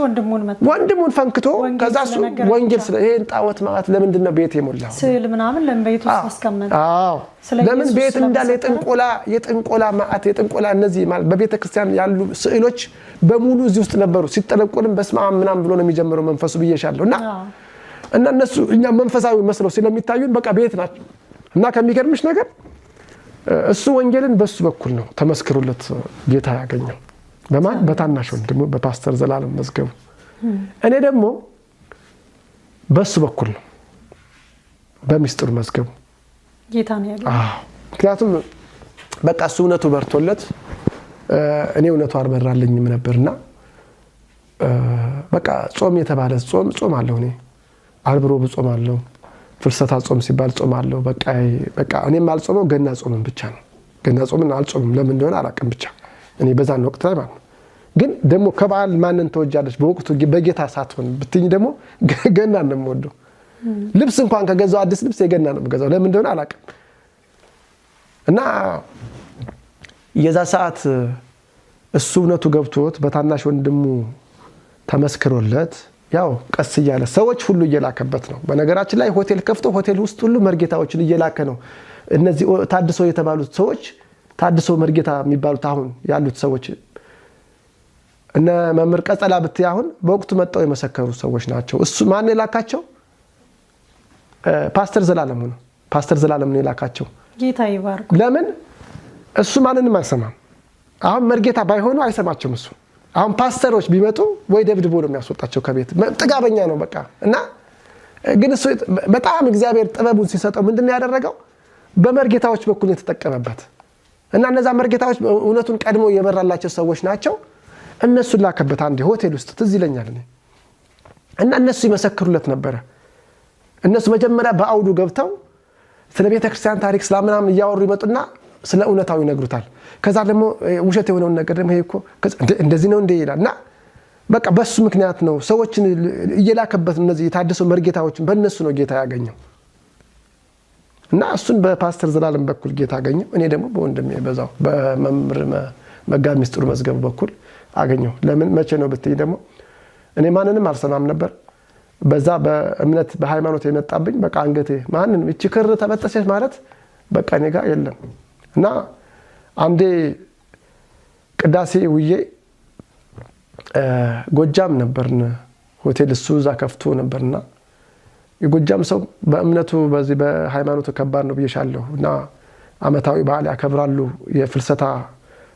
ወንድሙን ፈንክቶ ከዛ እሱ ወንጌል ስለ ይሄን ጣዖት ማለት ለምንድን ነው ቤት የሞላው ስዕል ምናምን ለምን ቤት ውስጥ አስቀመጠ? አዎ ለምን ቤት እንዳለ የጥንቆላ የጥንቆላ ማዕት የጥንቆላ እነዚህ ማለት በቤተ ክርስቲያን ያሉ ስዕሎች በሙሉ እዚህ ውስጥ ነበሩ። ሲጠለቆልም በስመ አብ ምናምን ብሎ ነው የሚጀምረው መንፈሱ ብዬሻለሁ። እና እና እነሱ እኛ መንፈሳዊ መስለው ስለሚታዩን በቃ ቤት ናቸው። እና ከሚገርምሽ ነገር እሱ ወንጌልን በሱ በኩል ነው ተመስክሮለት ጌታ ያገኘው። በማን? በታናሽ ወንድሙ በፓስተር ዘላለም መዝገቡ። እኔ ደግሞ በሱ በኩል ነው በሚስጥሩ መዝገቡ ጌታ ነው ያገኘው። አዎ ምክንያቱም በቃ እሱ እውነቱ በርቶለት እኔ እውነቱ አልበራልኝም ነበርና በቃ ጾም የተባለ ጾም ጾም አለው። እኔ ዓርብ ሮብ ጾም አለው። ፍልሰታ ጾም ሲባል ጾም አለው። በቃ በቃ እኔም አልጾመው ገና ጾምን ብቻ ነው። ገና ጾምን አልጾምም ለምን እንደሆነ አላውቅም። ብቻ እኔ በዛን ወቅት ላይ ማለት ነው። ግን ደግሞ ከበዓል ማንን ተወጃለች በወቅቱ በጌታ ሳትሆን ብትኝ ደግሞ ገና ነው የምወደው። ልብስ እንኳን ከገዛው አዲስ ልብስ የገና ነው የምገዛው ለምን እንደሆነ አላውቅም። እና የዛ ሰዓት እሱ እውነቱ ገብቶት በታናሽ ወንድሙ ተመስክሮለት ያው ቀስ እያለ ሰዎች ሁሉ እየላከበት ነው። በነገራችን ላይ ሆቴል ከፍቶ ሆቴል ውስጥ ሁሉ መርጌታዎችን እየላከ ነው። እነዚህ ታድሶ የተባሉት ሰዎች ታድሶ መርጌታ የሚባሉት አሁን ያሉት ሰዎች እነ መምህር ቀጸላ ብትይ አሁን በወቅቱ መጥተው የመሰከሩ ሰዎች ናቸው። እሱ ማን የላካቸው? ፓስተር ዘላለሙ ነው። ፓስተር ዘላለሙ ነው የላካቸው። ጌታ ይባርክ። ለምን እሱ ማንንም አይሰማም። አሁን መርጌታ ባይሆኑ አይሰማቸውም እሱ አሁን ፓስተሮች ቢመጡ ወይ ደብድቦ ነው የሚያስወጣቸው ከቤት። ጥጋበኛ ነው በቃ። እና ግን እሱ በጣም እግዚአብሔር ጥበቡን ሲሰጠው ምንድነው ያደረገው? በመርጌታዎች በኩል የተጠቀመበት እና እነዛ መርጌታዎች እውነቱን ቀድሞ የበራላቸው ሰዎች ናቸው። እነሱን ላከበት አንድ ሆቴል ውስጥ ትዝ ይለኛል እኔ። እና እነሱ ይመሰክሩለት ነበረ። እነሱ መጀመሪያ በአውዱ ገብተው ስለ ቤተክርስቲያን ታሪክ ስለምናምን እያወሩ ይመጡና ስለ እውነታው ይነግሩታል። ከዛ ደግሞ ውሸት የሆነውን ነገር ደግሞ ይሄ እኮ እንደዚህ ነው እንደ ይላል። እና በቃ በሱ ምክንያት ነው ሰዎችን እየላከበት እነዚህ የታደሰው መርጌታዎችን በእነሱ ነው ጌታ ያገኘው። እና እሱን በፓስተር ዘላለም በኩል ጌታ አገኘው። እኔ ደግሞ በወንድሜ በዛው በመምህር መጋቢ ምስጢሩ መዝገቡ በኩል አገኘው። ለምን መቼ ነው ብትይ ደግሞ እኔ ማንንም አልሰማም ነበር። በዛ በእምነት በሃይማኖት የመጣብኝ በቃ አንገቴ ማንንም እቺ ክር ተበጠሰች ማለት በቃ እኔ ጋር የለም። እና አንዴ ቅዳሴ ውዬ ጎጃም ነበርን ሆቴል፣ እሱ እዛ ከፍቶ ነበርና የጎጃም ሰው በእምነቱ በዚህ በሃይማኖቱ ከባድ ነው ብዬሻለሁ። እና አመታዊ በዓል ያከብራሉ። የፍልሰታ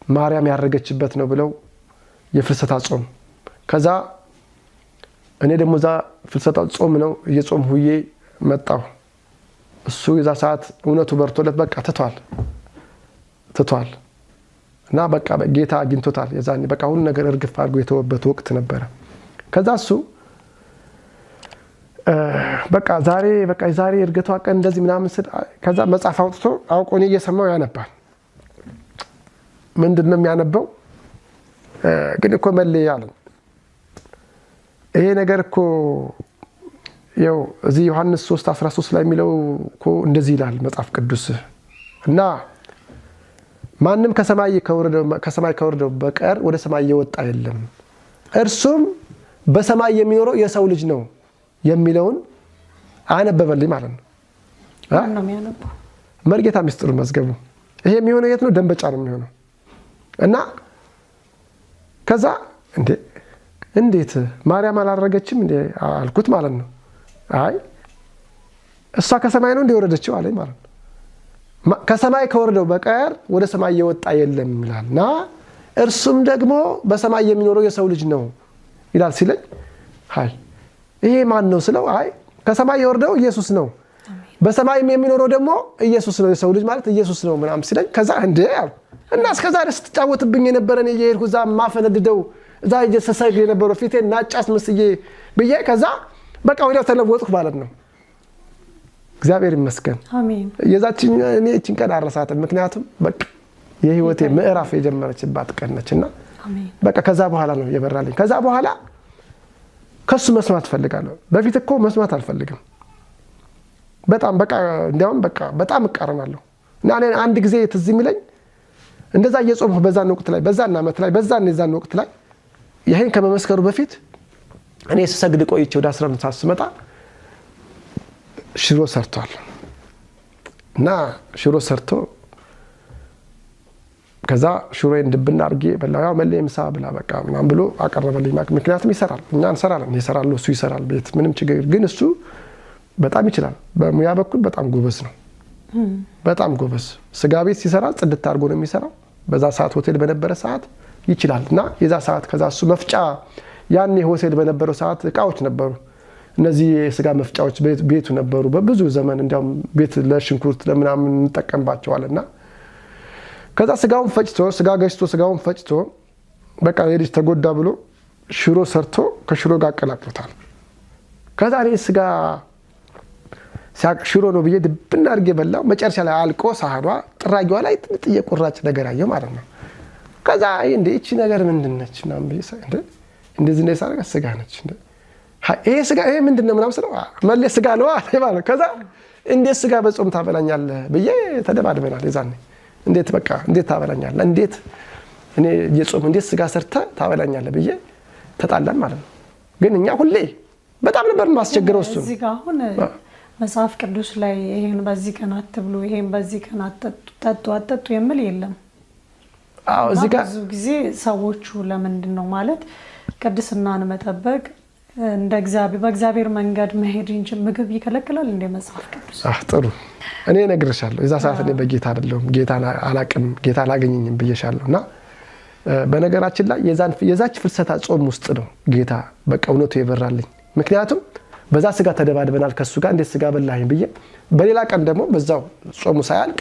ማርያም ያረገችበት ነው ብለው የፍልሰታ ጾም። ከዛ እኔ ደግሞ እዛ ፍልሰታ ጾም ነው እየጾም ሁዬ መጣሁ። እሱ የዛ ሰዓት እውነቱ በርቶለት በቃ ትቷል ትቷል እና በቃ ጌታ አግኝቶታል። የዛኔ በቃ ሁሉ ነገር እርግፍ አድርጎ የተወበት ወቅት ነበረ። ከዛ እሱ በቃ ዛሬ በቃ ዛሬ እርገቷ ቀን እንደዚህ ምናምን ስል ከዛ መጽሐፍ አውጥቶ አውቆ እኔ እየሰማው ያነባል። ምንድን ነው የሚያነበው? ግን እኮ መለያ አለኝ። ይሄ ነገር እኮ ይኸው እዚህ ዮሐንስ 3:13 ላይ የሚለው እኮ እንደዚህ ይላል መጽሐፍ ቅዱስ እና ማንም ከሰማይ ከወረደው በቀር ወደ ሰማይ የወጣ የለም፣ እርሱም በሰማይ የሚኖረው የሰው ልጅ ነው የሚለውን አነበበልኝ ማለት ነው። መርጌታ ምስጢሩ መዝገቡ። ይሄ የሚሆነው የት ነው? ደንበጫ ነው የሚሆነው። እና ከዛ እንዴ እንዴት ማርያም አላረገችም እንዴ አልኩት ማለት ነው። አይ እሷ ከሰማይ ነው እንደ ወረደችው አለኝ ማለት ነው። ከሰማይ ከወረደው በቀር ወደ ሰማይ የወጣ የለም ይላል እና እርሱም ደግሞ በሰማይ የሚኖረው የሰው ልጅ ነው ይላል ሲለኝ፣ አይ ይሄ ማን ነው ስለው፣ አይ ከሰማይ የወረደው ኢየሱስ ነው፣ በሰማይም የሚኖረው ደግሞ ኢየሱስ ነው፣ የሰው ልጅ ማለት ኢየሱስ ነው ምናምን ሲለኝ፣ ከዛ እንዴ አልኩ። እና እስከ ዛሬ ስትጫወትብኝ የነበረ እኔ እየሄድኩ እዛ ማፈነድደው እዛ ስሰግድ የነበረው ፊቴን ናጫስ መስዬ ብዬ ከዛ በቃ ወዲያው ተለወጥኩ ማለት ነው። እግዚአብሔር ይመስገን። የዛችን እኔ እችን ቀን አልረሳትም። ምክንያቱም በቃ የህይወቴ ምዕራፍ የጀመረችባት ቀን ነችና በቃ ከዛ በኋላ ነው የበራልኝ። ከዛ በኋላ ከሱ መስማት እፈልጋለሁ። በፊት እኮ መስማት አልፈልግም። በጣም በቃ እንዲያውም በቃ በጣም እቃረናለሁ። እና እኔ አንድ ጊዜ ትዝ የሚለኝ እንደዛ እየጾምኩ በዛን ወቅት ላይ በዛን ዓመት ላይ በዛን የዛን ወቅት ላይ ይሄን ከመመስከሩ በፊት እኔ ስሰግድ ቆይቼ ወደ 11 ሰዓት ስመጣ ሽሮ ሰርቷል። እና ሽሮ ሰርቶ ከዛ ሽሮዬን ድብና አድርጌ በላው። ያው መለየ ምሳ ብላ በቃ ምናምን ብሎ አቀረበልኝ። ምክንያቱም ይሰራል፣ እኛ እንሰራለን፣ ይሰራል፣ እሱ ይሰራል ቤት ምንም ችግር። ግን እሱ በጣም ይችላል፣ በሙያ በኩል በጣም ጎበዝ ነው። በጣም ጎበዝ። ስጋ ቤት ሲሰራ ጽድት አድርጎ ነው የሚሰራው። በዛ ሰዓት ሆቴል በነበረ ሰዓት ይችላል። እና የዛ ሰዓት ከዛ እሱ መፍጫ ያኔ ሆቴል በነበረው ሰዓት እቃዎች ነበሩ። እነዚህ የስጋ መፍጫዎች ቤቱ ነበሩ በብዙ ዘመን፣ እንዲያውም ቤት ለሽንኩርት ለምናምን እንጠቀምባቸዋለን። እና ከዛ ስጋውን ፈጭቶ ስጋ ገዝቶ ስጋውን ፈጭቶ በቃ የልጅ ተጎዳ ብሎ ሽሮ ሰርቶ ከሽሮ ጋር አቀላቅሎታል። ከዛ እኔ ስጋ ሽሮ ነው ብዬ ድብና አድርጌ በላው። መጨረሻ ላይ አልቆ ሳህኗ ጥራጊዋ ላይ ጥንጥዬ ቁራጭ ነገር አየሁ ማለት ነው። ከዛ እንዴ እቺ ነገር ምንድን ነች ምናምን ብዬ እንዴ እንደዚህ እንደዚህ ሳደርግ ስጋ ነች እንዴ ይሄ ስጋ ይሄ ምንድን ነው ምናምን ስለው መሌ ስጋ ነው አለ ማለት ነው። ከዛ እንዴት ስጋ በጾም ታበላኛለህ ብዬ ተደባድበናል። የዛኔ እንዴት በቃ እንዴት ታበላኛለህ፣ እንዴት እኔ የጾም እንዴት ስጋ ሰርተህ ታበላኛለህ ብዬ ተጣላን ማለት ነው። ግን እኛ ሁሌ በጣም ነበር የማስቸግረው እሱ። እዚህ ጋር አሁን መጽሐፍ ቅዱስ ላይ ይሄን በዚህ ቀን አትብሉ፣ ይሄን በዚህ ቀን አትጠጡ አትጠጡ የሚል የለም። አዎ እዚህ ጋር ብዙ ጊዜ ሰዎቹ ለምንድን ነው ማለት ቅድስናን መጠበቅ እንደ እግዚአብሔር በእግዚአብሔር መንገድ መሄድ እንጂ ምግብ ይከለክላል እንደ መጽሐፍ ቅዱስ? ጥሩ እኔ እነግርሻለሁ። የዛ ሰዓት እኔ በጌታ አይደለሁም፣ ጌታ አላቅም፣ ጌታ አላገኘኝም ብዬሻለሁ። እና በነገራችን ላይ የዛች ፍልሰታ ጾም ውስጥ ነው ጌታ በቃ እውነቱ የበራልኝ። ምክንያቱም በዛ ስጋ ተደባድበናል ከሱ ጋር እንዴት ስጋ በላኝ ብዬ፣ በሌላ ቀን ደግሞ በዛው ጾሙ ሳያልቅ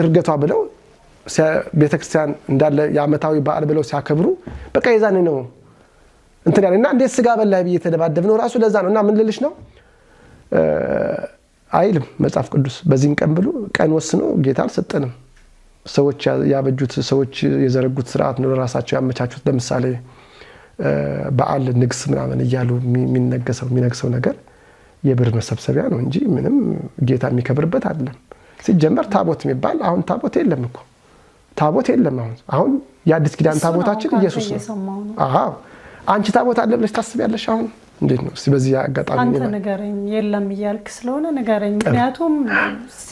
እርገቷ ብለው ቤተክርስቲያን እንዳለ የዓመታዊ በዓል ብለው ሲያከብሩ በቃ የዛኔ ነው እንትን ያለ እና እንዴት ስጋ በላህ ብዬ የተደባደብነው ራሱ ለዛ ነው። እና ምን ልልሽ ነው አይልም መጽሐፍ ቅዱስ በዚህን ቀን ብሎ ቀን ወስኖ ጌታ አልሰጠንም። ሰዎች ያበጁት ሰዎች የዘረጉት ስርዓት ነው ለራሳቸው ያመቻቹት። ለምሳሌ በዓል ንግስ ምናምን እያሉ የሚነግሰው ነገር የብር መሰብሰቢያ ነው እንጂ ምንም ጌታ የሚከብርበት አይደለም። ሲጀመር ታቦት የሚባል አሁን ታቦት የለም እኮ፣ ታቦት የለም። አሁን የአዲስ ኪዳን ታቦታችን ኢየሱስ ነው። አዎ፣ አንቺ ታቦት አለ ብለሽ ታስቢያለሽ? አሁን እንዴት ነው? እስቲ በዚህ አጋጣሚ አንተ ንገረኝ። የለም እያልክ ስለሆነ ንገረኝ። ምክንያቱም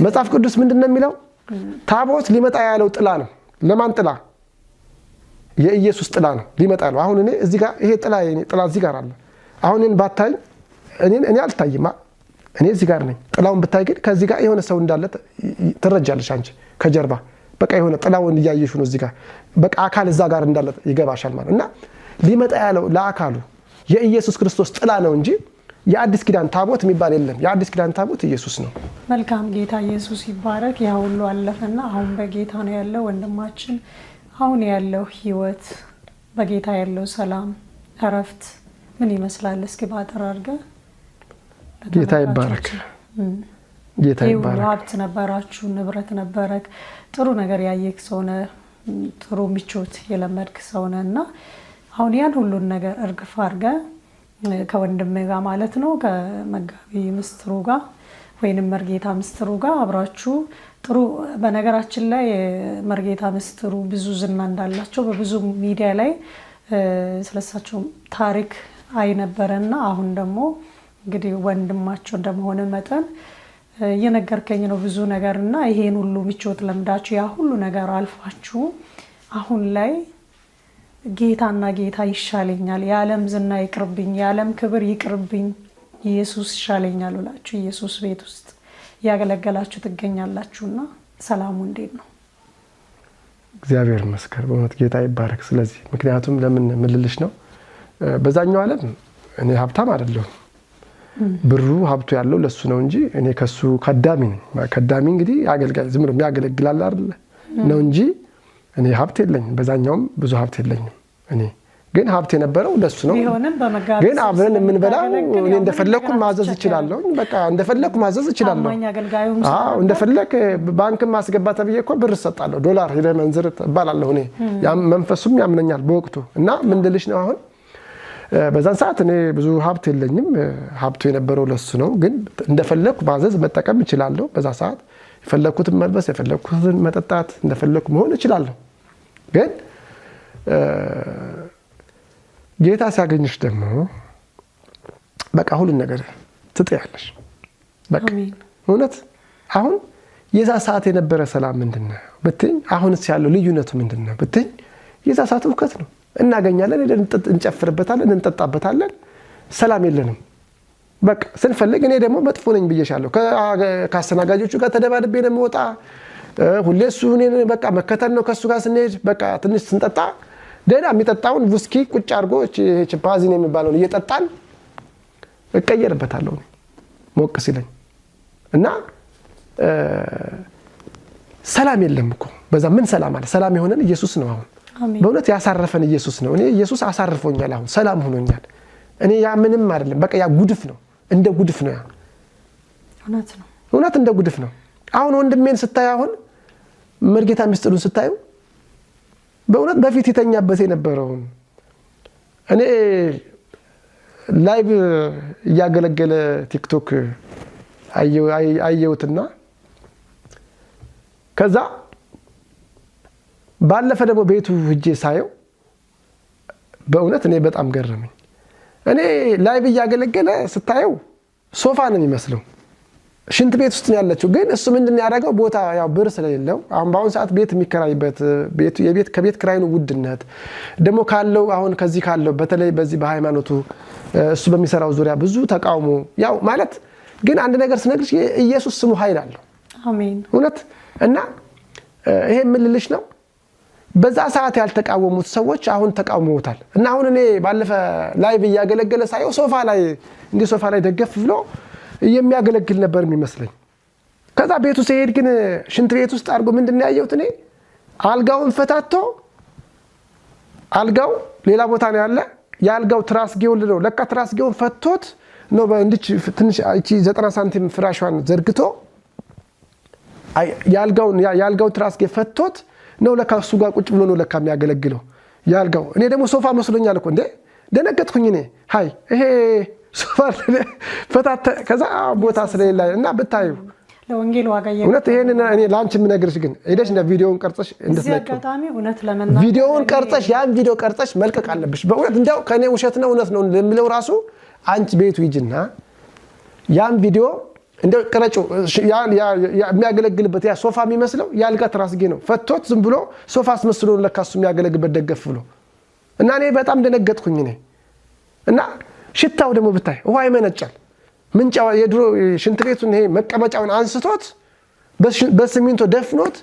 መጽሐፍ ቅዱስ ምንድን ነው የሚለው? ታቦት ሊመጣ ያለው ጥላ ነው። ለማን ጥላ? የኢየሱስ ጥላ ነው ሊመጣ ያለው። አሁን እኔ እዚህ ጋር ይሄ ጥላ የኔ ጥላ እዚህ ጋር አለ። አሁን እኔን ባታይ እኔ አልታይማ፣ እኔ እዚህ ጋር ነኝ። ጥላውን ብታይ ግን ከዚህ ጋር የሆነ ሰው እንዳለ ትረጃለሽ አንቺ ከጀርባ በቃ የሆነ ጥላውን እያየሽ ነው እዚህ ጋር በቃ አካል እዛ ጋር እንዳለ ይገባሻል ማለት እና ሊመጣ ያለው ለአካሉ የኢየሱስ ክርስቶስ ጥላ ነው እንጂ የአዲስ ኪዳን ታቦት የሚባል የለም። የአዲስ ኪዳን ታቦት ኢየሱስ ነው። መልካም፣ ጌታ ኢየሱስ ይባረክ። ያ ሁሉ አለፈና አሁን በጌታ ነው ያለው ወንድማችን። አሁን ያለው ህይወት፣ በጌታ ያለው ሰላም፣ እረፍት ምን ይመስላል? እስኪ ባጠር አድርገህ። ጌታ ይባረክ። ጌታ ይባረክ። ሀብት ነበራችሁ፣ ንብረት ነበረክ፣ ጥሩ ነገር ያየክ ሰው ነህ፣ ጥሩ ምቾት የለመድክ ሰው ነህ እና አሁን ያን ሁሉን ነገር እርግፍ አድርገህ ከወንድም ጋር ማለት ነው ከመጋቢ ምስጢሩ ጋር ወይንም መርጌታ ምስጢሩ ጋር አብራችሁ ጥሩ። በነገራችን ላይ መርጌታ ምስጢሩ ብዙ ዝና እንዳላቸው በብዙ ሚዲያ ላይ ስለሳቸው ታሪክ አይነበረና አሁን ደግሞ እንግዲህ ወንድማቸው እንደመሆነ መጠን እየነገርከኝ ነው ብዙ ነገር እና ይሄን ሁሉ ምቾት ለምዳችሁ ያ ሁሉ ነገር አልፋችሁ አሁን ላይ ጌታና ጌታ ይሻለኛል፣ የዓለም ዝና ይቅርብኝ፣ የዓለም ክብር ይቅርብኝ፣ ኢየሱስ ይሻለኛል ብላችሁ ኢየሱስ ቤት ውስጥ እያገለገላችሁ ትገኛላችሁና ሰላሙ እንዴት ነው? እግዚአብሔር ይመስገን፣ በእውነት ጌታ ይባረክ። ስለዚህ ምክንያቱም ለምን ምልልሽ ነው፣ በዛኛው ዓለም እኔ ሀብታም አይደለሁም። ብሩ ሀብቱ ያለው ለሱ ነው እንጂ እኔ ከሱ ከዳሚ ነኝ። ከዳሚ እንግዲህ አገልጋይ ዝም ብሎ የሚያገለግላል አይደለ ነው እንጂ እኔ ሀብት የለኝም። በዛኛውም ብዙ ሀብት የለኝም። እኔ ግን ሀብት የነበረው ለሱ ነው። ግን አብረን የምንበላው እኔ እንደፈለኩ ማዘዝ እችላለሁ። በቃ እንደፈለኩ ማዘዝ እችላለሁ። አዎ እንደፈለክ ባንክም ማስገባ ተብዬ እኮ ብር እሰጣለሁ። ዶላር ሄደህ መንዝር እባላለሁ። እኔ መንፈሱም ያምነኛል በወቅቱ እና ምን ልልሽ ነው አሁን በዛን ሰዓት እኔ ብዙ ሀብት የለኝም። ሀብቱ የነበረው ለሱ ነው። ግን እንደፈለኩ ማዘዝ መጠቀም እችላለሁ። በዛ ሰዓት የፈለኩትን መልበስ፣ የፈለኩትን መጠጣት፣ እንደፈለኩ መሆን እችላለሁ። ግን ጌታ ሲያገኝሽ ደግሞ በቃ ሁሉን ነገር ትጥያለሽ። በቃ እውነት አሁን የዛ ሰዓት የነበረ ሰላም ምንድን ነው ብትኝ፣ አሁንስ ያለው ልዩነቱ ምንድን ነው ብትኝ፣ የዛ ሰዓት እውከት ነው። እናገኛለን፣ እንጨፍርበታለን፣ እንጠጣበታለን። ሰላም የለንም። በቃ ስንፈልግ እኔ ደግሞ መጥፎ ነኝ ብዬሻለሁ። ከአስተናጋጆቹ ጋር ተደባድቤ ነው የምወጣ። ሁሌ እሱ እኔን በቃ መከተል ነው። ከእሱ ጋር ስንሄድ በቃ ትንሽ ስንጠጣ ደህና የሚጠጣውን ውስኪ ቁጭ አድርጎ ፓዚን የሚባለውን እየጠጣን እቀየርበታለሁ ሞቅ ሲለኝ እና ሰላም የለም እኮ በዛ ምን ሰላም አለ? ሰላም የሆነን ኢየሱስ ነው። አሁን በእውነት ያሳረፈን ኢየሱስ ነው። እኔ ኢየሱስ አሳርፎኛል። አሁን ሰላም ሆኖኛል። እኔ ያ ምንም አይደለም። በቃ ያ ጉድፍ ነው፣ እንደ ጉድፍ ነው። ያ እውነት ነው፣ እውነት እንደ ጉድፍ ነው። አሁን ወንድሜን ስታይ፣ አሁን መርጌታ ምስጢሩን ስታዩ በእውነት በፊት የተኛበት የነበረውን እኔ live እያገለገለ ቲክቶክ አየሁትና ከዛ ባለፈ ደግሞ ቤቱ ሂጄ ሳየው በእውነት እኔ በጣም ገረመኝ። እኔ live እያገለገለ ስታየው ሶፋ ነው የሚመስለው፣ ሽንት ቤት ውስጥ ነው ያለችው። ግን እሱ ምንድን ነው ያደረገው? ቦታ ያው ብር ስለሌለው አሁን በአሁኑ ሰዓት ቤት የሚከራይበት የቤት ከቤት ክራይኑ ውድነት ደግሞ ካለው አሁን ከዚህ ካለው በተለይ በዚህ በሃይማኖቱ እሱ በሚሰራው ዙሪያ ብዙ ተቃውሞ ያው ማለት ግን አንድ ነገር ስነግርሽ ኢየሱስ ስሙ ኃይል አለው። አሜን። እውነት እና ይሄ የምልልሽ ነው በዛ ሰዓት ያልተቃወሙት ሰዎች አሁን ተቃውመውታል። እና አሁን እኔ ባለፈ live እያገለገለ ሳየው ሶፋ ላይ እንዲህ ሶፋ ላይ ደገፍ ብሎ የሚያገለግል ነበር የሚመስለኝ። ከዛ ቤቱ ሲሄድ ግን ሽንት ቤት ውስጥ አድርጎ ምንድን ነው ያየሁት እኔ አልጋውን ፈታቶ አልጋው ሌላ ቦታ ነው ያለ። የአልጋው ትራስጌውን ነው ለካ ትራስጌውን ፈቶት ነው እንዲች ትንሽ እቺ 90 ሳንቲም ፍራሿን ዘርግቶ የአልጋውን ትራስጌ ፈቶት ነው ለካ እሱ ጋር ቁጭ ብሎ ነው ለካ የሚያገለግለው ያልጋው። እኔ ደግሞ ሶፋ መስሎኛል እኮ እንዴ ደነገጥኩኝ እኔ። ሀይ ይሄ ሶፋ ፈታተ ከዛ ቦታ ስለሌላ እና ብታዩ ለወንጌል ዋጋ እውነት ይሄንን እኔ ለአንቺ የምነግርሽ ግን ሄደሽ እንደ ቪዲዮውን ቀርጸሽ እንድትለቂው ቪዲዮውን ቀርጸሽ ያን ቪዲዮ ቀርጸሽ መልቀቅ አለብሽ። በእውነት እንዲያው ከእኔ ውሸት ነው እውነት ነው ለሚለው ራሱ አንቺ ቤቱ ሂጂና ያን ቪዲዮ እንደው ቅረጩ። የሚያገለግልበት ያ ሶፋ የሚመስለው የአልጋ ትራስጌ ነው። ፈቶት ዝም ብሎ ሶፋ አስመስሎ ለካ እሱ የሚያገለግልበት ደገፍ ብሎ እና እኔ በጣም ደነገጥኩኝ እኔ። እና ሽታው ደግሞ ብታይ ውሃ ይመነጫል። ምንጫ የድሮ ሽንት ቤቱን ይሄ መቀመጫውን አንስቶት በሲሚንቶ ደፍኖት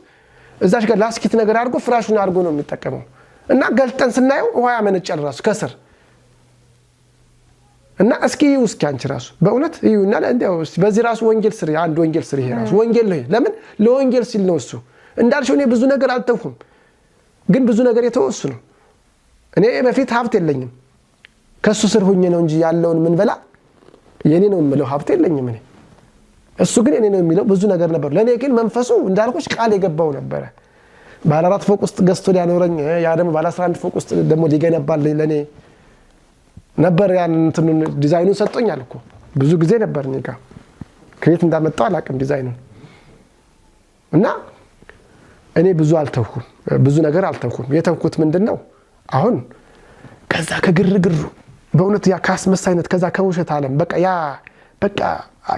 እዛች ጋር ላስኪት ነገር አድርጎ ፍራሹን አድርጎ ነው የሚጠቀመው። እና ገልጠን ስናየው ውሃ ያመነጫል ራሱ ከስር። እና እስኪ እዩ እስኪ አንቺ ራሱ በእውነት እዩ። እና እንዲያው በዚህ ራሱ ወንጌል ስሪ፣ አንድ ወንጌል ስሪ። ይሄ ራሱ ወንጌል ነው። ለምን ለወንጌል ሲል ነው እሱ። እንዳልሽው እኔ ብዙ ነገር አልተውኩም፣ ግን ብዙ ነገር የተወው እሱ ነው። እኔ በፊት ሀብት የለኝም፣ ከሱ ስር ሁኜ ነው እንጂ ያለውን ምን በላ የኔ ነው የምለው ሀብት የለኝም እኔ። እሱ ግን የኔ ነው የሚለው ብዙ ነገር ነበር። ለኔ ግን መንፈሱ እንዳልኩሽ ቃል የገባው ነበረ። ባለ 4 ፎቅ ውስጥ ገዝቶ ሊያኖረኝ፣ ያ ደግሞ ባለ 11 ፎቅ ውስጥ ደግሞ ሊገነባልኝ ለኔ ነበር። ያን እንትኑን ዲዛይኑን ሰጥቶኛል እኮ ብዙ ጊዜ ነበር እኔ ጋር፣ ከየት እንዳመጣው አላውቅም ዲዛይኑን። እና እኔ ብዙ አልተውኩም፣ ብዙ ነገር አልተውኩም። የተውኩት ምንድነው አሁን ከዛ ከግርግሩ በእውነት ያ ካስመሳይነት፣ ከዛ ከውሸት ዓለም በቃ ያ በቃ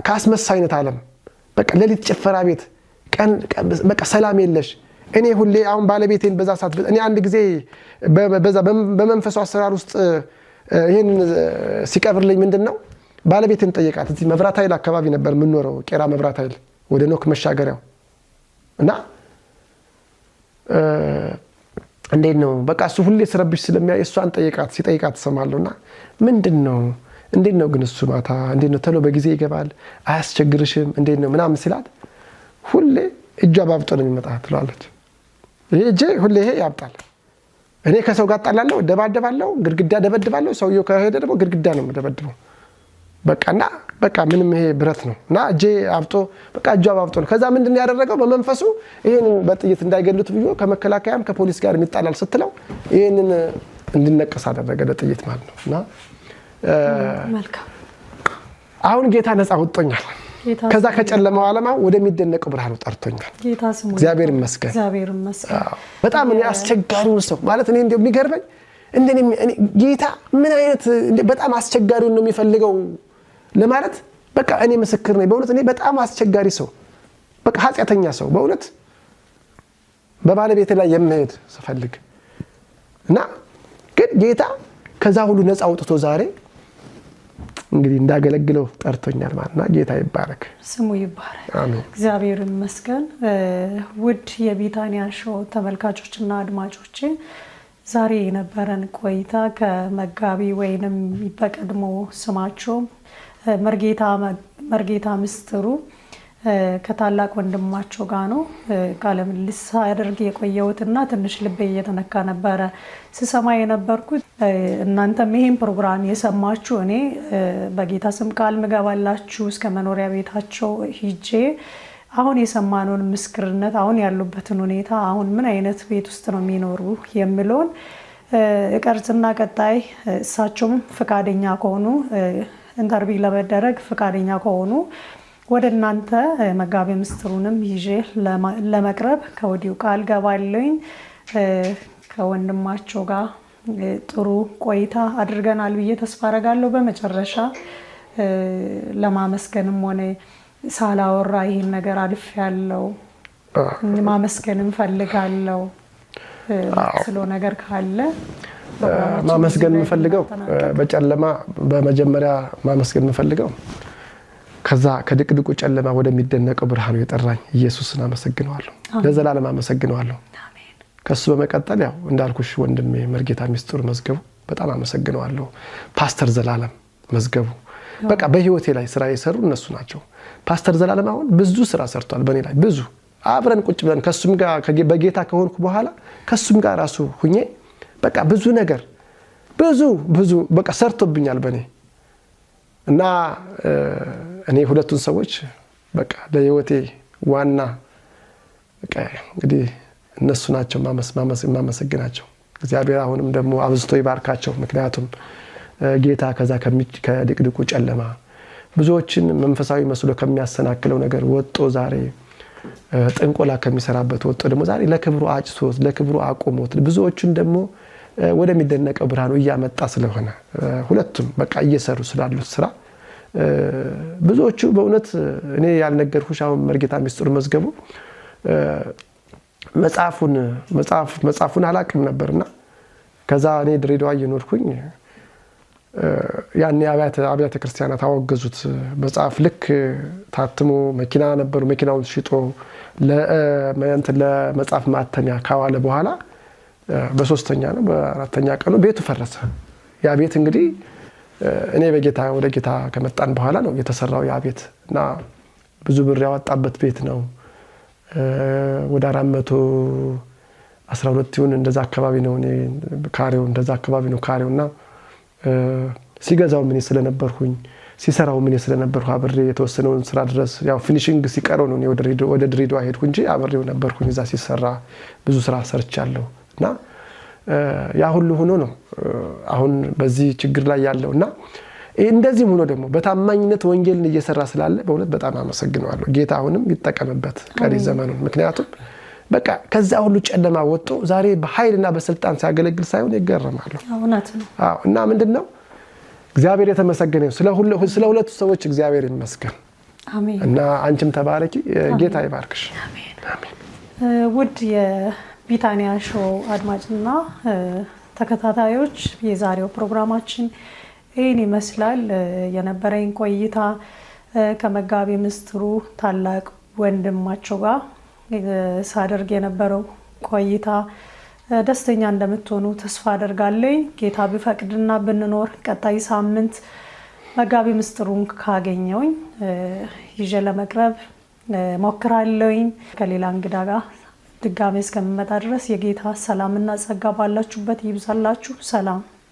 ካስመሳይነት ዓለም በቃ ሌሊት ጭፈራ ቤት፣ ቀን በቃ ሰላም የለሽ። እኔ ሁሌ አሁን ባለቤቴን በዛ ሰዓት እኔ አንድ ጊዜ በዛ በመንፈሱ አሰራር ውስጥ ይሄን ሲቀብርልኝ ምንድነው ባለቤቴን ጠየቃት። እዚህ መብራት ኃይል አካባቢ ነበር የምንኖረው፣ ቄራ መብራት ኃይል ወደ ኖክ መሻገሪያው። እና እንዴት ነው በቃ እሱ ሁሌ ስረብሽ ስለሚያይ እሷን ጠይቃት ሲጠይቃት እሰማለሁና ምንድነው እንዴት ነው ግን እሱ ማታ እንዴት ነው ተሎ በጊዜ ይገባል አያስቸግርሽም እንዴት ነው ምናምን ሲላት ሁሌ እጇ ባብጦ ነው የሚመጣ ትለዋለች። ይሄ እጄ ሁሌ ይሄ ያብጣል። እኔ ከሰው ጋር እጣላለሁ፣ እደባደባለሁ፣ ግድግዳ ደበድባለሁ። ሰውየው ከሄደ ደግሞ ግድግዳ ነው የምደበድበው። በቃና በቃ ምንም ይሄ ብረት ነው እና እጄ አብጦ በቃ እጇ አብጦ ነው። ከዛ ምንድነው ያደረገው በመንፈሱ ይሄንን በጥይት እንዳይገሉት ብሎ ከመከላከያም ከፖሊስ ጋር የሚጣላል ስትለው ይሄንን እንዲነቀስ አደረገ ለጥይት ማለት ነው። እና መልካም አሁን ጌታ ነፃ አውጥቶኛል። ከዛ ከጨለማው ዓለም ወደሚደነቀው ብርሃኑ ጠርቶኛል። እግዚአብሔር ይመስገን። እግዚአብሔር ይመስገን። በጣም እኔ አስቸጋሪውን ሰው ማለት እኔ እንደው የሚገርመኝ እንደኔ ጌታ ምን አይነት በጣም አስቸጋሪውን ነው የሚፈልገው ለማለት በቃ እኔ ምስክር ነኝ። በእውነት እኔ በጣም አስቸጋሪ ሰው በቃ ኃጢአተኛ ሰው በእውነት በባለቤቴ ላይ የምሄድ ስፈልግ እና ግን ጌታ ከዛ ሁሉ ነፃ አውጥቶ ዛሬ እንግዲህ እንዳገለግለው ጠርቶኛል ማለት ነው። ጌታ ይባረክ፣ ስሙ ይባረክ፣ አሜን። እግዚአብሔር ይመስገን። ውድ የቢታንያ ሾው ተመልካቾችና አድማጮቼ ዛሬ የነበረን ቆይታ ከመጋቢ ወይንም በቀድሞ ስማቸው መርጌታ ምስጢሩ ከታላቅ ወንድማቸው ጋር ነው ቃለ ምልልስ ሳደርግ የቆየሁትና ትንሽ ልቤ እየተነካ ነበረ ስሰማ የነበርኩት። እናንተም ይሄን ፕሮግራም የሰማችሁ እኔ በጌታ ስም ቃል ምገባላችሁ እስከ መኖሪያ ቤታቸው ሂጄ አሁን የሰማነውን ምስክርነት፣ አሁን ያሉበትን ሁኔታ፣ አሁን ምን አይነት ቤት ውስጥ ነው የሚኖሩ የሚለውን እቀርጽና ቀጣይ እሳቸውም ፍቃደኛ ከሆኑ interview ለመደረግ ፍቃደኛ ከሆኑ ወደ እናንተ መጋቤ ምስጢሩንም ይዤ ለመቅረብ ከወዲሁ ቃል ገባለሁኝ። ከወንድማቸው ጋር ጥሩ ቆይታ አድርገናል ብዬ ተስፋ አደርጋለሁ። በመጨረሻ ለማመስገንም ሆነ ሳላወራ ይሄን ነገር አልፌያለሁ ማመስገንም ፈልጋለሁ ስለ ነገር ካለ ማመስገን የምፈልገው በጨለማ በመጀመሪያ ማመስገን የምፈልገው ከዛ ከድቅድቁ ጨለማ ወደሚደነቀው ብርሃኑ የጠራኝ ኢየሱስን አመሰግነዋለሁ። ለዘላለም አመሰግነዋለሁ። ከሱ በመቀጠል ያው እንዳልኩሽ ወንድሜ መርጌታ ምስጢሩ መዝገቡ በጣም አመሰግነዋለሁ። ፓስተር ዘላለም መዝገቡ በቃ በህይወቴ ላይ ስራ የሰሩ እነሱ ናቸው። ፓስተር ዘላለም አሁን ብዙ ስራ ሰርቷል በእኔ ላይ ብዙ አብረን ቁጭ ብለን ከሱም ጋር በጌታ ከሆንኩ በኋላ ከሱም ጋር ራሱ ሁኜ በቃ ብዙ ነገር ብዙ ብዙ በቃ ሰርቶብኛል በእኔ እና እኔ ሁለቱን ሰዎች በቃ ለህይወቴ ዋና በቃ እንግዲህ እነሱ ናቸው የማመሰግናቸው። እግዚአብሔር አሁንም ደግሞ አብዝቶ ይባርካቸው። ምክንያቱም ጌታ ከዛ ከድቅድቁ ጨለማ ብዙዎችን መንፈሳዊ መስሎ ከሚያሰናክለው ነገር ወጦ ዛሬ ጥንቆላ ከሚሰራበት ወጦ ደግሞ ዛሬ ለክብሩ አጭሶት ለክብሩ አቁሞት ብዙዎቹን ደግሞ ወደሚደነቀው ብርሃኑ እያመጣ ስለሆነ ሁለቱም በቃ እየሰሩ ስላሉት ስራ ብዙዎቹ በእውነት እኔ ያልነገርኩሽ አሁን መርጌታ ሚስጥሩ መዝገቡ መጽሐፉን አላቅም ነበርና ከዛ እኔ ድሬዳዋ እየኖርኩኝ ያኔ አብያተ ክርስቲያናት አወገዙት። መጽሐፍ ልክ ታትሞ መኪና ነበሩ። መኪናውን ሽጦ ለመጽሐፍ ማተሚያ ካዋለ በኋላ በሶስተኛ ነው በአራተኛ ቀኑ ቤቱ ፈረሰ። ያ ቤት እንግዲህ እኔ በጌታ ወደ ጌታ ከመጣን በኋላ ነው የተሰራው ያ ቤት እና ብዙ ብር ያወጣበት ቤት ነው። ወደ 412 ይሁን እንደዛ አካባቢ ነው ካሬው፣ እንደዛ አካባቢ ነው ካሬው እና ሲገዛው ምን ስለነበርኩኝ ሲሰራው ምን ስለነበርኩ አብሬ የተወሰነውን ስራ ድረስ ያው finishing ሲቀረው ነው ወደ ድሬዳዋ ሄድኩ እንጂ አብሬው ነበርኩኝ። እዛ ሲሰራ ብዙ ስራ ሰርቻለሁ እና ያ ሁሉ ሆኖ ነው አሁን በዚህ ችግር ላይ ያለው እና እንደዚህም ሆኖ ደግሞ በታማኝነት ወንጌልን እየሰራ ስላለ በእውነት በጣም አመሰግነዋለሁ። ጌታ አሁንም ይጠቀምበት ቀሪ ዘመኑን። ምክንያቱም በቃ ከዛ ሁሉ ጨለማ ወጥቶ ዛሬ በኃይልና በስልጣን ሲያገለግል ሳይሆን ይገረማለሁ። እውነት ነው። አዎ። እና ምንድን ነው እግዚአብሔር የተመሰገነ ይሁን። ስለ ሁለቱ ሰዎች እግዚአብሔር ይመስገን። አሜን። እና አንቺም ተባረኪ፣ ጌታ ይባርክሽ። አሜን። ውድ የቢታንያ ሾው አድማጭና ተከታታዮች የዛሬው ፕሮግራማችን ይህን ይመስላል። የነበረኝ ቆይታ ከመጋቢ ምስጢሩ ታላቅ ወንድማቸው ጋር ሳደርግ የነበረው ቆይታ ደስተኛ እንደምትሆኑ ተስፋ አደርጋለኝ። ጌታ ቢፈቅድና ብንኖር ቀጣይ ሳምንት መጋቢ ምስጢሩን ካገኘውኝ ይዤ ለመቅረብ ሞክራለሁኝ። ከሌላ እንግዳ ጋር ድጋሜ እስከምመጣ ድረስ የጌታ ሰላምና ጸጋ ባላችሁበት ይብዛላችሁ። ሰላም።